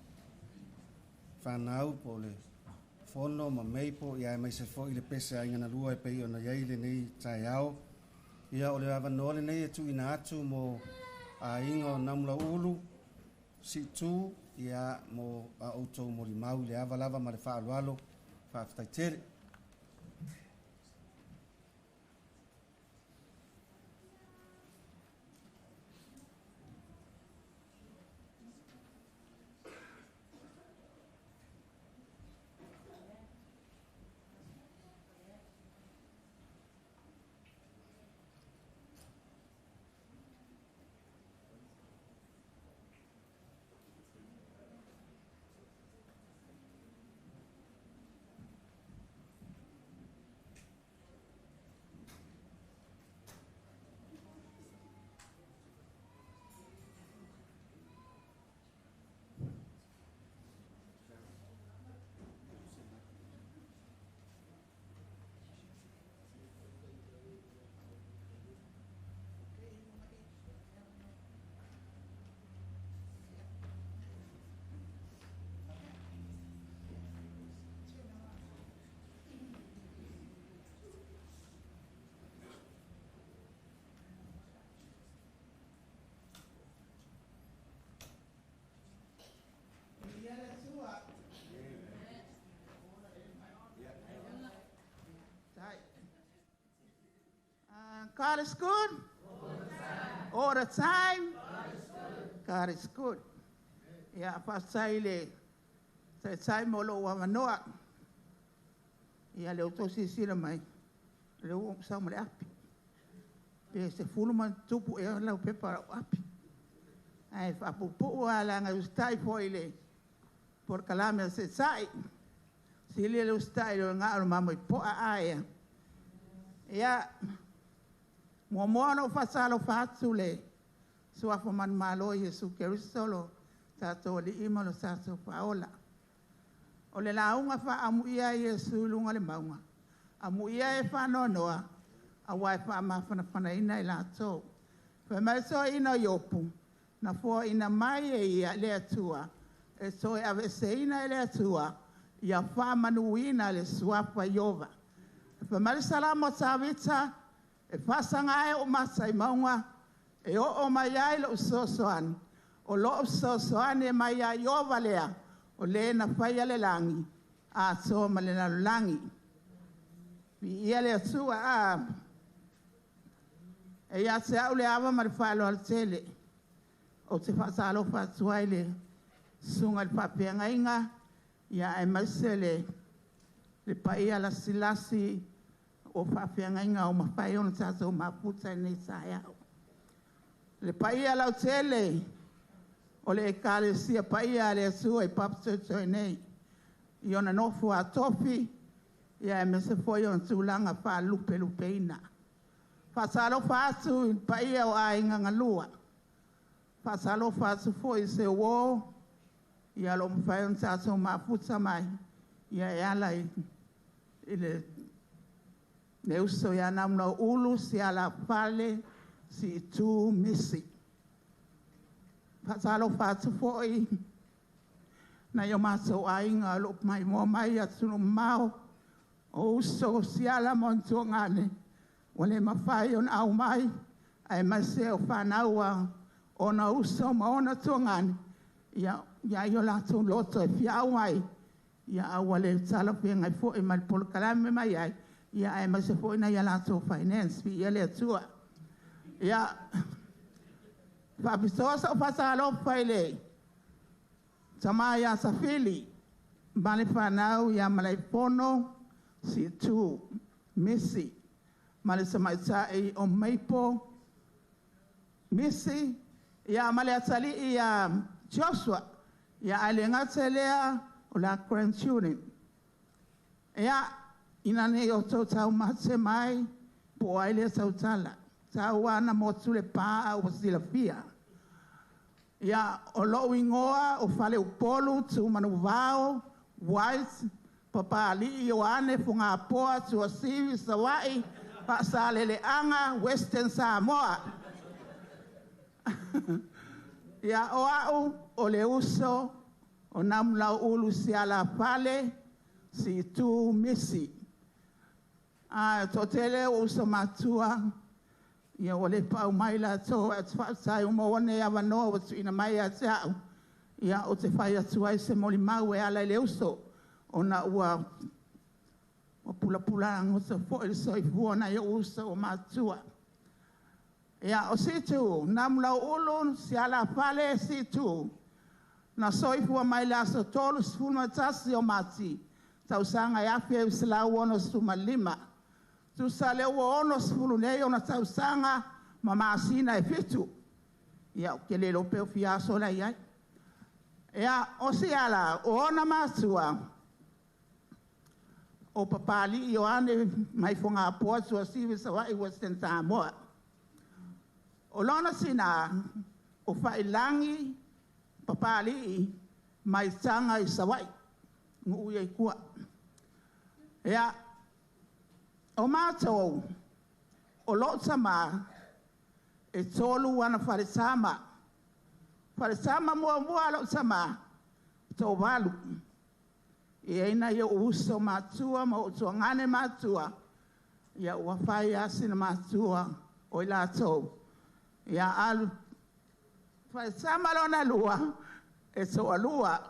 fanau po o le Fono ma Maple, ia aemaise foi le pese a Aiga na Lua e pei ona i ai lenei taeao. Ia o le avanoa lenei e tuuina atu mo aiga o Namulauulu, Siitu, ia mo a outou molimau i le ava lava ma le faaaloalo. Faafetai tele.
God is good. All the time. God is good. Ia, faafetai i le taitai mo lou avanoa. Ia, lea ua outou silasila mai, o lea ua ou sau ma le api. Pe 10+ ea laupepa o lau api. Ae faapuupuu lava leaga e usitai foi i le polokalame a le Seesa'i. Sili le usitai i lo le gao o le mamoe poa a ea. Ia, muamua ona ou faatalofa atu i le Suafa manumalo o Iesu Keriso lo tatou Alii ma lo tatou Faaola. O le lauga faaamuia a Iesu i luga o le mauga, amuia e faanoanoa, aua e faamafanafanaina i latou. Fai mai le toeaina o Iopu, na foaina mai e ia le Atua, e toe aveeseina e le Atua, ia faamanuina le suafa Ieova. Fai mai le Salamo a Tavita, e faasaga ē ou mata i mauga, e oo mai ai lou fesoasoani, o lou fesoasoani e mai ia Ieova lea, o le na faia le lagi atoa ma le lalolagi. Viia le Atua. E ia te au le ava ma le faaaloalo tele, ou te faatalofa atu ai i le susuga i le faafeagaiga, aemaise le paia lasilasi o faafeagaiga ua mafai ona tatou mafuta i lenei taeao. Le paia lautele o le Ekalesia Paia a le Atua i papatoetoe nei, i ona nofo a tofi, aemaise foi ona tulaga faalupelupeina. Faatalofa atu i le paia o aiga galua, faatalofa atu foi i se uo o lo o mafai ona tatou mafuta mai e ala i le uso ia Namulauulu Sialafale Siitu Misi. Faatalofa atu foi nai o matou aiga o lo o maimoa mai i atunuu mamao, o uso, o siala ma ona tuagane ua le mafai ona au mai, aemaise o fanau a ona uso ma ona tuagane, ia i ai o latou loto e fia au mai, ae ua le talafeagai foi ma le polokalame mai ai, aemaise foi nai a latou finance. Viia le Atua. Ia, faapitoa sau faatalofa i le tama ia Safili ma le fanau ia Malaifono Siitu Misi ma le tamaitai o Maple Misi, ia ma le atalii ia Joshua, ia ae le gata i lea o la grandchildren. Ia, ina ne i outou taumate mai po o ai lea tautala, tau lava ina motu le pa ae ua silafia. Ia, o lou igoa o Faleupolu Tumanuvao White Papalii Ioane Fogapoa Tuasivi Savaii Faasaleleaga Western Samoa.
Ia o au o le uso o Namulauulu Sialafale Siitu Misi. A toatele o uso matua, ia ua le paau mai latou ae ou te faafetai ua maua lenei avanoa ua tuuina mai ia te au, ia ou te fai atu ai se molimau e ala i le uso, ona ua pulapula agoto foi le soifua o nai ou uso ua matutua. Ia, o Siitu, Namulauulu Sialafale Siitu, na soifua mai le aso 31 o Mati, tausaga e 1965. Tusa lea ua 60 nei ona tausaga ma masina e 7. Ia ou te le iloa pe o fia aso la e i ai. Ia, o Siala, o ona matua, o Papalii Ioane mai Fogapoa Tuasivi Savaii Western Samoa. O lona tina, o Failagi Papalii mai Taga i Savaii, nuu ia i tua. Ia, o matou, o lou tama, e 3 ana falesama. Falesama muamua a lou tama, toavalu. E i ai nai ou uso matua ma ou tuagane matua, ia ua fai lava sina matua o i latou. Ia alu falesama lona lua, e toalua.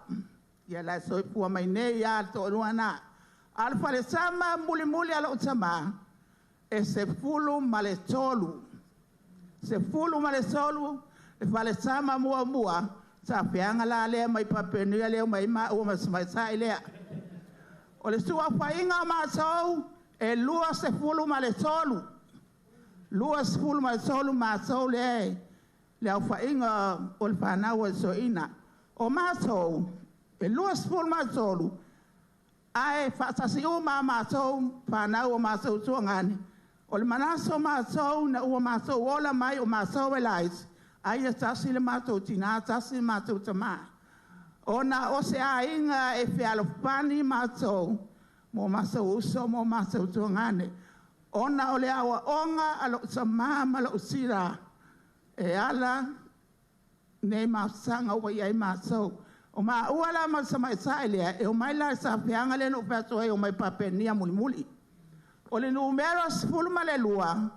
Ia la e soifua mai nei lava le toalua na. A o le falesama mulimuli a lou tama, e 13. 13 le falesama muamua, tafeaga la lea mai Papeania lea omai ai maua ma le tamaitai lea. O le suafaiga o matou, e 23. 23 matou lea le aofaiga o le fanau a le toeaina. O matou, e 23, ae faatasi uma lava matou fanau o matou tuagane. O le manatu o matou ina ua matou ola mai o matou e laiti, ai e tasi le matou tina tasi le matou tama. Ona o se aiga e fealofani matou ma o matou uso ma o matou tuagane, ona o le aoaoga a lou tama ma lou tina e ala nei mafutaga ua i ai matou. O maua la ma le tamaitai lea, e omai la i le tafeaga lea na ou fai atu ai e omai Papeania mulimuli. O le numera 12,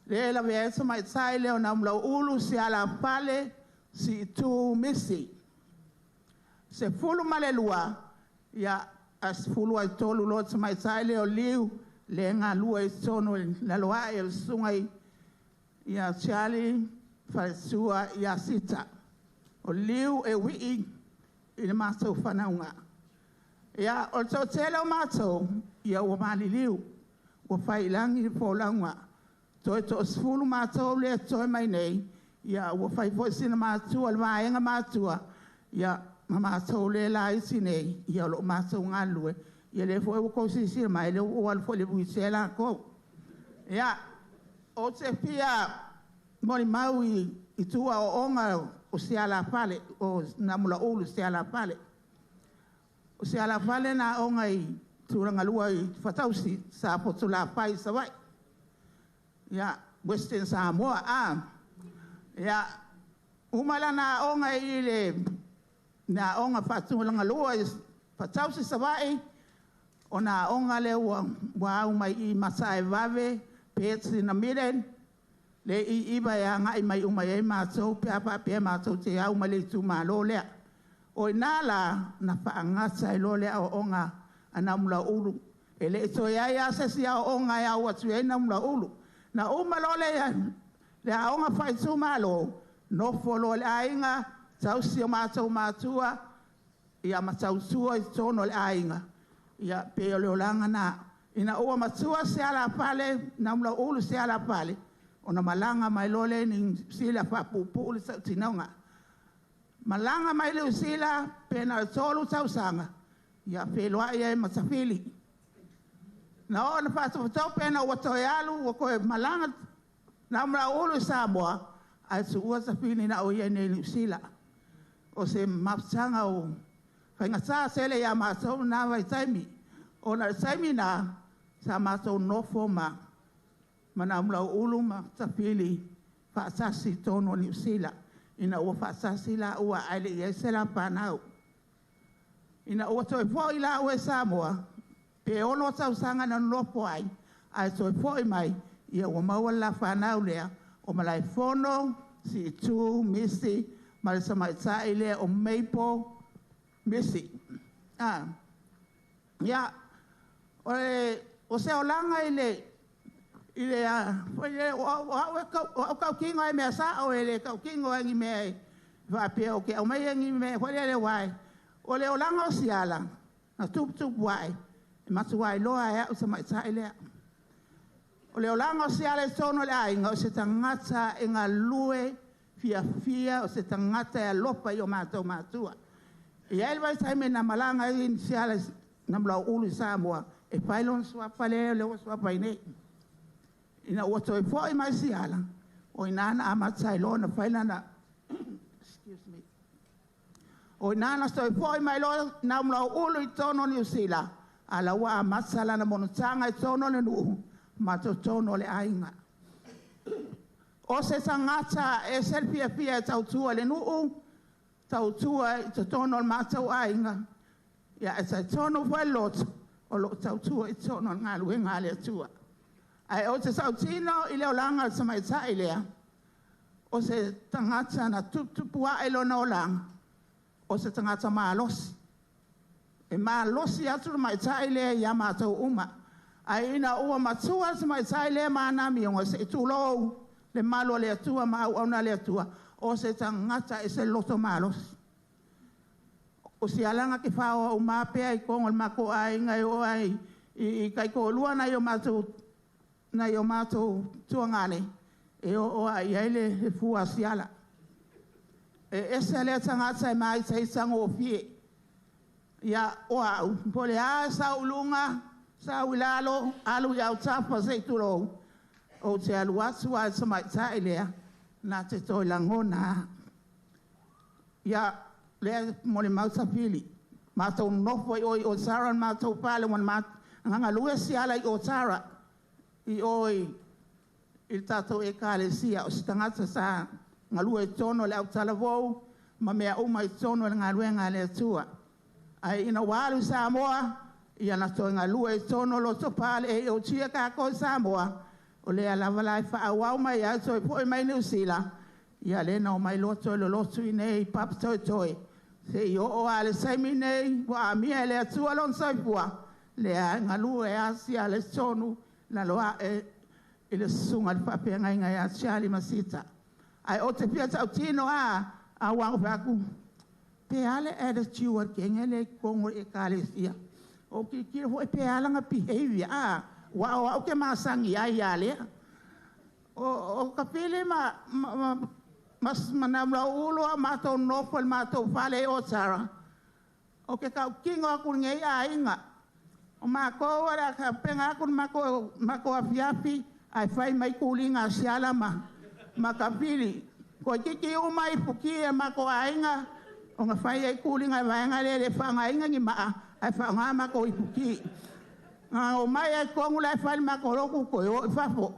lea e lavea ai le tamaitai lea o Namulauulu Sialafale Siitu Misi. 12, ia, ae 13 loa le tamaitai lea o Liu, lea e galue i totonu i lalo ae o le susuga ia Charlie Faletua Iasita. O Liu e uii i le matou fanauga. Ia, o le toatele o matou, ia ua maliliu, ua fai i lagi le folauga. Toe toa-10 matou lea e totoe mai nei, ia ua fai foi sina matua i le vaega matua, ia ma matou lea e laiti nei, ia o lo o matou galulue. Ia lea foi ua outou silasila mai, lea ua ou alu foi i le wheelchair latou. Ia, ou te fia molimau i tua aoaoga o Sialafale, o Namulauulu Sialafale. O Sialafale na aoga i Tulagalua i Fatausi, Safotulafai i Savaii. Ia, Western Samoa. Ia, uma lana aoga i le aoga faatulagalua i Fatausi Savaii, ona aoga lea ua au mai i Mataaevave, Petsi Namile, le i9 e agai mai uma i ai matou pe a faapea matou te au mai le itumalo lea. O i ina la na faagata ai loa le aoaoga a Namulauulu. E le i toe i ai lava se isi aoaoga e au atu i ai Namulauulu. Na uma loa le aoga faaitumalo, nofo loa le aiga, tausi o matou matua, ia ma tautua i totonu o le aiga, ia pei o le olaga lena. Ina ua matua Sialafale, Namulauulu Sialafale, ona malaga mai loa lea i Niu Sila faapuupuu le tautinoga. Malaga mai Niu Sila pe na o le 3 tausaga, ia feiloai ai ma Tafili. Na oo ina faatopetope ina ua toe alu ua toe malaga Namulauulu i Samoa, ae tuua Tafili na o ia i inei i Niu Sila. O se mafutaga o faigata tele ia matou lena vaitaimi, ona o le taimi lena sa matou nofo ma Namulauulu ma Tafili faatasi i totonu o Niu Sila. Ina ua faasasi laua ae le i ai se lafanau. Ina ua toe fo'i laua i Samoa, pe 6 tausaga na nonofo ai, ae toe fo'i mai, ia ua maua le lafanau lea, o Malaefono, Siitu, Misi, ma le tamaitai lea o Maple Misi. Ia, o se olaga i le foi lea, o au e tautino lava i mea sao, e le tautino lava i ni mea e faapea ou te aumaia ni mea foi lele, aua o le olaga o Siala na tuputupu ae, e matua iloa lava e au le tamaitai lea. O le olaga o Siala i totonu o le aiga, o se tagata e galue fiafia, o se tagata e alofa i o matou matua. E i ai le vaitaimi na malaga ai Siala Namulauulu i Samoa e fai lona suafa lea ua suafa ai nei. Ina ua toe foi mai Siala, o i ina na amata ai loa ona fai lana excuse me. O i ina na toe foi mai loa Namulauulu i totonu o Niu Sila, a la ua amata lana monotaga i totonu o le nuu ma totonu o le aiga. O se tagata e ese le fiafia e tautua i le nuu, tautua i totonu o le matou aiga, ia e talitonu foi le loto, o lo o tautua i totonu o le galuega a le Atua. Ae ou te tautino i le olaga o le tamaitai lea, o se tagata na tuputupu ae lona olaga, o se tagata malosi. E malosi atu le tamaitai lea ia matou uma. Ae ina ua matua le tamaitai lea ma ana amioga, se i tulou le malu o le Atua ma auauna a le Atua, o se tagata e ese le loto malosi. O Siala na te faoa uma pea i totonu o le matou aiga e oo lava i taitoalua nai o matou tuagane, e oo lava i ai le fua a Siala. E ese lea tagata e maitaitagofie. Ia, o au, po o le a sau i luga, sau i lalo, alu i autafa se i tulou, ou te alu atu lava i le tamaitai lea, na te toe lagona lava. Ia, lea e molimau Safili, matou nonofo ai i Otara le matou fale, na galue Siala i Otara, i o i le tatou ekalesia. O se tagata sa galue i totonu o le autalavou ma mea uma i totonu o le galuega a le Atua. Ae ina ua alu i Samoa, ia na toe galue i totonu o Lotopa le AOG a tatou i Samoa, o lea lava la e faaauau mai ai, toe foi mai Niu Sila, ia lea na omai loa toe lolotu i inei i Papatoetoe, seia oo lava i le taimi lenei ua amia e le Atua lona soifua, lea e galue lava Siala i totonu laloae i le susuga i le faafeagaiga ia Charlie Masita. Ae ou te fia tautino lava, aua na ou fai atu, pe a le attitude a le teine lea i totonu o le ekalesia. Ou tilotilo foi pe a lana behaviour, aua o au ou te masani ai ia lea. O Kapili ma Namulauulu a o matou nonofo i le matou fale i Otara, ou te tautino atu i lenei aiga, o matou o le a tapena atu le matou afiafi ae fai mai tuliga a Siala ma Kapili. Toeitiiti uma ipuki a le matou aiga ona fai ai tuliga a le vaega lea e le faaaogaina ni maa ae faaaoga matou ipuki. Na omai lava i totonu la e fai le matou lotu toe o i fafo.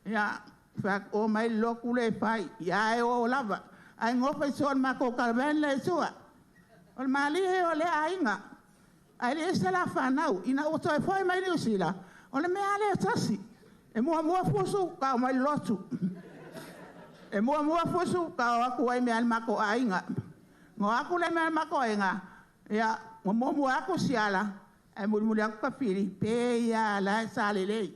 Ia, fai atu, omai i le lotu lea e fai. Ia e o lava. Ae nofo i tua o le matou caravan lea i tua. O le malie o lea aiga. Ae le ese la fanau. Ina ua toe foi mai Niu Sila, o le mea lava lea e tasi. E muamua fusu, tau mai le lotu. E muamua fusu, tau atu ai mea a le matou aiga. Na o atu le mea a le matou aiga, ia, ua muamua atu Siala, ae mulimuli atu Kapili, pe ia la e sa lelei.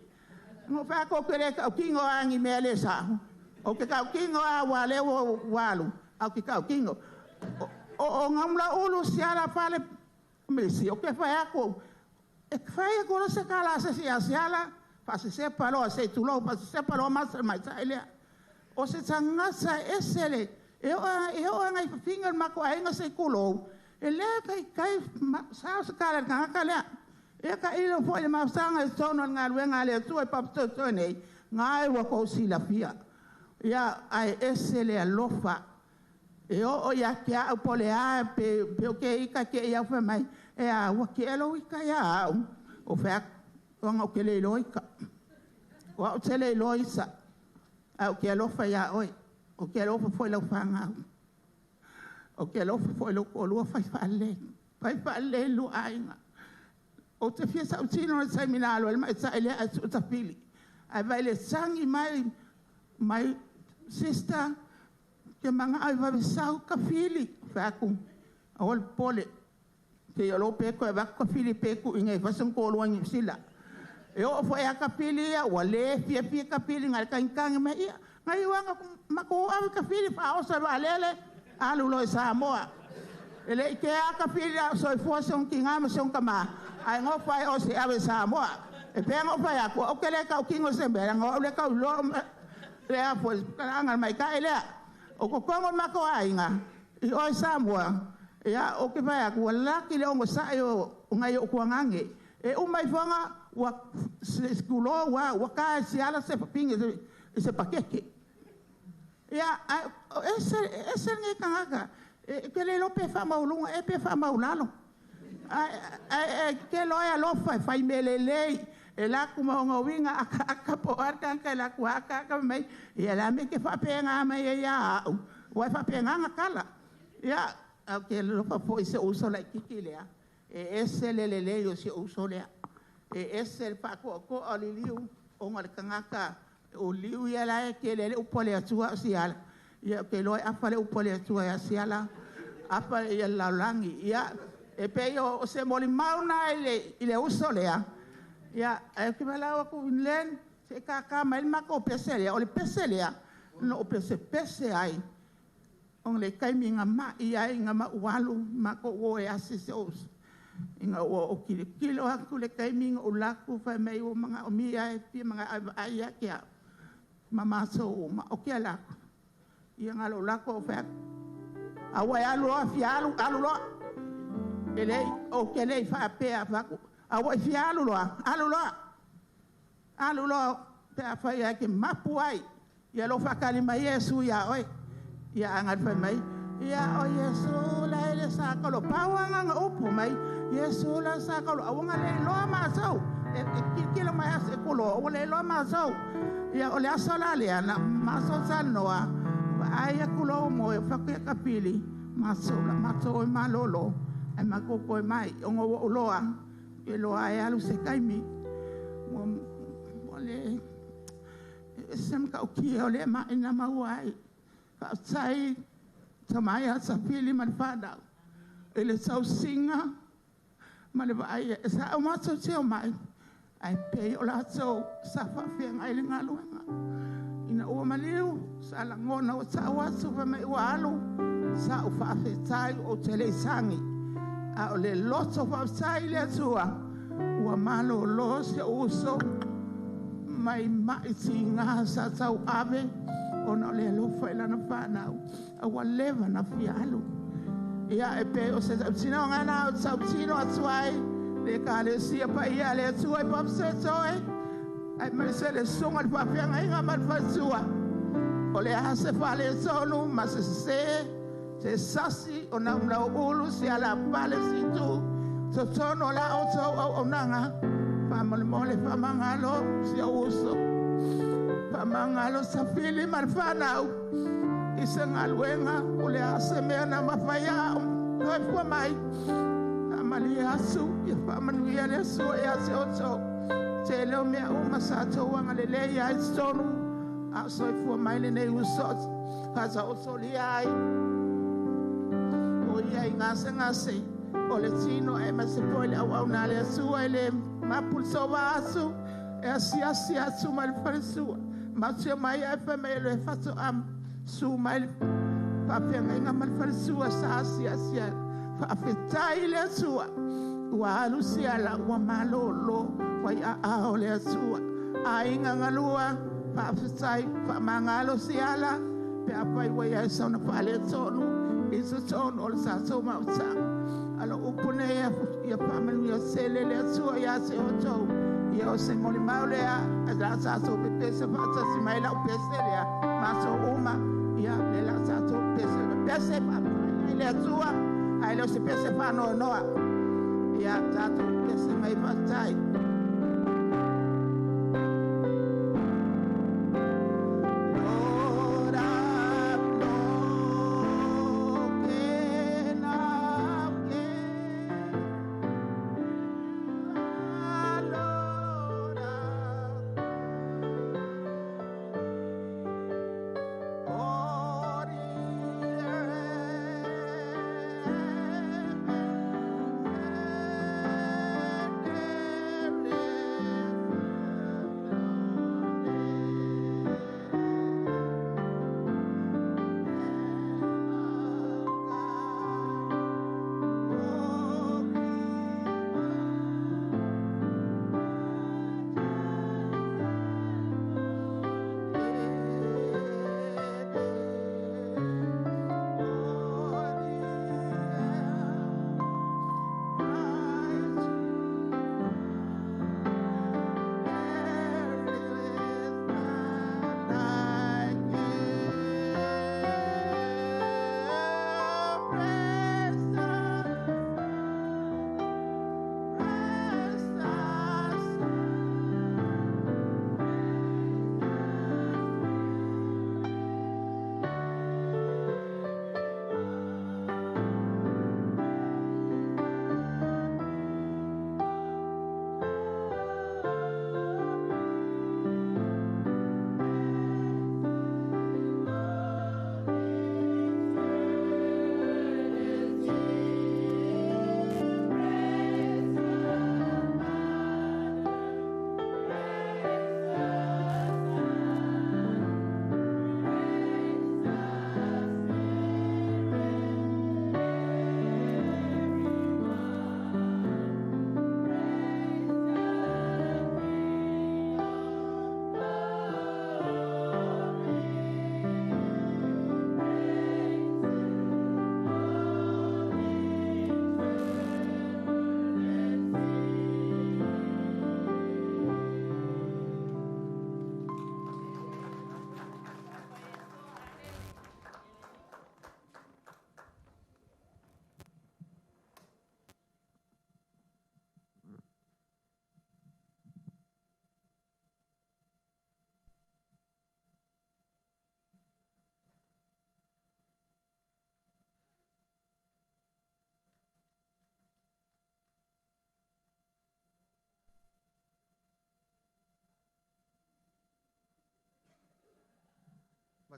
Na ou fai atu ou te le tautino lava i ni mea le sao. Ou te tautino lava aua o lea ua alu, ae ou te tautino. O Namulauulu Siala Fale Misi, ou te fai atu, e fai atu loa se tala a se isi ia Siala, faasesepa loa, se i tulou, faasesepa loa masa i le tamaitai lea. O se tagata e ese le, e oo lava ina fafine le matou aiga se i tulou, e le taitai sao se tala i le tagata lea. Ia tailo foi i le mafuaaga i totonu o le galuega a le Atua i Papatoetoe nei, na ua tou silafia. Ia, ae ese le alofa. E oo ia te au po o le a, pe ou te ita te i au fai mai, e a, ua tea lou ita ia au. Ou fai atu, ona ou te le iloa ita. O au ou te le iloa ita, ae ou te alofa ia oe. Ou te alofa foi i lau fanau. O ke alofa fo'i lou to'alua fai faalelei, fai faalelei lua aiga. Ou te fia sautino i le taimi na alu ai le maita'i lea ae tu'u tafili. Ae vaai i le sagi mai, my sister, te mana'o e vave sau tafili. Fai atu, aua le popole. Te iloa pe toe avatu tafili pe tuu i inei e fai sona toalua i Niu Sila. E oo foi ia tafili ia, ua le fiafia tafili na o le tagitagi mai ia. Na iu lava ina matou ave tafili faaoso i le vaalele, alu loa i Samoa. E le i kea tafili a o soifua si ona tinā ma si ona tamā, ae nofo ai o se i ave i Samoa. E pei ona ou fai atu, ou te le tautino i se mea, leaga o au lea e tau iloa lea foi talaaga a le maita'i lea. O totonu o le matou aiga, i o i Samoa, ia, ou te fai atu, ua laki le onosai o nai o'u tuagane. E uma ifoga ua tulou lava, ua ta e siala se fafine i se pakeke. Ia, ae ese, ese lenei tagata. E te le iloa pe faamaualuga ea pe faamaualalo. Ae te loa e alofa e fai mea lelei, e alu atu ma ona uiga akaaka po o a le tagata e alu atu akaaka fai mai, ia o le a le mea e te faapena mai ai ia au, aua e faapena ona tala. Ia, ae ou te alofa foi i si ou uso laitiiti lea, e ese le lelei o si ou uso lea. E ese le faatoatoa o liliu ona o le tagata o liu ia la e tele ai le upu a le Atua a o siala. Ia ou te iloa e afa le upu a le Atua ia siala, afa le lalolagi. Ia, e pei o se molimau lena i le uso lea. Ia, ae ou te valaau atu Len, se i tata mai le matou pese lea. O le pese lea, na ou pesepese ai, o le taimi na mai ai, na mau alu matou o e asi si ou uso. Ina ua ou tilotilo atu i le taimi na ou alu atu fai mai ua manaomia e fia mana'o e vaai ia te au ma matou uma. Ou te alu atu, ia na o lou alu atu ou fai atu, a ua e alu loa fia alu, alu loa. E leai, ou te le i faapea, fai atu, a ua e fia alu loa, alu loa. Alu loa pe afai e te mapu ai, ia lou faatali mai Iesu ia oe. Ia ae na fai mai, ia o Iesu la e le sa kalo. Pau lava na upu mai, Iesu la sa kalo. Aua na le iloa matou. E tilotilo mai aso e kulo, ua le iloa matou. Ia o le aso la lea, na matou talanoa, vaai atu loa ua moe, fai atu ia Kapili, matou la matou o e malolo, ae matou toe mai. Ona ua ou iloa, ou te iloa e alu se taimi. Ua le ese matautia o lea mai na maua ai. Faafetai tama ia Safili ma le fanau i le tausiga ma le vaai sa o matou te omai ae pei o latou sa faafeagai le galuega. Ina ua maliu sa lagona ua tau atu fai mai ua alu sa ou faafetai ou te le i sagi. A o le loto faafetai i le Atua ua malolo si ou uso mai mai tiga sa tauave ona o le alofa i lana fanau a ua leva na fia alu. Ia e pei o se tautinoga na o tautino atu ai le Ekalesia paia a le Atua i Papaseto e aemaise le susuga i le faafeagaiga ma le faletua. O le a se faaletonu ma se sesē, se sasi o naunauulu, se alapale, se itu totonu o la outou auaunaga, faamolemole faamagalo si ou uso, faamagalo Safili ma le fanau i se galuega o le a se mea na mafai a soifua mai. Faamalie atu ia faamanuia le Atua ia te outou. Tele o mea uma sa outou agalelei ai i totonu a o soifua mai lenei uso faataotolia ai o ia i gasegase o le tino aemaise foi le auauna a le Atua e le mapu le sova atu e asiasi atu ma le falesua. Matou te omai ae fai mai e le faatoa su mai le faafeagaiga ma le falesua sa asiasi ai. Faafetai i le Atua ua alu siala ua malolo faiaao le Atua. Aiga galua faafetai faamagalo siala pe afai ua i ai sona faaletonu i totonu o le tatou mautaga. A o le upu nei ia faamanuia tele le Atua ia te outou. Ia o se molimau lea la tatou pepese faatasi mai lau pese lea matou uma ia le la tatou pese pese faafetai ai le Atua ae le o se pese faanoanoa. Ia tatou pese mai faafetai. Lord, I've located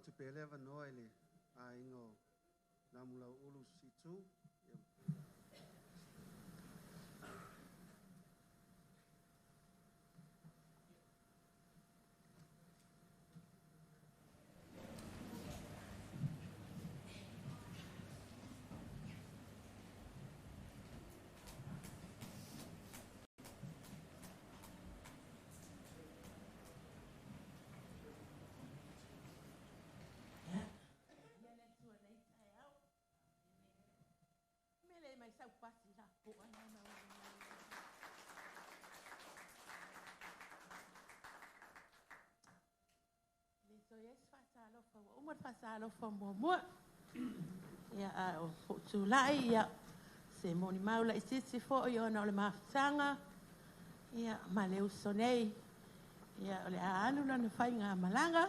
Atu pea le avanoa i le aiga o Namulauulu Situ.
Mele mai sau pasi la po ana na. Le so yes fa sa lo fa uma fa sa lo fa mo mo. Ia a o fo tu lai ia se moni mau la isisi fo i ona o le mafutanga. Ia ma le uso nei. Ia o le alu lana whainga malanga.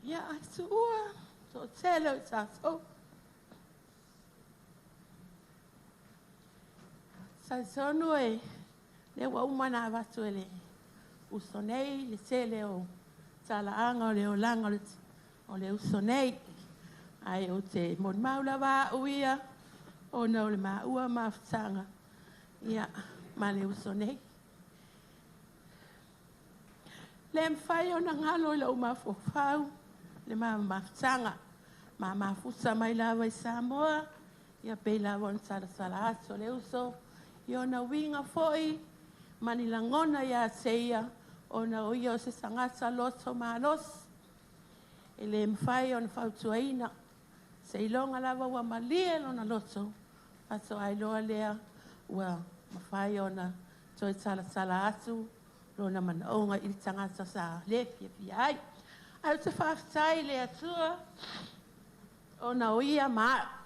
Ia ai tuua to tele o tātou. Sa sonu e le ua uma na avatu e le uso nei, le tele o talaaga o le olaga o le uso nei. Ae o te molimau lava a'u ia ona o le maua mafutaga ia ma le uso nei. Le mafai ona galo i lou mafaufau le mafutaga ma mafuta mai lava i Samoa ia pei lava ona talatala atu o le uso i ona uiga fo'i ma ni lagona iā te ia ona o ia o se tagata loto malosi. E lē mafai ona fautuaina seiloga lava ua malie lona loto faatoa iloa lea ua mafai ona toe talatala atu lona manaoga i le tagata sa lē fiafia ai. Ae ou te faafetai le Atua ona o ia ma a'u.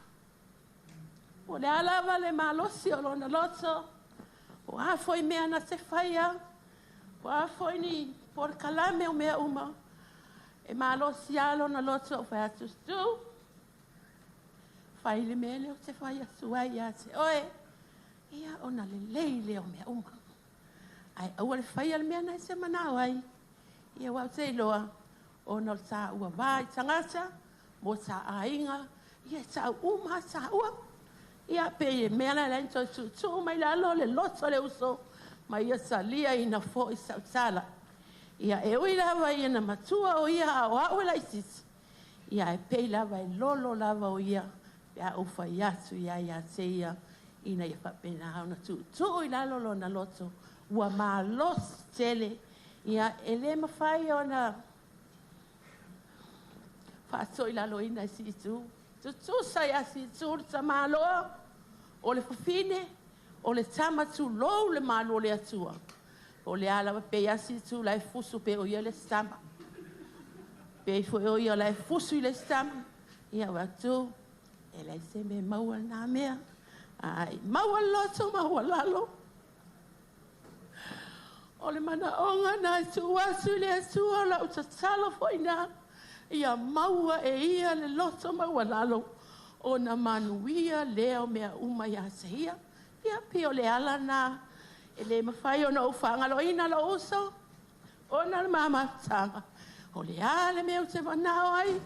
O le a lava le malosi o lona loto, o a foi mea na te faia, o a foi ni polokalame o mea uma, e malosi a lona loto o fai atu tu, fai le mea lea o te fai atu ai ia te oe, ia ona lelei lea o mea uma. Ae aua le faia le mea na e te manao ai, ia ua ou te iloa, ona o le tāua vā i tagata, mo tā aiga, ia e tāu uma a tāua. Ia pe e mea la lai toe tuutuu mai lalo le loto le uso, ma ia talia ina fo'i sautala. Ia e ui lava ia na matua o ia a o a'u e laitiiti. Ia e pei lava e lolo lava o ia, pe a ou fai atu ia ia te ia, ina ia faapena ona tuutuu i lalo lona loto, ua malosi tele. Ia e lē mafai ona faatoilaloina e Siitu. Tutusa ia Siitu le tamāloa, o le fafine, o le tama tulou le malu o le Atua. O le a lava pe ia Siitu la e fusu pe o ia le tama. Pe foi o ia la e fusu i le tama. Ia ua atu, e lai se me maua nā mea. Ai, maua loto, maua lalo. O le manaoga na e tuu atu i le Atua o lau tatalo fo'i na. Ia maua e ia le loto maua lalo. O na manuia lea o mea uma ia te ia. Ia pei o le ala na. E le mafai ona ou faagaloina lou uso. Ona le mamafutaga. O le a le mea ou te manao ai.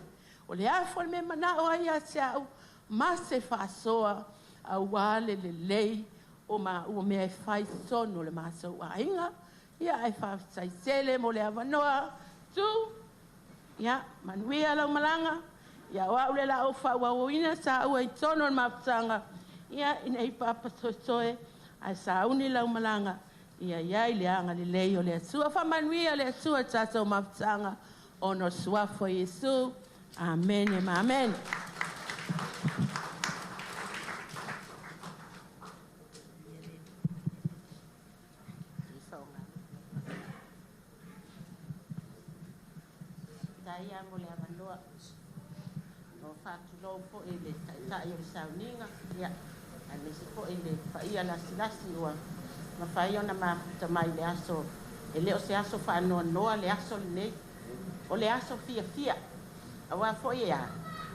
O le a foi le mea manao ai ia te a'u. Ma se faasoa auā le lelei o maua mea e fai tonu le matou aiga. Ia ae faafetai tele mo le avanoa. Tu. Ia, manuia lau malaga. Ia o a'u le la ou faauauina tāua i tonu o le mafutaga. Ia, ina i papatoetoe, ae sauni lau malaga. Ia iai le agalelei o le Atua. Faamanuia le Atua i tatou mafutaga ona o le suafa o Iesu. Amene ma amene.
Ia mo le avanoa. O faatulou fo'i le ta'ita'i o le sauniga ia aemaise fo'i le paia lasilasi ua mafai ona mafuta mai le aso e lē o se aso faanoanoa le aso lenei o le aso fiafia auā fo'i e a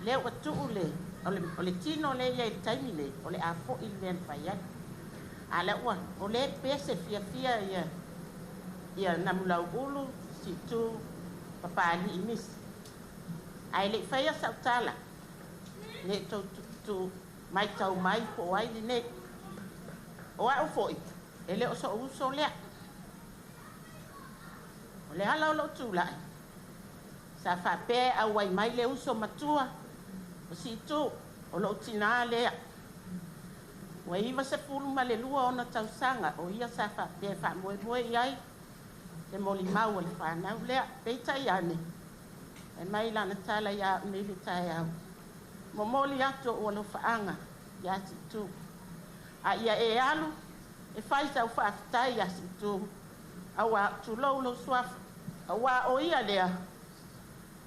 lea ua tu'u le o le tino lea ia i le taimi nei o le a fo'i le mea na fai ai a lea ua o lē pese fiafia ia ia Namulauulu Siitu. Papalii Misi. Ae le'i faia sa'u tala, ne'i tou tu maitau mai po o ai lenei. O a'u fo'i, e le o so'u uso lea. O le ala o lo'u tula'i, sa faapea e auai mai le uso matua o Siitū, o lo'u tinā lea. Ua 92 ona tausaga o ia sa faapea e faamoemoe i ai le molimau a le fanau lea. Peitai ane, e mai lana tala ia a'u nei le taeao, momoli atu o'u alofaaga iā Siitū. A ia e alu e fai sau faafetai iā Siitū, auā tulou lou suafa, auā o ia lea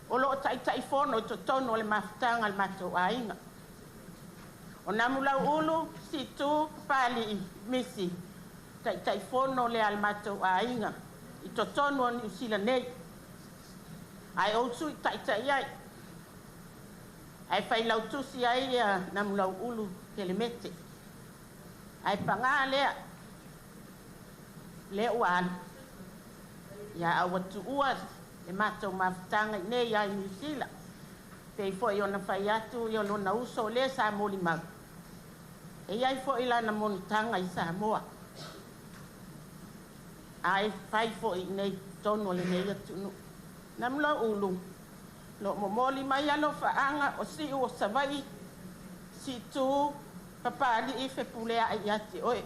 o loo taʻitaʻifono i totonu o le mafutaga a le matou aiga. O Namulauulu Siitū Papalii Misi, taʻitaʻifono lea a le matou aiga i totonu o Niusila nei, ae ou sui taʻitaʻi ai, ae failautusi ai ia Namulauulu Kelemete. Ae pagā lea, lea ua alu ia a ua tuua le matou mafutaga iinei ai Niusila, pei foi ona fai atu ia lona uso lea sa molimau e iai foi lana monotaga i Samoa, ae fai foi iinei totonu o lenei atunuu. Namulauulu, loo momoli mai alofaaga o si'u o Savaii Siitū Papalii Fepuleai ia te oe.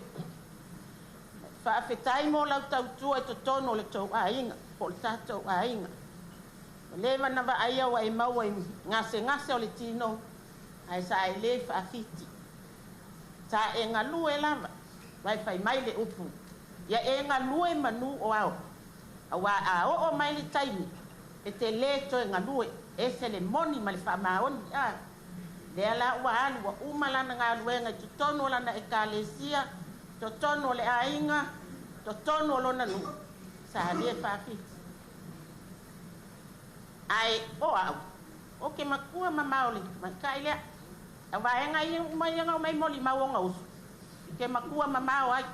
Faafetai mo lau tautua i totonu o le tou aiga po o le tatou aiga. Ua leva ona vaaia ua e maua i gasegase o le tino, ae sa e lē faafiti, sa e galue lava. Vai fai mai le upu, ia e galue manū o ao, auā a oo mai le taimi e te lē toe galue, ese le moni ma le faamaoni a. Lea la ua alu ua uma lana galuega i totonu o lana ekalesia, totonu o le aiga, totonu o lona nuu, sa lē faafiti. Ae o a'u o ke makua mamao le maita'i lea, au vaega ia uma ia na omai molimau ona uso i ke makua mamao ai.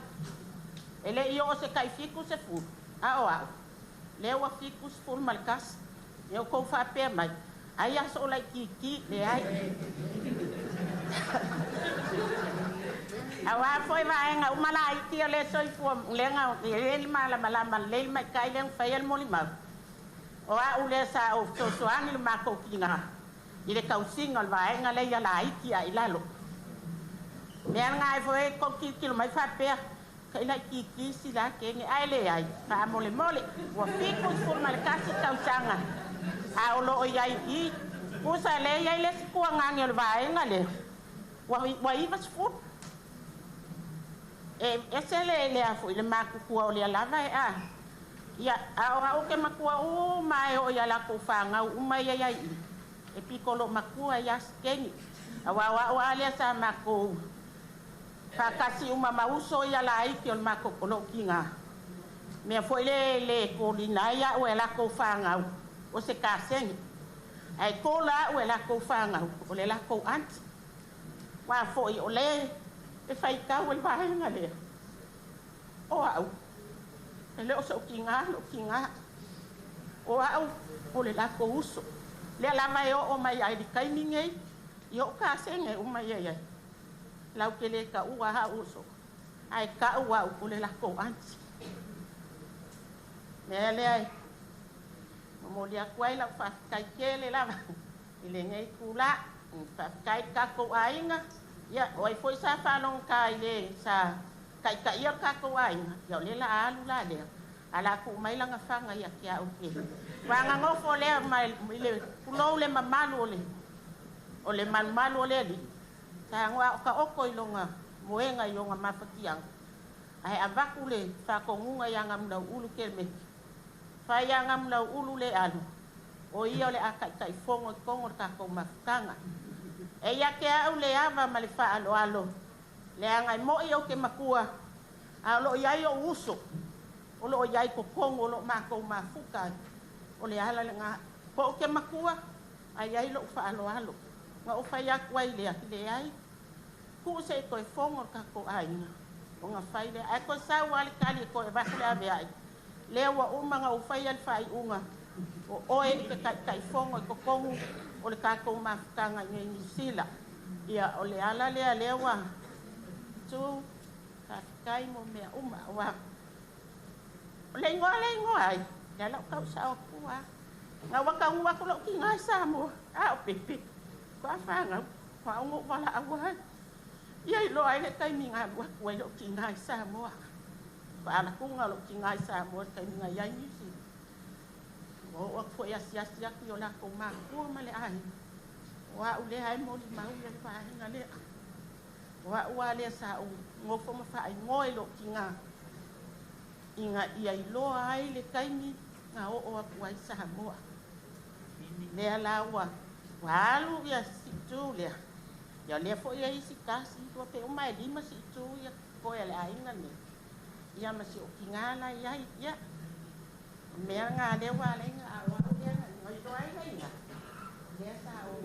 E le'i oo se ta'i 70, a o a'u lea ua 71. Ia outou faapea mai, ai aso o laitiiti, leai. Auā foi vaega uma laiti o le soifua lega e le malamalama lelei le maita'i lea na faia le molimau. O a'u lea sa ou fesoasoani le matou tinā i le tausiga o le vaega lea ia laiti ae i lalo. Mea lena e foi tou tilotilo mai faapea, kai laitiiti si la kene, ae leai, faamolemole, ua 71 tausaga a o loo iai i pusa lea iai le isi tuagage o le vaega lea ua 90. E ese le lea foi le matutua o lea lava e a ia a o a'u ke matua uma e oo ia latou fanau uma ia iai i e pito loo matua ia Sikeni, auā o a'u a lea sa matou faatasi uma ma uso ia laiti o le matou o lou tinā. Mea foi le le kolina ai a'u e latou fanau o se kasegi, ae kola a'u e latou fanau o le latou aunty. Uā fo'i o le e faitau e le vaega lea, o a'u e le o so'u tigā lo'u tigā, o a'u o le latou uso lea lava e oo mai ai le taimi nei i o'u kasege uma ia iai lau te lē taʻua a'u uso, ae taʻu a'u o le latou aunty. Mea lea e momoli atu ai lau faafetai tele lava i lenei itulā. Faafetai i le tatou aiga. Ia o ai foi sa faalogotā i le sa taʻitaʻia le tatou aiga, ia o lea la alu la lea ae la tuu mai lana faga ia te a'u ke vaganofo lea ma i le pulou le mamalu o le malumalu o le alii sa ago a o taoto i lona moega i ona mafatiaga, ae avatu le faatonuga iā Gamulauulu Kelemeti. Fai iā Gamulauulu le alu, o ia o le a taʻitaʻifono i totonu o le tatou mafutaga. E ia te a'u le ava ma le faaaloalo, leaga e mo'i ou te matua, a o loo iai o'u uso o loo iai totonu o loo matou mafuta ai. O le ala lena po ou te matua ae iai lo'u faaaloalo na ou fai atu ai lea, leai, tuu se i toe fono le tatou aiga ona fai lea. Ae toe sau lava le tali e toe avatu le avea'i, lea ua uma na ou faia le faaiuga. O oe i te taitaifono i totonu o le tatou mafutaga i nei Niu Sila. Ia o le ala lea lea ua tu faafetai mo mea uma aua o le igoa le igoa ai lea la o tausao atu a. Na ua taunuu atu lou tiga i Samoa a o Pepe faatoa fanau faatoa ou valaau ai. Ia iloa ai le taimi na alu atu ai lou tiga i Samoa. Faalatuga o lou tiga i Samoa i le taimi na i ai Niu Sila. Ua oo atu foi e asiasi atu i o latou matua ma le aiga. O au lea e molimau le vaega lea. O au lava lea sa ou nofo ma faaigoa i lou tiga ina ia iloa ai le taimi na oo atu ai Samoa. Lea la ua alu ia Siitu lea. Ia lea foi e isi tasi tua pe uma e 5 Siitu ia koe a le aiga nei. Ia ma si o tiga la iai. Ia mea ngā lea ua ala ai na au au lea na iloa ai la iga. Lea sa ou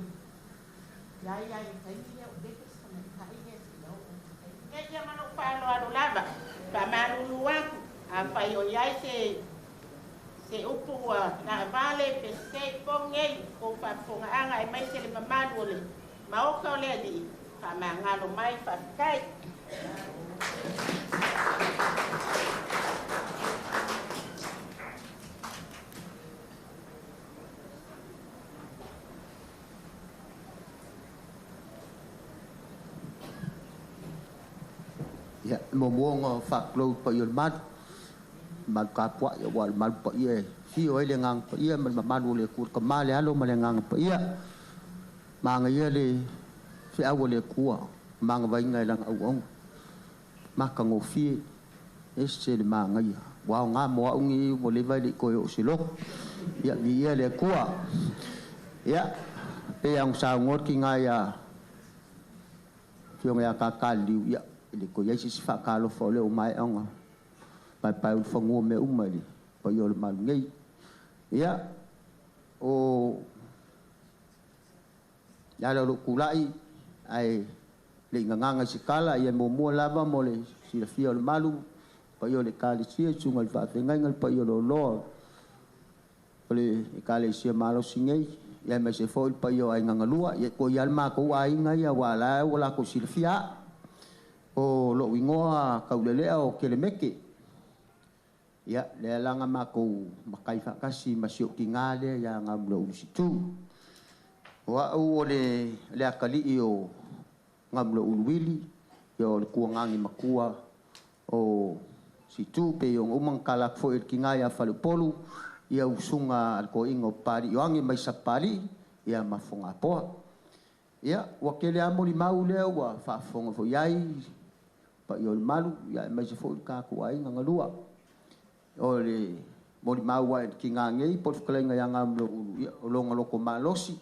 iai ai le taimi lea o Pepe se tamaitai lea seia oo i le taimi. Ia ia ma lou faaaloalo lava. Faamalulu atu. Afai o iai se upu ua naavale pe sese i totonu nei kou faafofogaaga aemaise le mamalu o le maota o le Alii faamagalo mai faafetai.
Ia, muamua ona faatulou i le paia o le malu, malu tapuai aua o le malu paia e afio ai le Agaga Paia ma le mamalu o le Atua, le Tama, le Alo ma le Agaga Paia. Magaia le feau a le Atua, magavaina e lana auauna. Matagofie, ese le magaia. Ua aoga mo au nei ua leva e le i toe oo se loto. Ia, viia le Atua. Ia, pei lava ona saunoa le tiga ia Afioga ia Kakaliliu, ia, e le toe i ai se isi faatalofa o lea ua maea ona paepae ulufanua mea uma i le paia o le malu nei. Ia, o le ala o lou tulai, ae le i gagaga i se tala, ia muamua lava mo le silafia o le malu, paia o le Ekalesia, susuga i le faafeagaiga, le paia o loaloa o le Ekalesia malosi nei, ia aemaise foi le paia o aiga galua, ia toe i ai le matou aiga ia aua o la ua latou silafia au. O lou igoa taulelea o Kelemeke. Ia, lea la na matou matai faatasi ma si ou tiga lea ia Gamulaulu Situ. O au o le atalii o Gamulaulu Wili, ia o le tuagagi matua o Situ, pei ona uma ona tala atu foi e le tiga ia Faleupolu, ia usuga a le toeaina o Papalii Ioane mai Sapapalii, ia ma Fogapoa. Ia, ua tele lava molimau lea ua faafofoga foi i ai paia o le malu, ia aemaise foi le tatou aiga galua. O le molimau ae i le tiga nei po o le fetalaiga ia Gamulaulu, ia o lona loto malosi,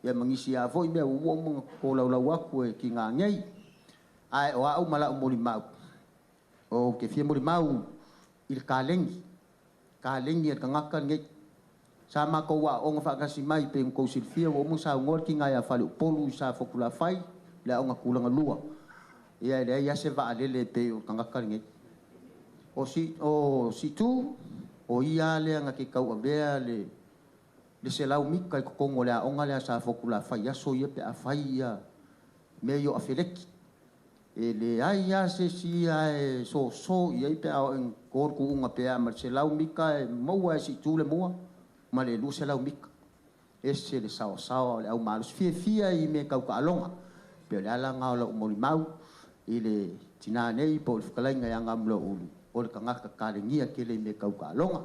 ia ma nisi lava foi mea ua uma ona tolaulau atu e tiga nei. Ae o au ma lau molimau, ou te fia molimau i le kalegi, kalegi a le tagata lenei. Sa matou aooga faatasi mai pei ona tou silafia ua uma ona saunoa le tiga ia Faleupolu i Safotulafai, le aoga tulaga lua. Ia e leai lava se vaalele pei o le tagata lenei. O si o Situ, o ia lea na te tauavea le 100 mita i totonu o le aoga lea a Safotulafai i aso ia pe afai ia mea ia o afeleki. E leai lava se isi ia e soso i ai pe a oo ina to le tuuga pe a ma le 100 mita e maua e Situ le mua ma le 200 mita. Ese le saoasaoa o le au malosi fiafia i mea tau taaloga. Pei o le ala lena o lau molimau i le tina nei po o le fetalaiga ia Gamulaulu, o le tagata kalegia tele i mea tau taaloga.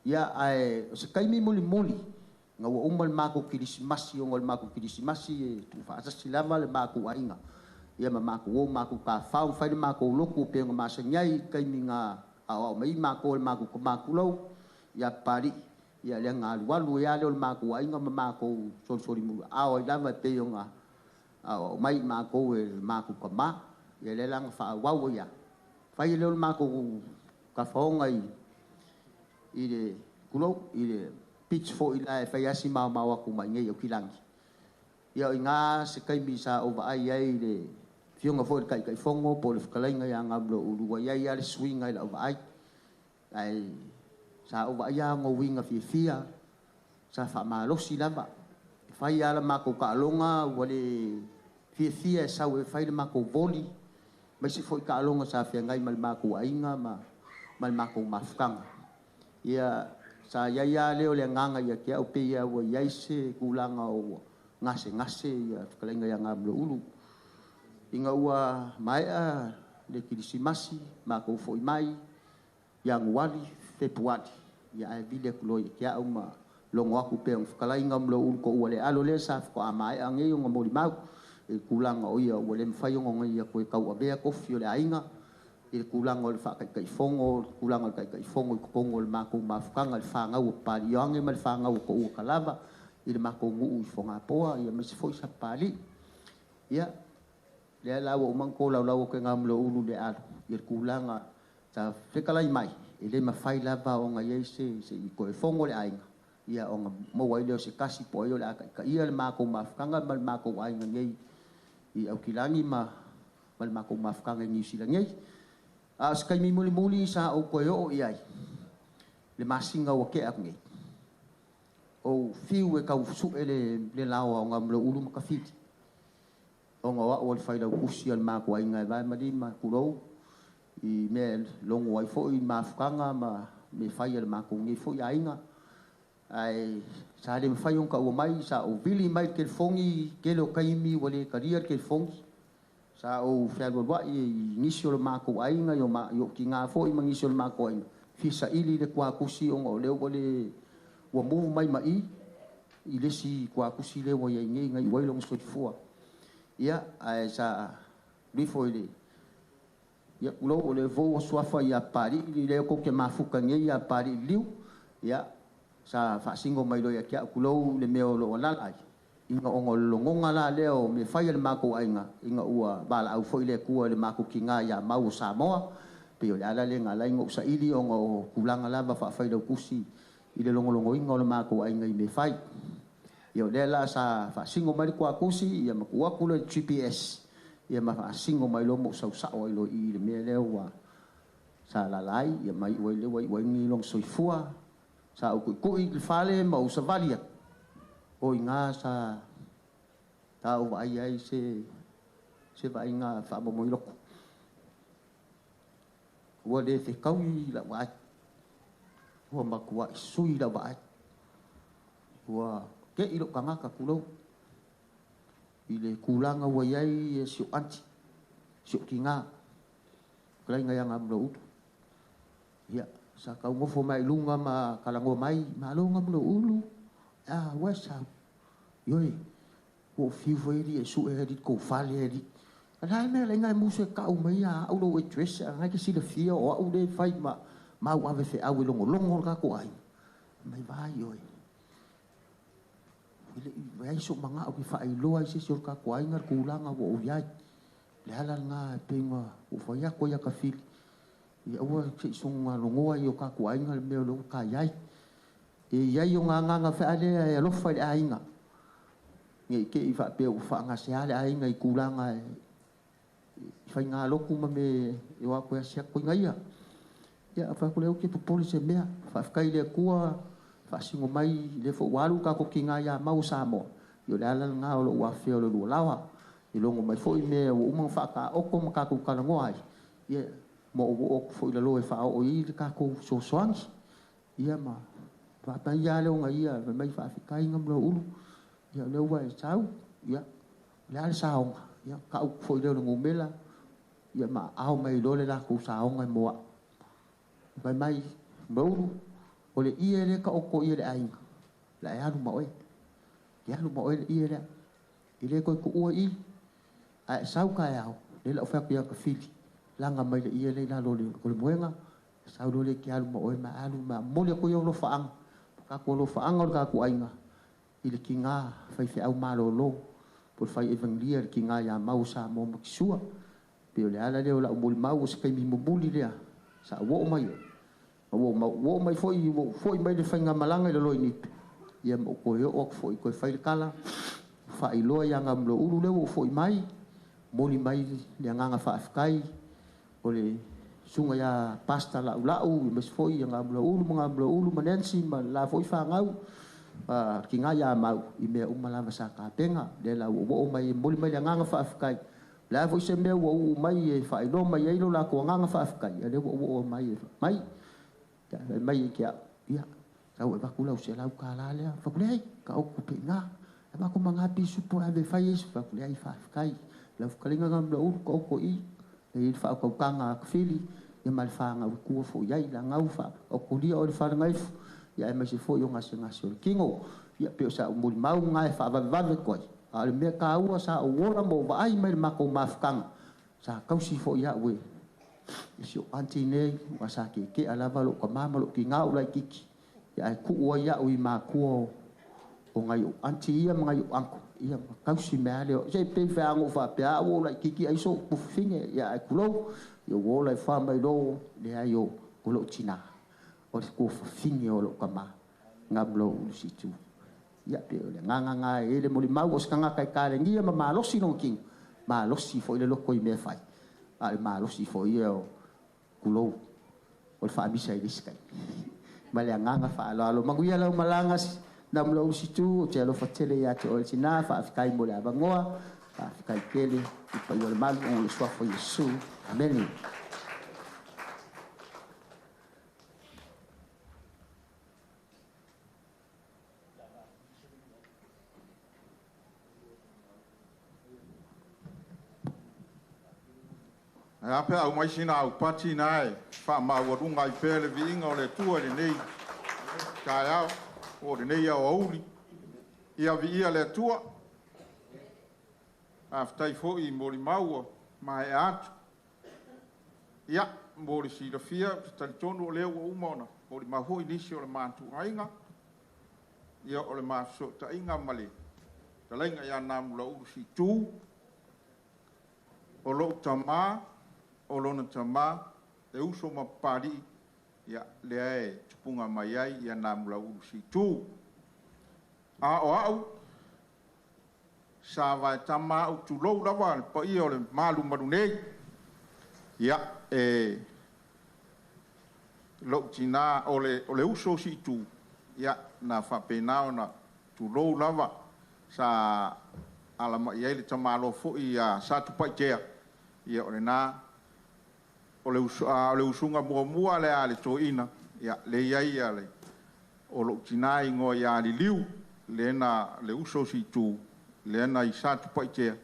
Ia, ae o se taimi mulimuli, na ua uma le matou kilisimasi, ona o le matou kilisimasi e tuufaatasi lava le matou aiga, ia ma matou o matou tafao, fai le matou lotu pei ona masani ai i taimi na aoao mai ai matou e le matou tama tulou, ia Papalii, ia lea na alualu ai lava lea o le matou aiga ma matou solisoli muliaao ai lava e pei ona aoao mai matou e le matou tama. Ia lea la na faaauau ai lava. Fai lea o le matou tafaoga i le tulou, i le beach foi la e fai lava si maomao atu mai nei i Aukilagi. Ia o i ina se taimi sa ou vaai ai i le afioga foi i le Taitaifono po o le fetalaiga ia Gamulaulu, ua i ai lava le suiga i lau vaai. Ae sa ou vaai lava ona uiga fiafia Sa faamalosi lava. E fai lava la matou taaloga ua le fiafia e sau e fai le matou voli, aemaise foi taaloga sa feagai ma le matou aiga ma le matou mafutaga. Ia, sa i ai lava lea o le agaga ia te au pei lava ua i ai se tulaga ua gasegase le fetalaiga ia Gamulou. Ina ua maea le Kerisimasi, matou foi mai Ianuari, Fepuari, ia ae vili atu loa ia te au ma logo atu pei ona fetalai Gamulou toua le alo lea sa faatoa maea nei ona molimau i le tulaga o ia ua le mafai ona ia toe tauavea tofi o le aiga i le tulaga o le faataitaifono, le tulaga o le taitaifono i totonu o le matou mafutaga, le fanau a Papaliioane ma le fanau a Toua Talava i le matou nuu i Fogapoa, ia aemaise foi Sapapalii. Ia, lea la ua uma ona tolaulau atu e Gamulou le alo i le tulaga sa fetalai mai, e le mafai lava ona i ai se i toe fono le aiga, ia ona maua ai lea o se tasi po o ai o le a taitaia le matou mafutaga ma le matou aiga nei i Aukilani ma le matou mafutaga i Niu Sila nei. A o se taimi mulimuli sa ou toe oo i ai le masina ua tea atu nei, ou fiu e tau sue le laoa o Gamulou ma Tafili, ona o au o le failautusi o le matou aiga e vae ma lima, tulou, i mea e logo ai foi mafutaga ma mea fai a le matou nei foi aiga. Ae sa le mafai ona taua mai, sa ou vili mai le telefoni, tele o taimi ua le talia le telefoni. Sa ou fealualuai i nisi o le matou aiga, i ou tiga foi ma nisi o le matou aiga, fia saili le tuatusi ona o lea ua le ua muvu mai ma i i le isi tuatusi lea ua i ai nei na iu ai lona soifua. Ia, ae sa lifo i le ia tulou o le vou o suafa ia Papalii, lea kou te mafuta nei ia Papalii Liu. Ia, sa faasino mai loa ia te au, tulou le mea o loo alaala ai, ina ona o le logoga la lea o mea fai a le matou aiga, ina ua valaau foi le Atua i le matou tiga ia Mau o Samoa. Pei o le ala lea na ala ai ona ou saili ona o tulaga lava faafailautusi i le logologoina o le matou aiga i mea fai. Ia o lea la sa faasino mai le tuatusi, ia ma tuu atu loa i le GPS, ia ma faasino mai loa ma ou sausao ai loa i le mea lea ua sa alaala ai, ia ma iu ai lea ua iu ai ni lona soifua. Sa ou tuitui i le fale ma ou savali atu, o i ina sa ou vaai ai se vaaiga faamomoiloko. Ua le fetaui lau vaai, ua matuai sui lau vaai, ua tei lou tagata tulou i le tulaga ua i ai si ou anti, si ou tiga, fetalaiga ia Gamulou. Ia, sa taugofo mai i luga ma talanoa mai, malo Gamulou, a ua sau. Ioe, ua ou fiu foi alii e sue alii kou fale alii. A la mea la inga e musu e kau mai ia au lou address, a ngai ke silafia o au le fai ma mau ave feau e logologo le tatou aiga. Mai vai oe. E le i ai so manga'o ke faailoa ai se isi o le tatou aiga le tulaga ua ou i ai. Le ala lena e pei ona ou fai atu ai ia Tafili, ia aua se i soga logoa i o tatou aiga le mea o lea ua ta i ai. E i ai o agaga fealea e alofa i le aiga. Nei te i faapea ua faagasea le aiga i tulaga e i faigalotu ma me e o atu e asi atu i ia. Ia, whaku leo ke popole se mea. Whaafkai le kua, whaasingo mai le fo walu ka ko ki ngā ia mau Samoa. I o le ala ngā o lo ua whia o le lua lawa. I longo mai fo i mea ua umanga whaaka oko ma kākou kalangoa ai. Ia, mo o o fo i lalo e wha o i le kākou sosoangi. Ia ma, whaapai ia leo ngā ia, mai whaafekai ngā mlo ulu. Ia leo ua e sau, ia, le ala saonga. Ia, ka au fo i leo le ngumela. Ia ma ao mai lo le lākou saonga e moa. Mai mai, mauru, o le ia le ka oko ia le aiga. La e alu ma oe. Ke alu ma oe le ia lea. I le koe ku ua i, a e sau ka e ao, le lau whea kuia ka fili. Langa mai le ia le la lo le o le moenga. Sau lo le ke alu ma oe ma alu ma moli ko ia lo whaanga. Ka ko lo whaanga o le ka ku aiga. I le ki ngā whai wheau malolo. Po le whai evangelia le ki ngā ia mau sa mō makisua. Pe o le ala leo la umuli mau o se kaimi mumuli lea. Sa wo mai o. Ua mai foi, ua foi mai le whainga malanga i le loi nipe. Ia mo koe o aku foi koe whai le kala. Whailoa ia ngā mlo ulu leo ua foi mai. Moli mai le anganga whaafkai. O le sunga ia pasta lau lau. I mas foi ia ngā mlo ulu ma ngā mlo ulu ma Nancy ma la foi whangau. Kiga iā Mau i mea uma lava sa tapena lea la ua oo mai e momoli mai le agaga faafetai. O le a foi se mea ua uu mai e faailoa mai ai lo latou agaga faafetai, ia lea ua oo mai e mai. Ia fai mai ia te au, ia, sau e avatu lau $100 lea. Fai atu, leai, taoto pea i ina. E avatu ma na pisupo e ave e fai ai se. Fai atu, leai, faafetai. Lau fetalaiga Namulauulu, taoto i i. E i ai le faautautaga a Kafili, ia ma le fanau e tua foi i ai. Leaga ua faataotolia oe i le falagaifo, ia aemaise foi o gasegase o le tino. Ia pei o sa ou molimau lena e faavavevave atu ai, a o le mea taua sa ou ola ma ou vaai mai i le matou mafutaga, sa tausi foi au e si ou aunty nei, aua sa tietia lava lou tama ma lou tina a o laitiiti, ia ae tuu ai au i matua o nai ou aunty ia ma nai ou uncle, ia ma tausi mai lava lea. Se pei e fai lava ona ou faapea au ua ou laitiiti ai sou tufafine, ia ae tulou, ia ua ola ifo lava mai lo, leai o lou tina, o le tuafafine o lou tama, Namulauulu Situ. Ia pei o le agaga lena e i ai le molimau o se tagata e talenia ma malosi lona tino, malosi foi le loto i mea e fai, a o le malosi foi ia o tulou, o le faamisa i le isi taimi. Ma le agaga faaaloalo. Manuia lau malaga Namulauulu Situ, ou te alofa tele ia te oe le tina, faafetai mo le avanoa, faafetai tele i paia o le malu ona o le suafa o Iesu. Amene.
Ae a pe a aumai sina aupati ina e faamaualuga ai pea le viiga o le Atua i lenei taeao po o lenei aoauli. Ia viia le Atua. Faafetai foi i molimau ua maea atu. Ia, mo le silafia, ou te talitonu o lea ua uma ona molimau foi nisi o le matou aiga, ia o le ma fesootaiga ma le fetalaiga ia Namulauulu Situ, o lou tama, o lona tama, e uso ma Papalii, ia, lea e tupuga mai ai ia Namulauulu Situ. A o au, sa vaetama au, tulou lava le paia o le malumalu nei, ia, e lou tina, o le uso o Situ, ia, na faapena ona tulou lava, sa alamai ai le tamaloa foi ia Satupaitea, ia o lena, o le usuga muamua lea a le toeaina, ia, lea e i ai ia le, o lou tina e igoa ia Liliu, lea na, le uso o Situ, lea na i Satupaitea,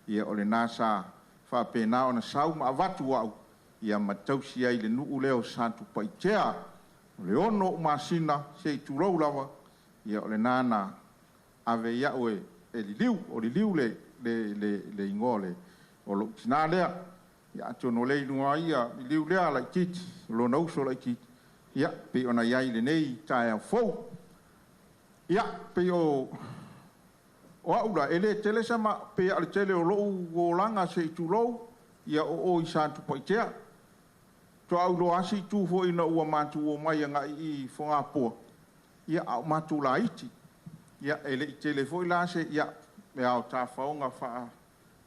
ia o lena sa faapena ona sau ma avatu au, ia ma tausi ai i le nuu lea o Satupaitea. O le 6 ou masina, se i tulou lava, ia o lena na ave ai au e Liliu, o Liliu le igoa o lou tina lea. Ia atonu o lea e iloa ai ia Liliu lea laitiiti, o lona uso laitiiti, ia pei ona i ai i lenei taeao fou. Ia, pei o au la, e le tele sa ma, pei o le tele o lou olaga se i tulou, ia o o i Satupaitea. Toa au loa asi tu foi ina ua matou o mai agai i Fogapoa, ia a o matou laiti. Ia e le i tele foi la se, ia, mea o tafaoga faa,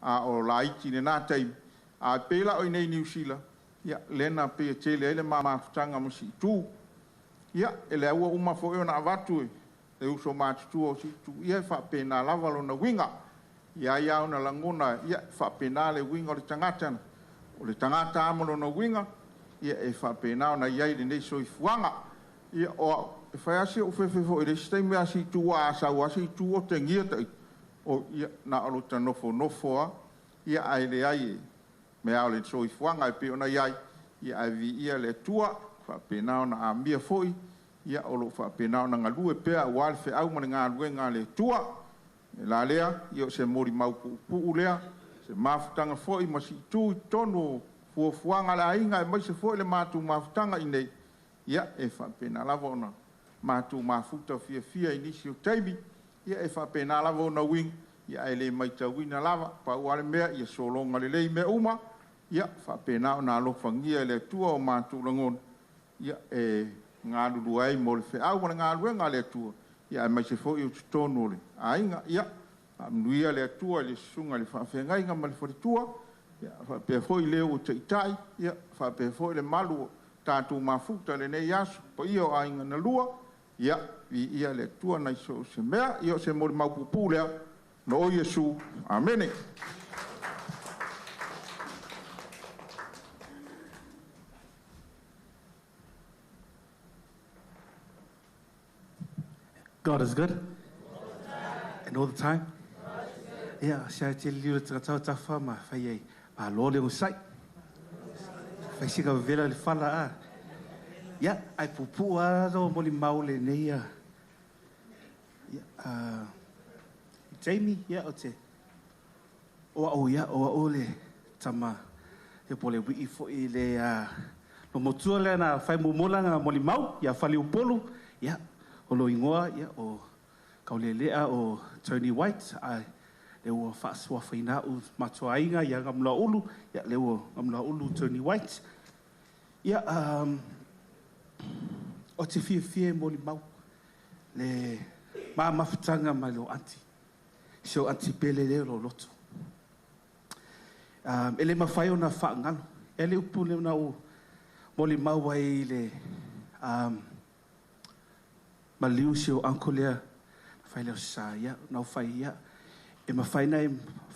a o laiti lena taimi, a pei la o i nei Niu Sila, ia lena pei e tele ai le mafutaga ma Situ. Ia, e le aua uma foi ona avatu e uso matutua o Situ, ia e faapena lava lona uiga. Ia ia ona lagona, ia faapena le uiga o le tagata, o le tagata ama lona uiga, ia e faapena ona i ai lenei soifuaga. Ia o au, e fai asi ou fefe foi le isi taimi a Situ a sau a Situ o tengia tai, o ia na o lo ta nofonofo a, ia ae leai e mea o le soifuaga e pei ona i ai, ia ae viia le Atua, faapena ona amia foi, ia o loo faapena ona galue pea aua le feau ma le galuega a le Atua. E la lea, ia o se molimau puupuu lea, se mafutaga foi ma Situ i totonu o fuafuaga a le aiga aemaise foi le matou mafutaga i nei, ia e faapena lava ona matou mafuta fiafia i nisi o taimi, ia e faapena lava ona uiga, ia ae le maitauina lava, pau lava le mea ia sologa lelei mea uma, ia faapena ona alofagia e le Atua o matou lagona, ia e galulue ai mo le feau ma le galuega a le Atua, ia aemaise foi o totonu o le aiga. Ia faamanuia le Atua i le susuga i le faafeagaiga ma le faletua, ia faapea foi le ua taitai, ia faapea foi le malu o tatou mafuta i lenei aso, paia o aiga na lua, Ia, viia le Atua nai so o se mea, ia o se molimau puupuu lea, no o Iesu. Amene.
God is good. And all the time. Ia, sia te liu le tagata tafa ma fai ai. Ma lo le sai. Fai sika vela le fala a. Ia, ai pupu a lo moli mau le nei ia. Ia, Jamie, ia o te. O a o ia, o a o le tama. Ia po le wii fo i le no motua le na fai mumola nga moli mau, ia fali upolu, ia, o lo ingoa, ia, o kaulelea o Tony White, ai le ua faasua faina u matuaiga ia gamla ulu, ia le ua gamla ulu Tony White. Ia, o te fia fia moli mau, le maa mafutanga mai lo anti, so anti pele le lo loto. E le mawhai o na whaangalo, e le upu le na o moli mau ai le maliu si o anko lea, whai leo sa ia, nau whai ia, e mawhai nei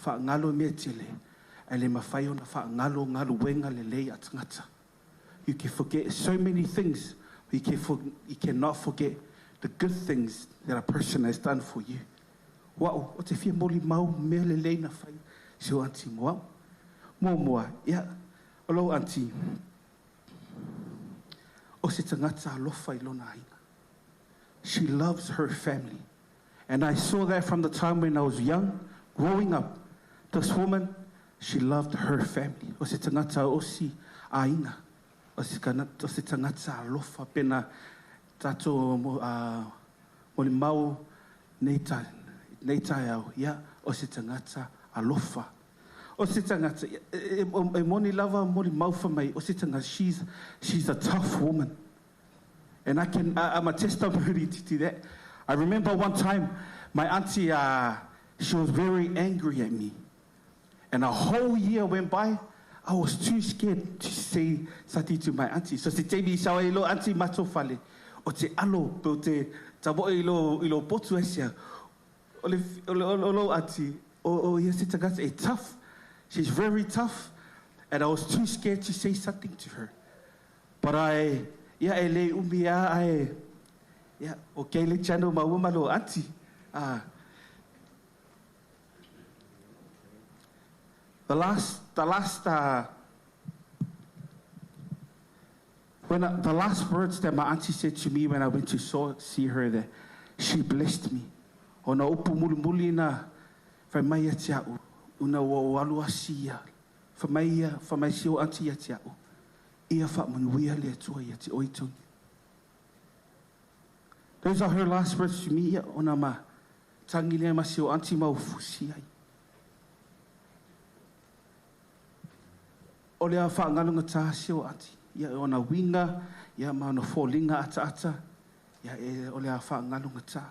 whaangalo mea tele, e le mawhai o na whaangalo ngalo wenga le lei atangata. You can forget so many things, but you cannot forget the good things that a person has done for you. Wao, o te fia moli mau mea le lei na whai, si o anti moa. Mua mua, ia, o lau anti, o se tangata alofa i lona aina. She loves her family. And I saw that from the time when I was young, growing up. This woman, she loved her family. O se tangata osi aina. O se tangata alofa pena tato moli mau nei tai au. Ia, o se tangata alofa. O se tangata, e moni lava moli mau fa mai. O se tangata, she's a tough woman. And I'm a testimony to that. I remember one time, my auntie, she was very angry at me. And a whole year went by, I was too scared to say something to my auntie. So se tevi sa i lo auntie mato fale. O te alo, pe o te tabo i lo potu esia. O le auntie, o ia se tagata e tough. She's very tough. And I was too scared to say something to her. But I, ia e le umia ai, ia, o ke le channel ma uma lo auntie. The last words that my auntie said to me when I went to see her there, she blessed me. O na upu muli muli na whai mai ati au, una o alu asia, whai mai si o auntie ati au. Ia wha manuia le atua ia te oi tonu. Those are her last words to me, ia ona ma tangi lea ma si o auntie mau fusi ai. O lea whaangalunga tā si o auntie. Ia ona winga, ia ma ona fōlinga ata ata, ia e o lea whaangalunga tā.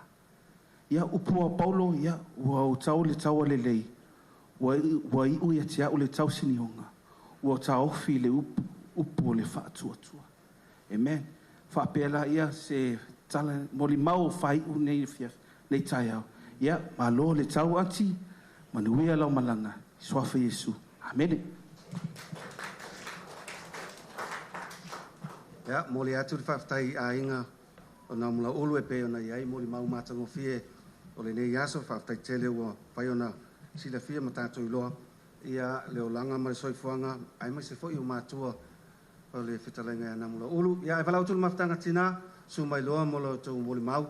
Ia upua Paulo, ia ua o tau le tau le lei, ua iu ia te au le tau sinionga, ua tā ofi le upu, upu le whaatuatua. Amen. Whaapela ia se tala moli mau whai u nei nei tai au. Ia, malo le tau anti, manuia lau malanga. Suafa Yesu. Amen.
Ia, moli atu le whaaftai a inga o nā mula ulu e pe ona iai, moli mau mātangofie o le nei aso, whaaftai tele ua whai ona silafia ma tātou iloa. Ia, le olanga ma le soifuanga, ai mai se foi o mātua o le fitalenga ia namula ulu. Ia, e walau tulu mafutanga tina, su mai loa mo lo tau moli mau.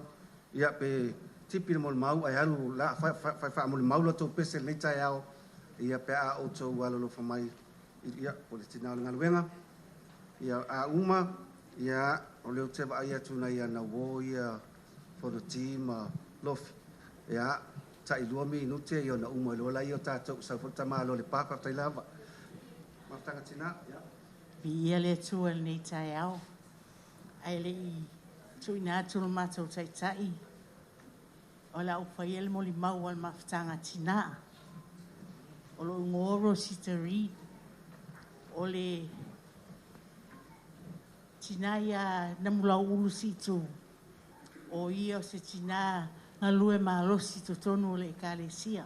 Ia, pe tipi le moli mau, ai alu la, whai wha moli mau lo tau pese le tai ao. Ia, pe a o tau alo lo whamai, ia, po le tina o le ngaluenga. Ia, a uma, ia, o leo te waa ia tuna ia na wo ia, fono ti ma lofi. Ia, tai lua mi nute ia na uma lola ia tātou sau fota malo le pāpa tai lava. Mafutanga tina, ia.
Ia le atua lenei taeao, ai le i tuina atu le matou taitai, o la upaia le moli mau al mafutanga tina, o lo ngoro sitari, o le tina ia namulau ulu situ, O ia o se tinā galue malosi totonu o le ekalesia.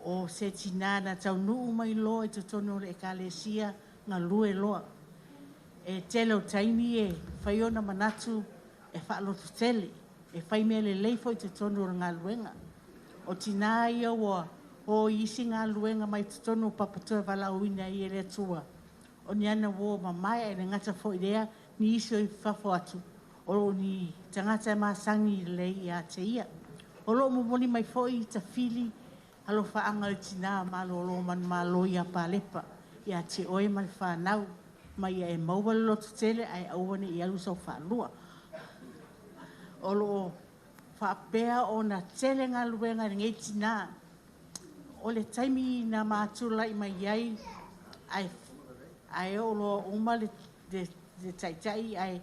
O se tinā na taunuu mai loa i totonu o le ekalesia galue loa. E tele o taimi e fai ona manatu e faalototele, e fai mea lelei foi i totonu o le galuega. O tinā ia ua o i isi galuega mai totonu o papa toe valaauina ai e le Atua. O ni ana uō mamae ae le gata foi i lea, nisi o i fafo atu, o lo o ni tagata e masani lelei ia te ia. O lo o momoli mai foi tafili alofaaga o le tinā malōlō manumalo ia Palepa, ia te oe ma le fanau, ma ia e maua le lototele ae aua ne i alu sau faalua. O lo o faapea ona tele galuega i lenei tinā. O le taimi na matulai mai ai, ae oo loa uma le taitai ae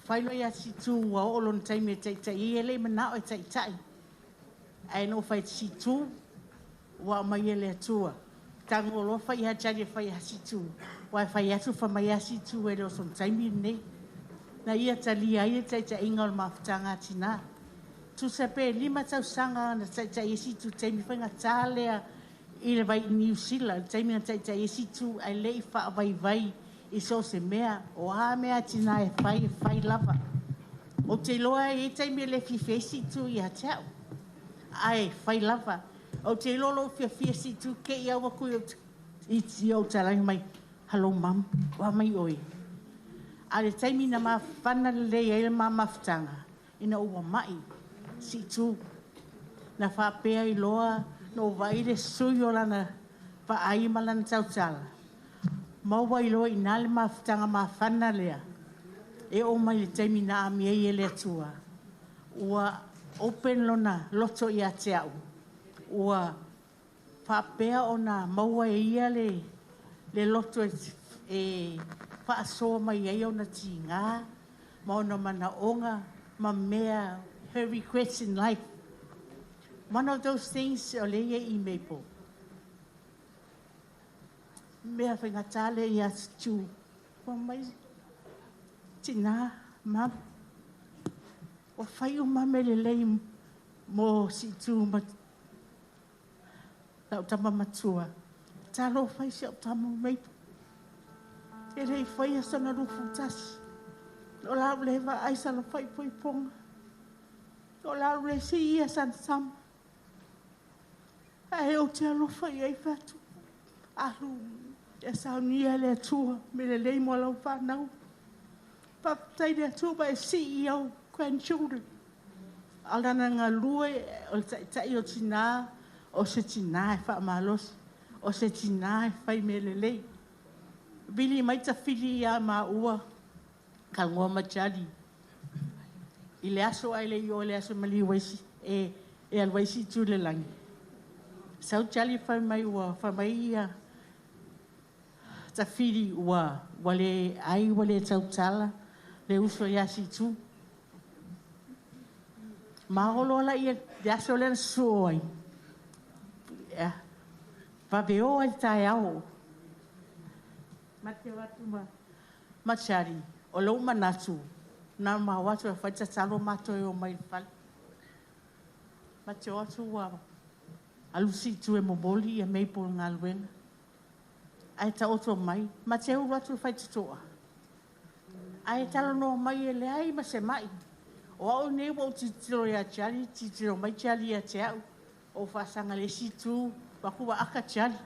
fai loa ia Situ ua oo lona taimi e taitai ai, e le i manao e taitai. Ae na ou fai atu, Situ, ua aumai e le Atua. Tago loa fai ia Charlie e fai ia Situ, aua e fai atu fai mai lava Situ e le o sona taimi lenei. Na ia talia ai le taitaiga o le mafutaga a tinā. Tusa pe 5 tausaga na taitai ai Situ i le taimi faigata lea i le vai i Niu Sila, le taimi na taitai ai Situ ae le i faavaivai i so o se mea, o a mea a tinā e fai, e fai lava. Ou te iloa e i ai taimi e le fiafia ai Situ ia te au, ae fai lava. Ou te iloa lou fiafia Situ te i au atu i ou talai mai, hello mum, o a mai oe? A o le taimi na mafana lelei ai le ma mafutaga, ina ua mai Situ. Na faapea ai loa na ou vaai le sui o lana vaai ma lana tautala, maua ai loa i ina le mafutaga mafana lea, e oo mai le taimi na amia ai e le Atua, ua open lona loto ia te au, ua faapea ona maua e ia le loto e faasoa mai ai ona tiga ma ona manaoga ma mea, her regrets in life. One of those things o lea ia i Maple. Mea faigata lea ia Situ. Ua mai, tina, mam, ua fai uma mea lelei mo Situ ma lau tama matua. Talofa i si au tama o Maple. E le i faia sana 21. O lau le vaai sana faaipoipoga. O lau le siia sana tama. Ae ou te alofa i ai fai atu. Alu e saunia le Atua me lelei mo lau whanau. Faafetai le Atua ma e sii i au grandchildren. A o lana galue o le taitai o tinā, o se tinā e faamalosi, o se tinā e fai mea lelei. Vili mai tafili ia maua, talanoa ma Charlie. I le aso ae le i oo i le aso e maliu ai si, e alu ai Situ i le lagi. Sau Charlie fai mai ua fai mai ia tafili ua le ai ua le tautala le uso ia Situ. Maolo ala ia le aso lea na suo ai. Ia, vave o ai le taeao. Ma te o atu ma Charlie, o lou manatu, na ma o atu e fai tatalo matou e o mai le fale. Ma te o atu ua alu Situ e momoli ia Maple galuega. Ae taoto mai, ma te ulu atu e fai totoa. Ae talanoa mai e leai ma se mai. O au nei ua ou tilotilo ia Charlie, tilotilo mai Charlie ia te au. O faasaga le Situ, atu ua aka Charlie.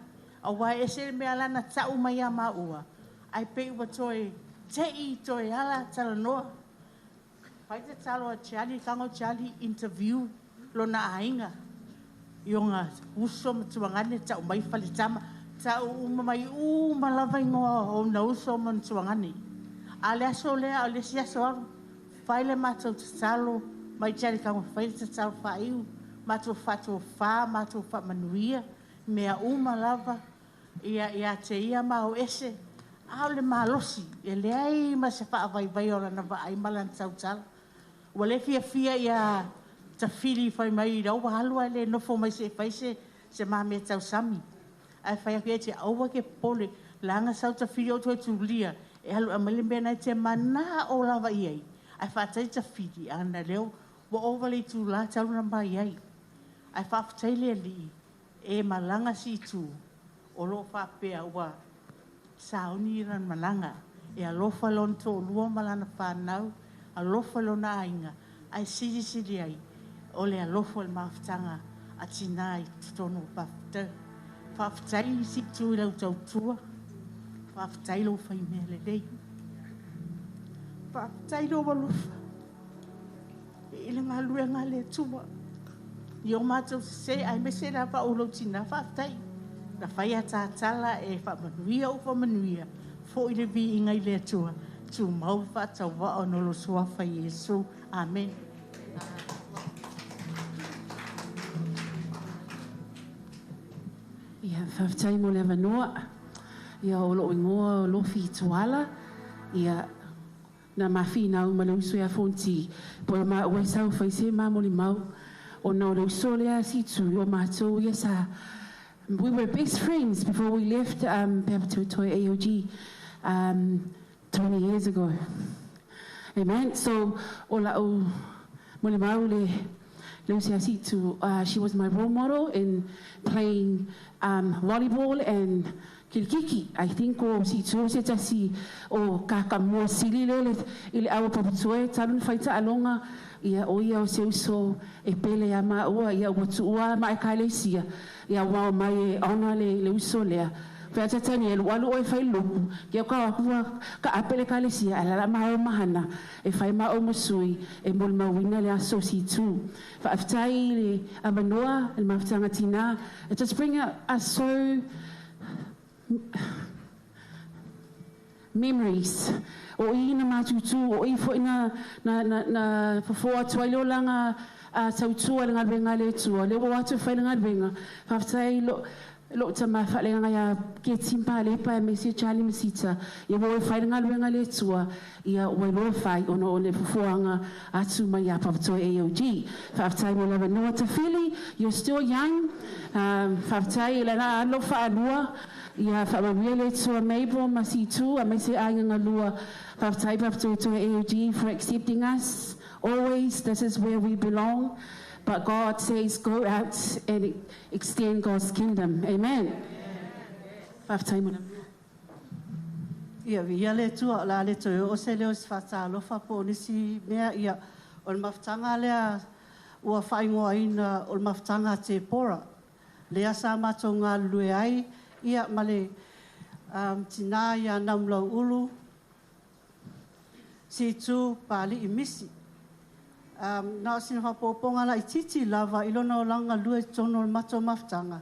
Aua e ese le mea lana tau mai ia maua. Ae pei ua toe tei toe ala talanoa. Fai tatalo a Charlie, kago Charlie interview lona aiga. I ona uso ma tuagane tau mai faletama. Tau uma mai uma lava ingoa o na uso ma na tuagane. A le aso lea, o le isi aso alu, fai le matou tatalo, mai Charlie kago fai le tatalo faaiu, matou faatofā, matou faamanuia, mea uma lava, ia ia te ia ma o ese, a o le malosi, e leai ma se faavaivai o lana vaai ma lana tautala. Ua le fiafia ia tafili fai mai i lau alu ae le nofo mai se fai se ma mea tausami. Ae fai atu ia te aua ke popole, leaga sau tafili o toe tulia, e alu e aumai le mea na e te manao lava i ai. Ae fa'atai tafili ana lea ua ova le itulā talu na mai ai. Ae fa'afetai le Alii e malaga Si'itū o lo'o fa'apea ua sauni lana malaga e alofa lona to'alua ma lana fanau alofa lona aiga ae silisili ai o le alofa o le mafutaga a tinā i totonu o Papatoetoe. Faafetai Si'itū i lau tautua, faafetai lou faimea lelei, faafetai lou alofa i le galuega a le Atua. I o matou sesē aemaise le va'u o lou tinā, faafetai. Na fai a tātala e faamanuia ou faamanuia, fo'i le viiga i le Atua, tumau le faatauvaa ona o lo suafa Iesu. Amene.
Ia, faafetai mo le avanoa. Ia, o lo'u igoa o Lofi Tuala. Ia, na mafinau ma le uso ia Fonoti po o maua e sau fai se mamolimau ona o le uso lea Si'itū o matou ia sa we were best friends before we left Papatoetoe AOG 20 years ago. Amen. So, o la'u molimau le le uso ia Si'itū, she was my role model in playing volleyball and kilikiki. I think o Si'itū se tasi o kakamua sili le i le aua Papatoetoe talu na faita'aloga ia o ia o se uso e pele ia maua ia ua tu'ua ma ekalesia ia ua o mai e ona le uso lea featatani e lu'alu oe failuku ia ka akua ka ape le ekalesia ae lala ma o mahana e fai ma o masui e molimauina le aso Si'itū. Fa'afetai le avanoa le mafutaga tinā. It just bring us so memories o i na matutu o i fo'i na fofō atu ai le olaga a tautua le galuega a le Atua lea ua o atu e fai le galuega. Faafetai lo'u tamā faaleagaga iā Keti ma Palepa aemaise Charlie Masita ia ua o e fai le galuega a le Atua ia ua iloa fai ona o le fofoaga atu mai iā Papatoetoe AOG. Faafetai mo le avanoa. Tafili, you're still young. Faafetai lana alo fa'alua ia fa'amanuia le Atua Mabel ma Si'itū aemaise aiga galua. Faafetai Papatoetoe AOG for accepting us always. This is where we belong, but God says go out and extend God's kingdom. Amen. Faafetai mo le avanoa.
Ia, viia le Atua, o le a le toe oo se leo i se fa'atalofa po o nisi mea ia o le mafutaga lea ua fa'aigoaina o le mafutaga a Tepora lea sa matou galulue ai ia ma le tinā iā Naumulauulu Si'itū Pali'i Misi. Na o sina fa'aopoopoga laitiiti lava i lona olaga galue i totonu o le matou mafutaga.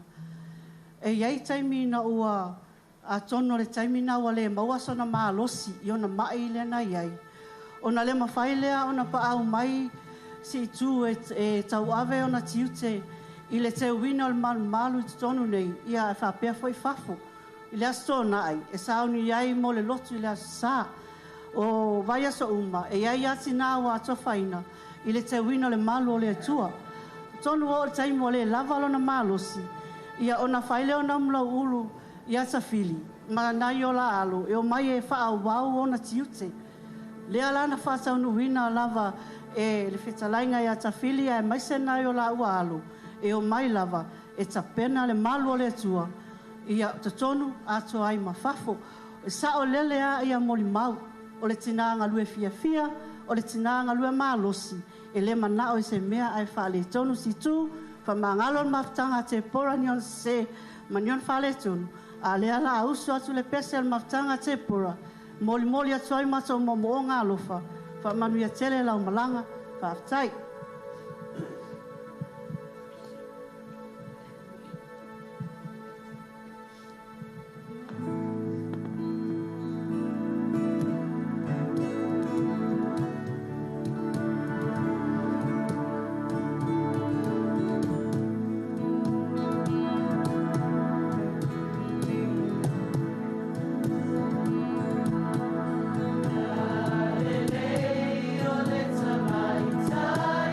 E i ai taimi ina ua atonu o le taimi na ua lē maua sona malosi i ona ma'i lea na i ai ona le mafai lea ona paau mai Si'itū e tauave ona tiute i le teuina o le malumalu i totonu nei ia ae faapea fo'i fafo i le Aso Tona'i e sauni ai mo le lotu i le Aso Sā o vaiaso uma e i ai atinā ua atofaina i le teuina o le malu o le Atua. Tonu o le taimi ua lē lava lona malosi ia ona fai lea o Naumulauulu ia Tafili ma nai o la alo e omai e fa'aauau ona tiute. Lea la na fa'ataunuuina lava e le fetalaiga iā Tafili aemaise nai o lāua alo e omai lava e tapena le malu o le Atua ia totonu atoa ai ma fafo. E sa'o lele a ia molimau o le tinā galue fiafia o le tinā galue malosi e lē mana'o i se mea ae fa'aletonu. Si'itū fa'amagalo le mafutaga a Tepora ni ona sesē ma ni ona faaletonu a lea la usu atu le pese o le mafutaga a Tepora molimoli atu ai matou mo'omo'oga alofa fa'amanuia tele lau malaga fa'afetai.
O le tamaitai.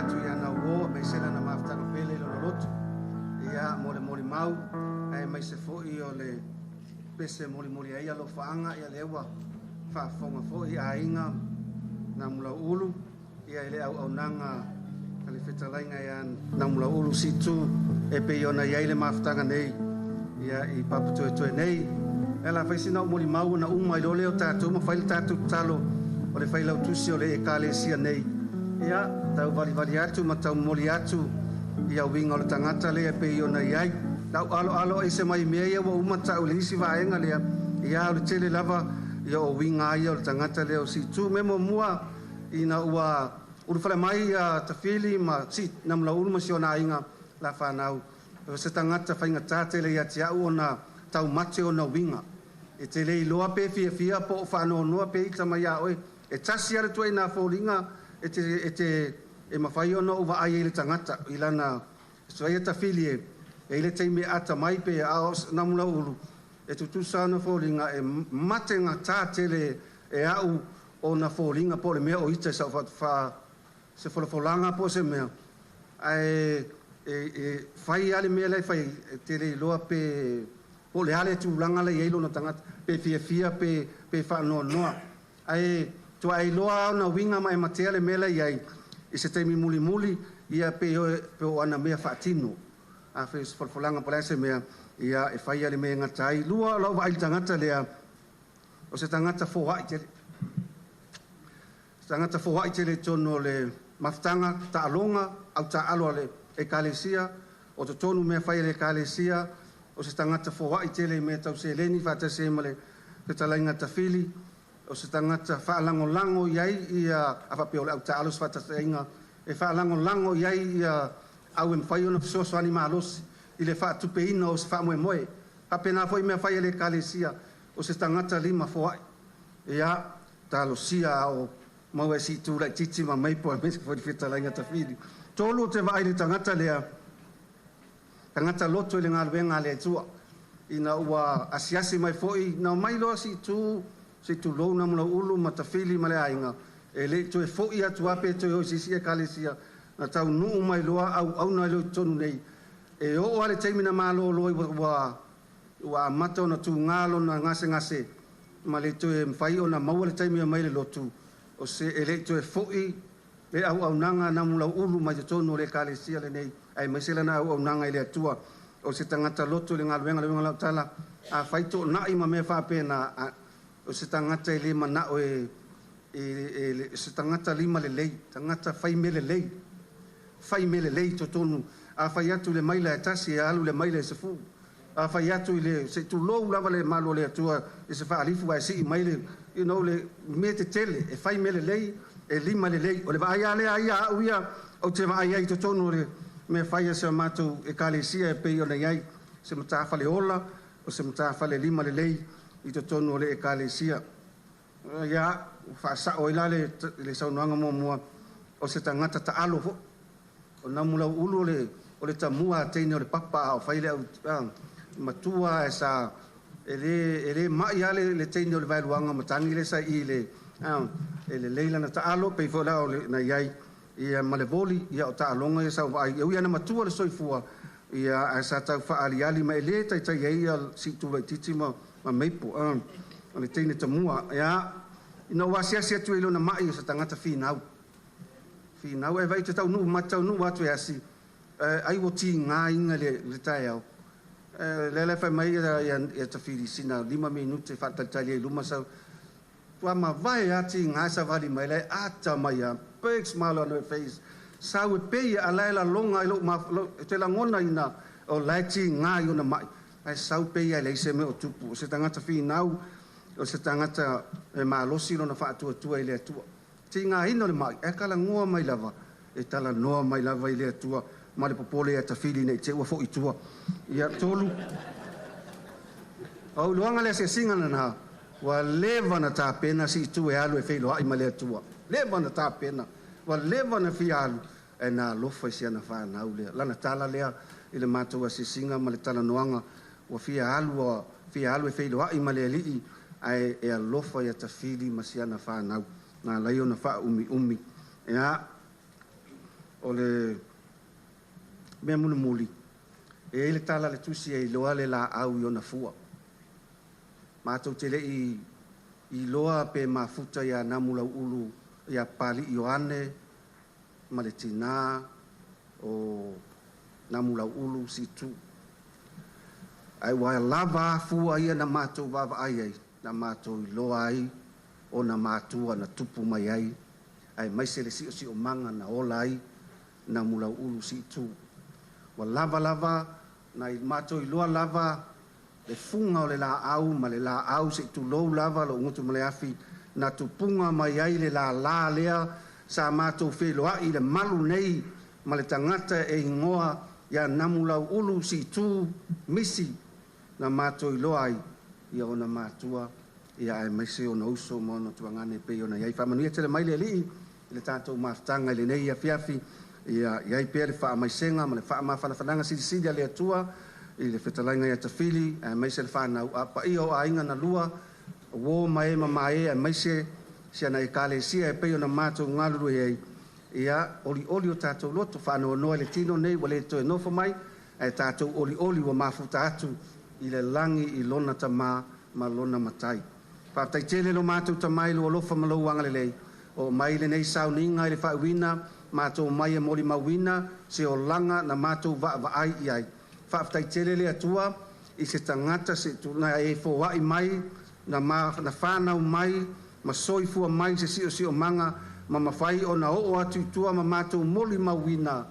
atu ia na uo me se lana mafutaga pele i lona loto. Ia mo le molimau, ae mai se fo'i o le pese molimoli ai alofaaga ia lea ua faafofoga fo'i aiga Namulau'ulu ia i le auaunaga a le fetalaiga ia Namulau'ulu Situ e pei ona i ai le mafutaga nei ia i Papatoetoe nei. E la fai sina o molimau ona uma i lo lea o tatou ma fai le tatou tatalo o le failautusi o le ekalesia nei. Ia, tau valivali atu ma tau momoli atu ia uiga o le tagata lea e pei ona i ai. Lau aloalo ese mai mea ia ua uma ta'u i le isi vaega lea, ia o le tele lava ia o uiga ia o le tagata lea o Situ. Me muamua ina ua ulufale mai ia Tafili ma si Namulau'ulu ma si ona aiga la fanau, o se tagata faigata tele ia te a'u ona taumate ona uiga. E te le iloa pe fiafia po o faanoanoa pe ita mai iā oe. E tasi lava le tuaiga foliga e te, e te e mafai ona ou vaai ai i le tagata i lana soia Tafili e e i le taimi e ata mai pe a o Namulau'ulu e tutusa ona foliga e mate gatā tele e a'u ona foliga po o le mea o ita i sa'u faa se folafolaga po o se mea ae e fai lava le mea la e fai ai e te le iloa pe po o le a le tulaga la e i ai lona tagata pe fiafia pe faanoanoa ae tuaailoa ona uiga ma e matea le mea la e i ai i se taimi mulimuli ia pe o ana mea faatino. Afai o se folafolaga po o le a se mea, ia e fai lava le mea e gata ai. Lua, o lau vaai i le tagata lea, o se tagata foai tele. Se tagata foai tele i totonu o le mafutaga, taaloga, au taaalo a le ekalesia, o totonu mea fai a le ekalesia, o se tagata foai tele i mea tau seleni faatasi ai ma le fetalaiga Tafili, o se tagata faalagolago i ai ia, a faapea o le au taaalo se faataitaiga, e faalagolago i ai ia au e mafai ona fesoasoani malosi i le faatupeina o se faamoemoe. Faapena foi mea fai a le ekalesia, o se tagata lima foai. Ia, talosia a o maua e siitu laitiiti ma maipo aemaise foi le fetalaiga Tafili. Tolu o te vaai i le tagata lea, tagata loto i le galuega a le Atua. Ina ua asiasi mai foi, na omai loa siitu, se i tulou Namulau'ulu ma Tafili ma le aiga, e le i toe fo'i atu lava pe toe o i se isi ekalesia, na taunuu mai loa auauna i lea i totonu nei. E oo lava i le taimi na malolo ai ua ua amata ona tuga lona gasegase ma le toe mafai ona maua le taimi e omai i le lotu, o se e le i toe fo'i le auaunaga a Namulau'ulu mai totonu o le ekalesia lenei, aemaise lana auaunaga i le Atua. O se tagata loto i le galuega, le uiga o lau tala, afai toonai ma mea faapena, o se tagata e le manao e se tagata lima lelei, tagata fai mea lelei, fai mea lelei i totonu. Afai atu i le maila e tasi, e alu i le maila e 10. Afai atu i le, se i tulou lava le malu o le Atua i se faalifu ae sii mai le, you know, le mea tetele, e fai mea lelei, e lima lelei. O le vaai lava lea a ia a au ia, ou te vaai ai i totonu o le mea fai a si a matou ekalesia e pei ona i ai se matafale ola, o se matafale lima lelei i totonu o le ekalesia. Ia, ua faasa'o ai la le saunoaga muamua, o se tagata taalo foi. O Namulau'ulu o le o le tamua a teine o le papa a o fai le au matua ae sa e le e le ma'i lava le teine o le vaeluaga o matagi lea sa i i le e lelei lana taalo pei foi la o le na i ai ia ma le voli ia o taaloga ia sa ou vaai e ui lava ina matua le soifua ia ae sa tau faaaliali ma e le taitai ai ia Siutu laitiiti ma Maple o le teine tamua. Ia, ina ua asiasi atu i lona ma'i o se tagata finau. Finau e vaai te taunuu ma taunuu atu e asi, ai ua tiga iga le taeao. Lea la fai mai ia Tafili sina 5 minute faatalitali ai i luma sau. Ua mavae lava tiga savali mai la e ata mai lava. Big smile on her face. Sau e pei a la e laloga i lou e te lagona ina o la e tiga i ona ma'i. Ae sau pei lava e leai se mea o tupu. O se tagata finau, o se tagata e malosi lona faatuatua i le Atua. Tigaina o le ma'i, ae talanoa mai lava, e talanoa mai lava i le Atua ma le popole ia Tafili ne i te i ua fo'i i tua. Ia, tolu. O ou iloaga le asiasiga lena, ua leva ona tapena Siutu e alu e feiloai ma le Atua. Leva ona tapena, ua leva ona fia alu, ae na alofa i si ana fanau lea. Lana tala lea i le matou asiasiga ma le talanoaga, ua fia alu, ua fia alu e feiloai ma le Alii, ae e alofa ia Tafili ma si ana fanau. Na ala ai ona faaumiumi. Ia, O le mea mulimuli, e i ai le tala a le tusi e iloa le laau i ona fua. Matou te le i iloa pe mafuta ia Namulauulu ia Papalii Ioane ma le tinā o Namulauulu Situ. Ae ua lava a fua ia na matou vaavaai ai, na matou iloa ai ona matua na tupu mai ai, aemaise le siosiomaga na ola ai Namulauulu Situ. Ua lava lava na matou iloa lava le fuga o le laau ma le laau se'i tulou lava lou gutu ma le afi na tupuga mai ai le lālā lea sa matou feiloai i le malu nei ma le tagata e igoa ia Namulauulu Situ Misi na matou iloa ai ia ona matua ia aemaise ona uso ma ona tuagane pei ona i ai. Faamanuia tele mai le Alii i le tatou mafutaga i lenei afiafi, ia i ai pea le faamaisega ma le faamafanafanaga silisili a le Atua i le fetalaiga ia Tafili, aemaise le fanau a paia o aiga na lua, uō ma e mamae, aemaise si ana ekalesia e pei ona matou galulue ai. Ia olioli o tatou loto, faanoanoa i le tino nei ua le toe nofo mai, ae tatou olioli ua mafuta atu i le lagi i lona Tamā ma lona Matai. Faafetai tele lo matou Tamā i lou alofa ma lou agalelei, oo mai lenei sauniga i le faaiuina, matou mai e molimauina se olaga na matou vaavaai i ai. Faafetai tele le Atua i se tagata se na e foai mai, na whanau mai, ma soifua mai se siosiomaga ma mafai ona oo atu i tua ma matou molimauina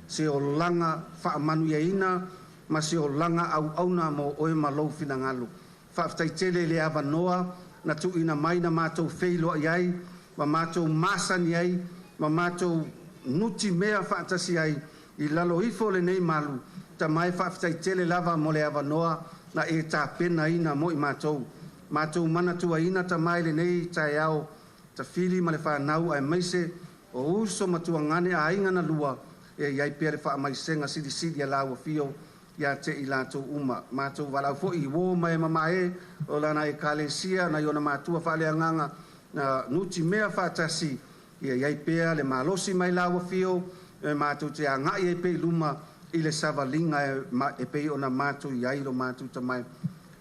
se olaga faamanuiaina ma se olaga auauna mo oe ma lou finagalo. Faafetai tele i le avanoa na tuuina mai na matou feiloai ai, ma matou masani ai, ma matou nutimea faatasi ai i lalo ifo o lenei malu. Tamā e faafetai tele lava mo le avanoa na e tapenaina mo i matou. Matou manatuaina Tamā i lenei taeao Tafili ma le fanau aemaise o uso ma tuagane aiga na lua e i ai pea le faamaisega silisili a lau afio ia te i latou uma. Matou valaau foi i uō ma e mamae o lana ekalesia nai ona matua faaleagaga na nutimea faatasi ia i ai pea le malosi mai lau afio e matou te agai ai pea i luma i le savaliga e pei ona matou i ai lo matou Tamā.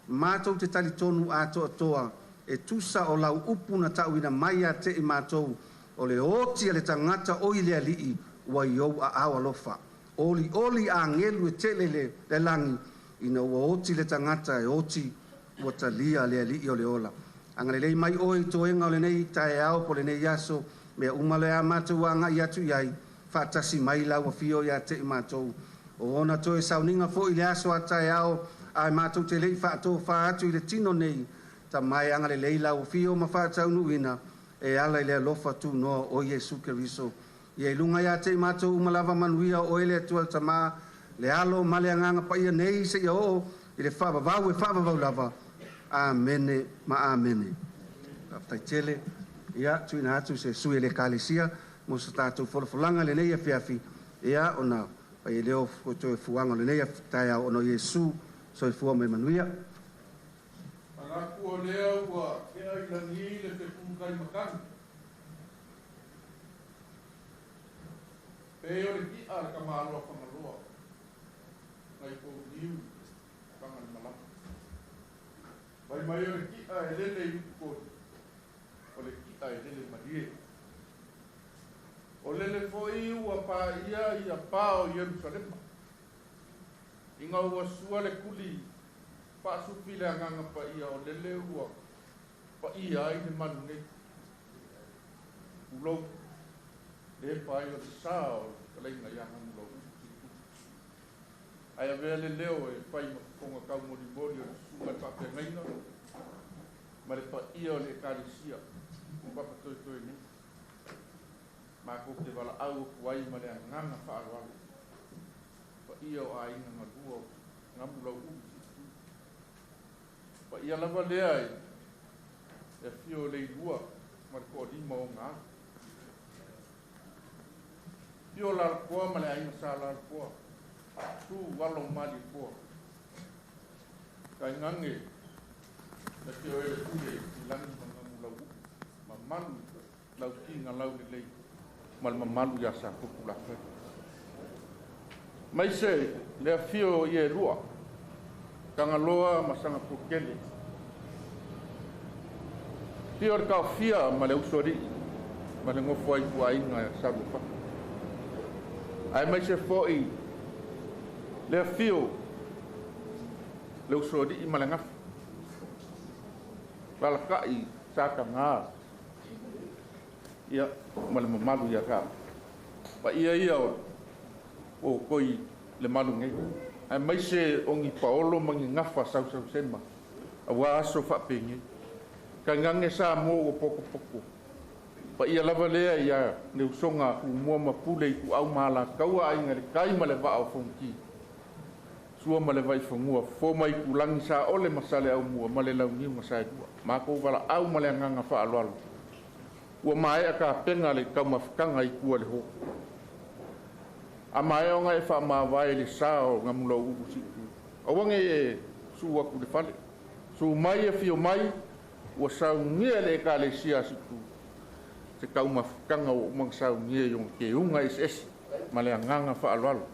Matou te talitonu atoatoa e tusa o lau upu na tauina mai ia te i matou o le oti a le tagata o i le Alii ua i ou aao alofa. Olioli agelu e tele le lagi ina ua oti le tagata e oti ua talia le Alii o le ola. Agalelei mai oe i toega o lenei taeao po o lenei aso, mea uma lea matou agai atu i ai, faatasi mai lau afio ia te i matou. O ona toe sauniga foi i le aso a taeao, ae matou te le i faatofā atu i le tino nei, Tamā e agalelei lau afio ma faataunuuina e ala i le alofa tunoa o Iesu Keriso. Ia i luga ia te i matou uma lava manuia o oe le Atua le Tamā, le Alo ma le Agaga Paia nei seia oo i le faavavau e faavavau lava. Amene ma amene. Faafetai tele. Ia, tuuina atu se sui o le Ekalesia mo se tatou folafolaga i lenei afiafi, ia ona fai ai lea o toe fuaga o lenei taeao ona o Iesu. Soifua ma ia manuia.
Manatu o lea ua tea i lagi le fepu tai matagi. Pei o le ti'a a le tamaloa Fagaloa nai Pouliu Fagalemalama. Fai mai o le ti'a e lele i Utukoli, o le ti'a e lele malie. O lele foi ua paia ia pa o Ierusalema. Ina ua sua le tuli faasufi le Agaga Paia o lele ua paia ai le malu nei. Tulou, le pa ai o le sa o le fetalaiga ia Namulauulu Siutu. Ae avea le leo e fai ma fofoga taumolimoli o le susuga i le faafeagaiga ma le paia o le Ekalesia o Papatoetoe nei. Matou te valaau atu ai ma le agaga faaaloalo. Paia o aiga na lua o Namulauulu Siutu. Paia lava lea i le afio o Leilua ma le toalima o ona alo. Afio Lalatoa ma le aiga Sa Lalatoa, Su alo o Malietoa. Tainane le afio e le Pule i lagi ma Namulauulu, mamalu i lau tiga laulelei ma le mamalu ia sa tupulafa. Mai se le afio i e lua, Tagaloa ma Sagapolutele. Fio le taofia ma le usoalii ma le nofo ai tuaiga ia Saluafata. Ae mai se fo'i le afio le usoalii ma le gafa. Lalaka'i sa tagaā ia ma le mamalu ia ka. Paia ia o koi le malu nei. Ae mai se o ni paolo ma ni gafa sausausema auā aso faapenei. Tainane sa mo ua pokopoko. Paia lava lea ia le usoga a Tumua ma Pule i Tuau ma Alataua aiga le tai ma le vaa o Fonoti. Sua ma le Vaifanua, fofo ma Itulagi sa ole ma Saleaaumua ma le Launiu na Saelua. Matou valaau ma le agaga faaaloalo. Ua maea tapena le taumafataga i tua le ho. A maea ona e faamavae le sa o Gamulauulu Siutu. Aua ne i e susu atu i le fale. Susu mai afio mai ua saunia e le Ekalesia a Siutu se taumafataga ua uma ona saunia i ona teuga eseese ma le agaga faaaloalo.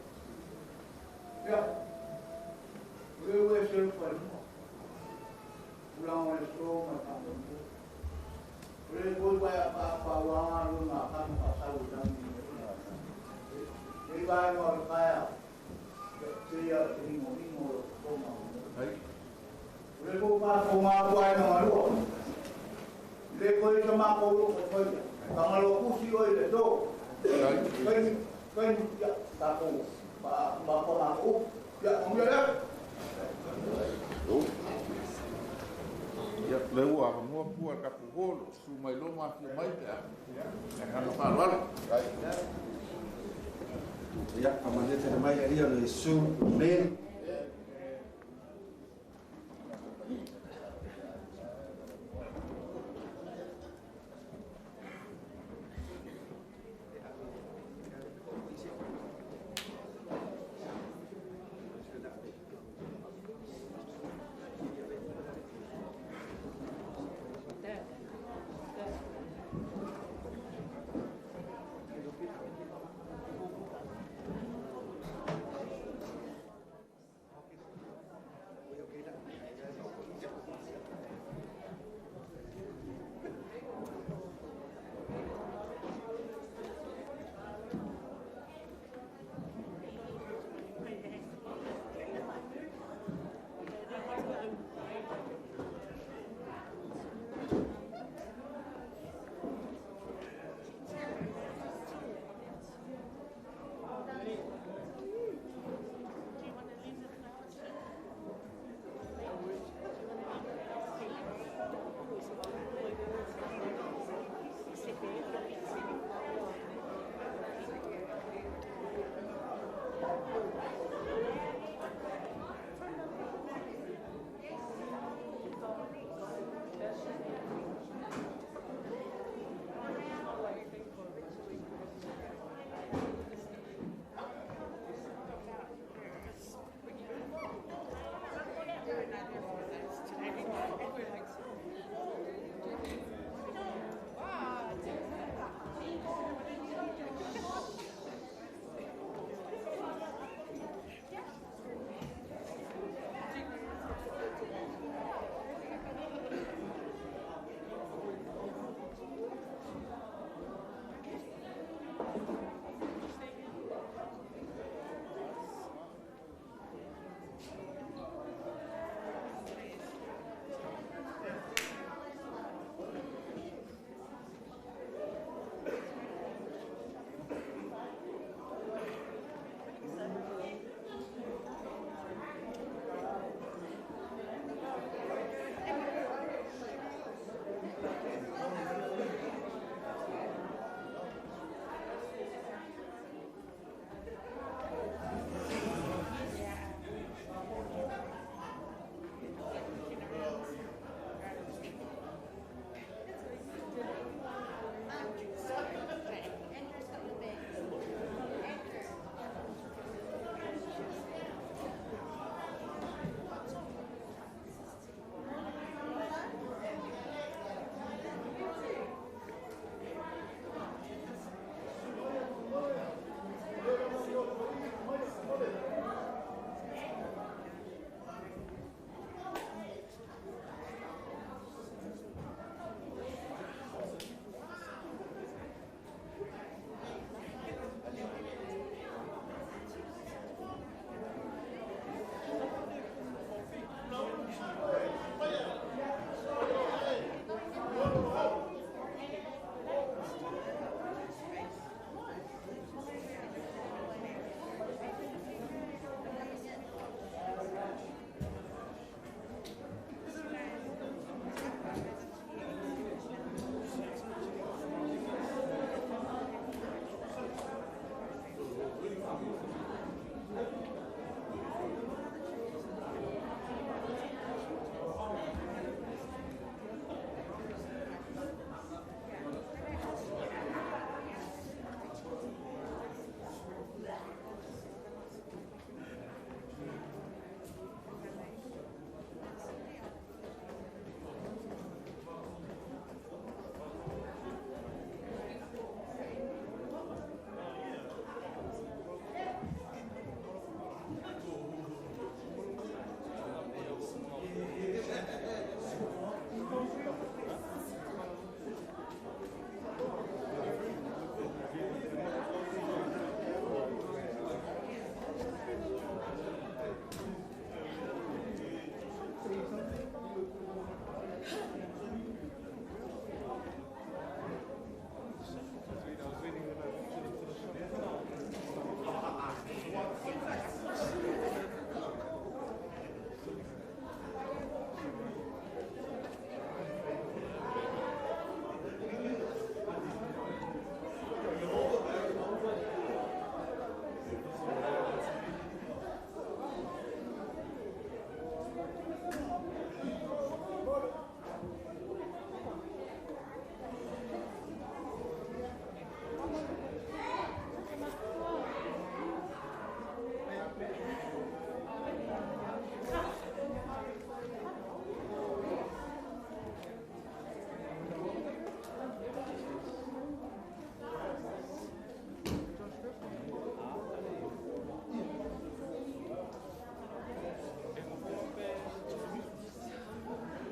Ia, lea ua avanoa pua i le tatou uo, o lo o susu mai loa ma afio mai pe a le agaga faaaloalo.
Ia, faamanuia tele mai le Alii ona Iesu. Amene.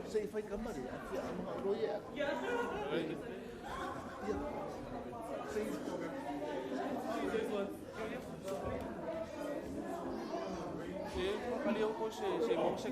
Se i fai kamari, a fia amanga o roi e. Ia. Se i.
Se kali o ko se se mo se.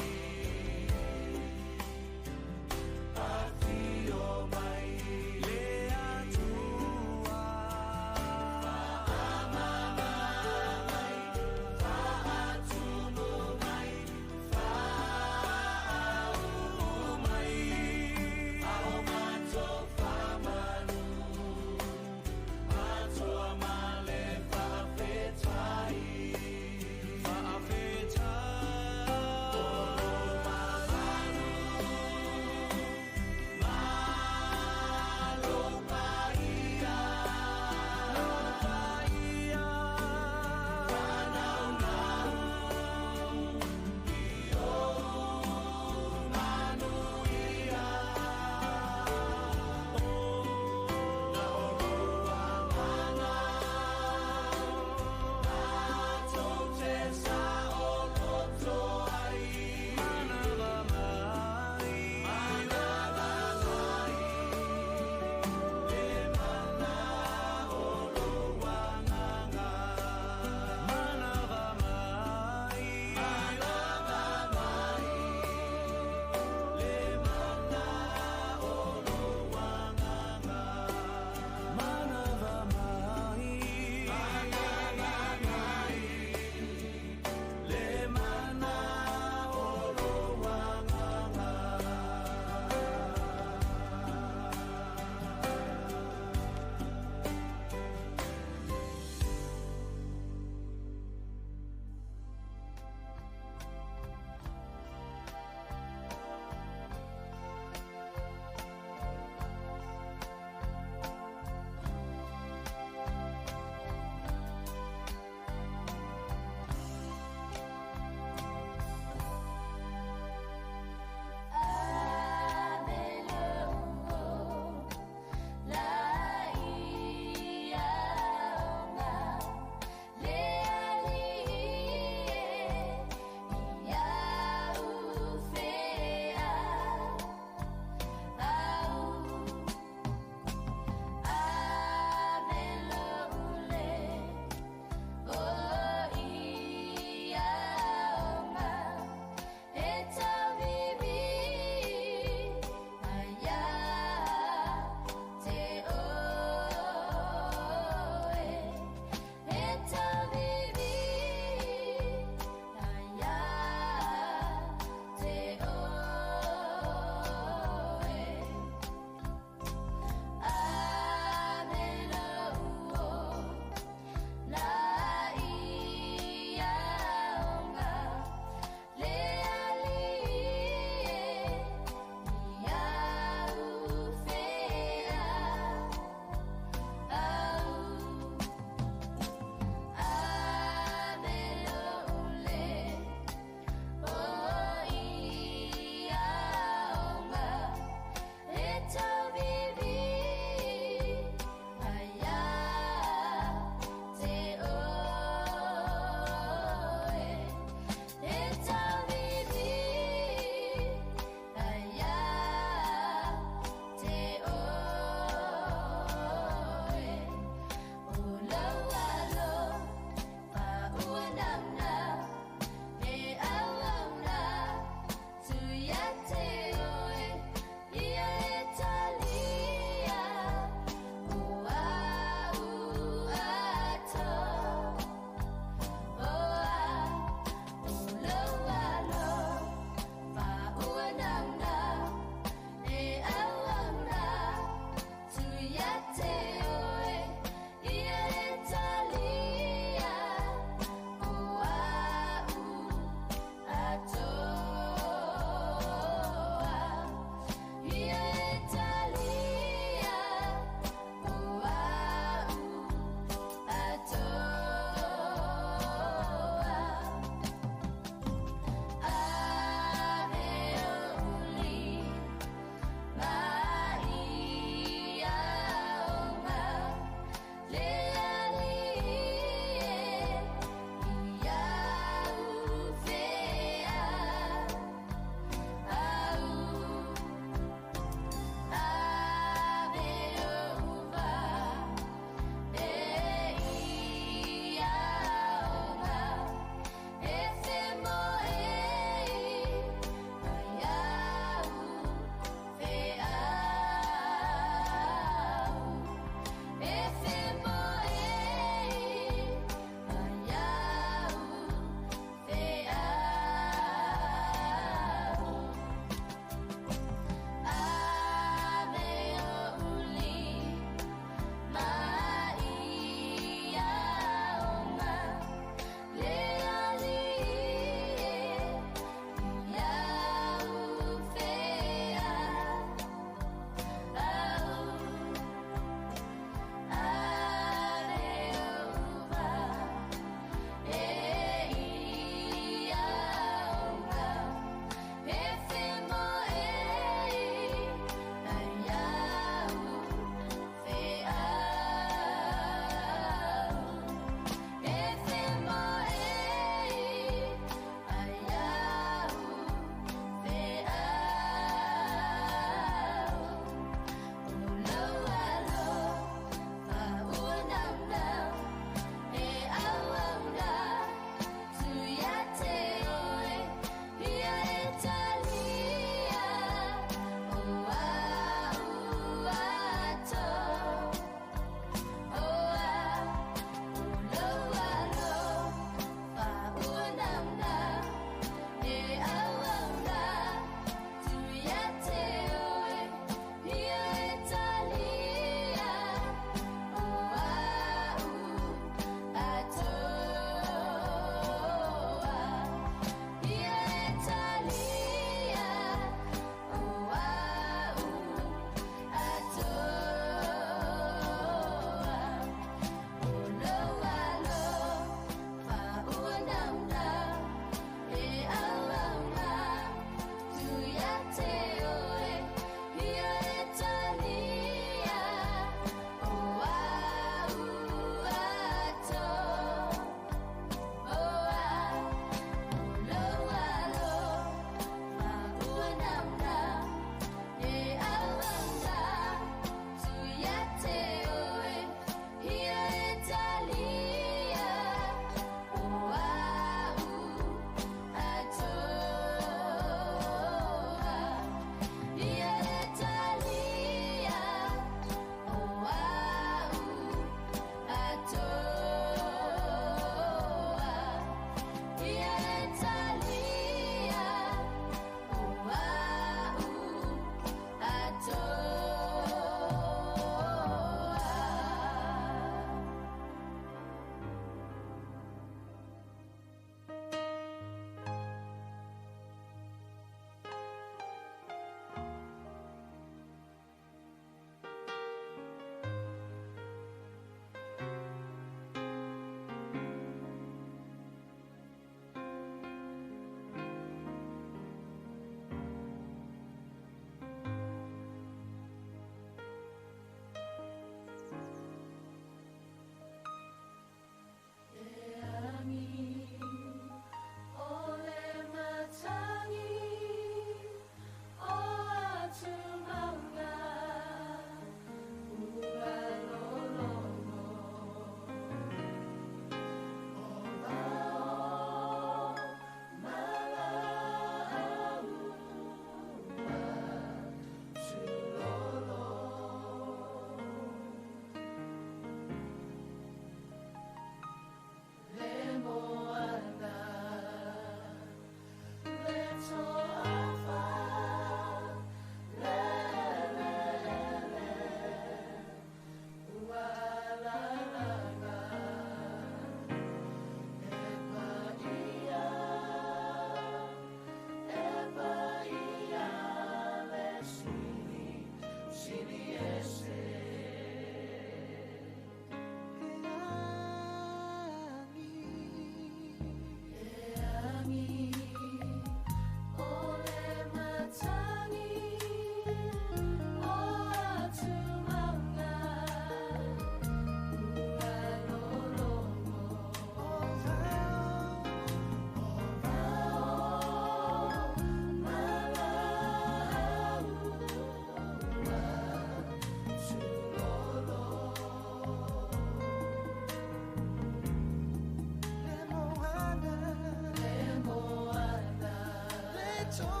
Told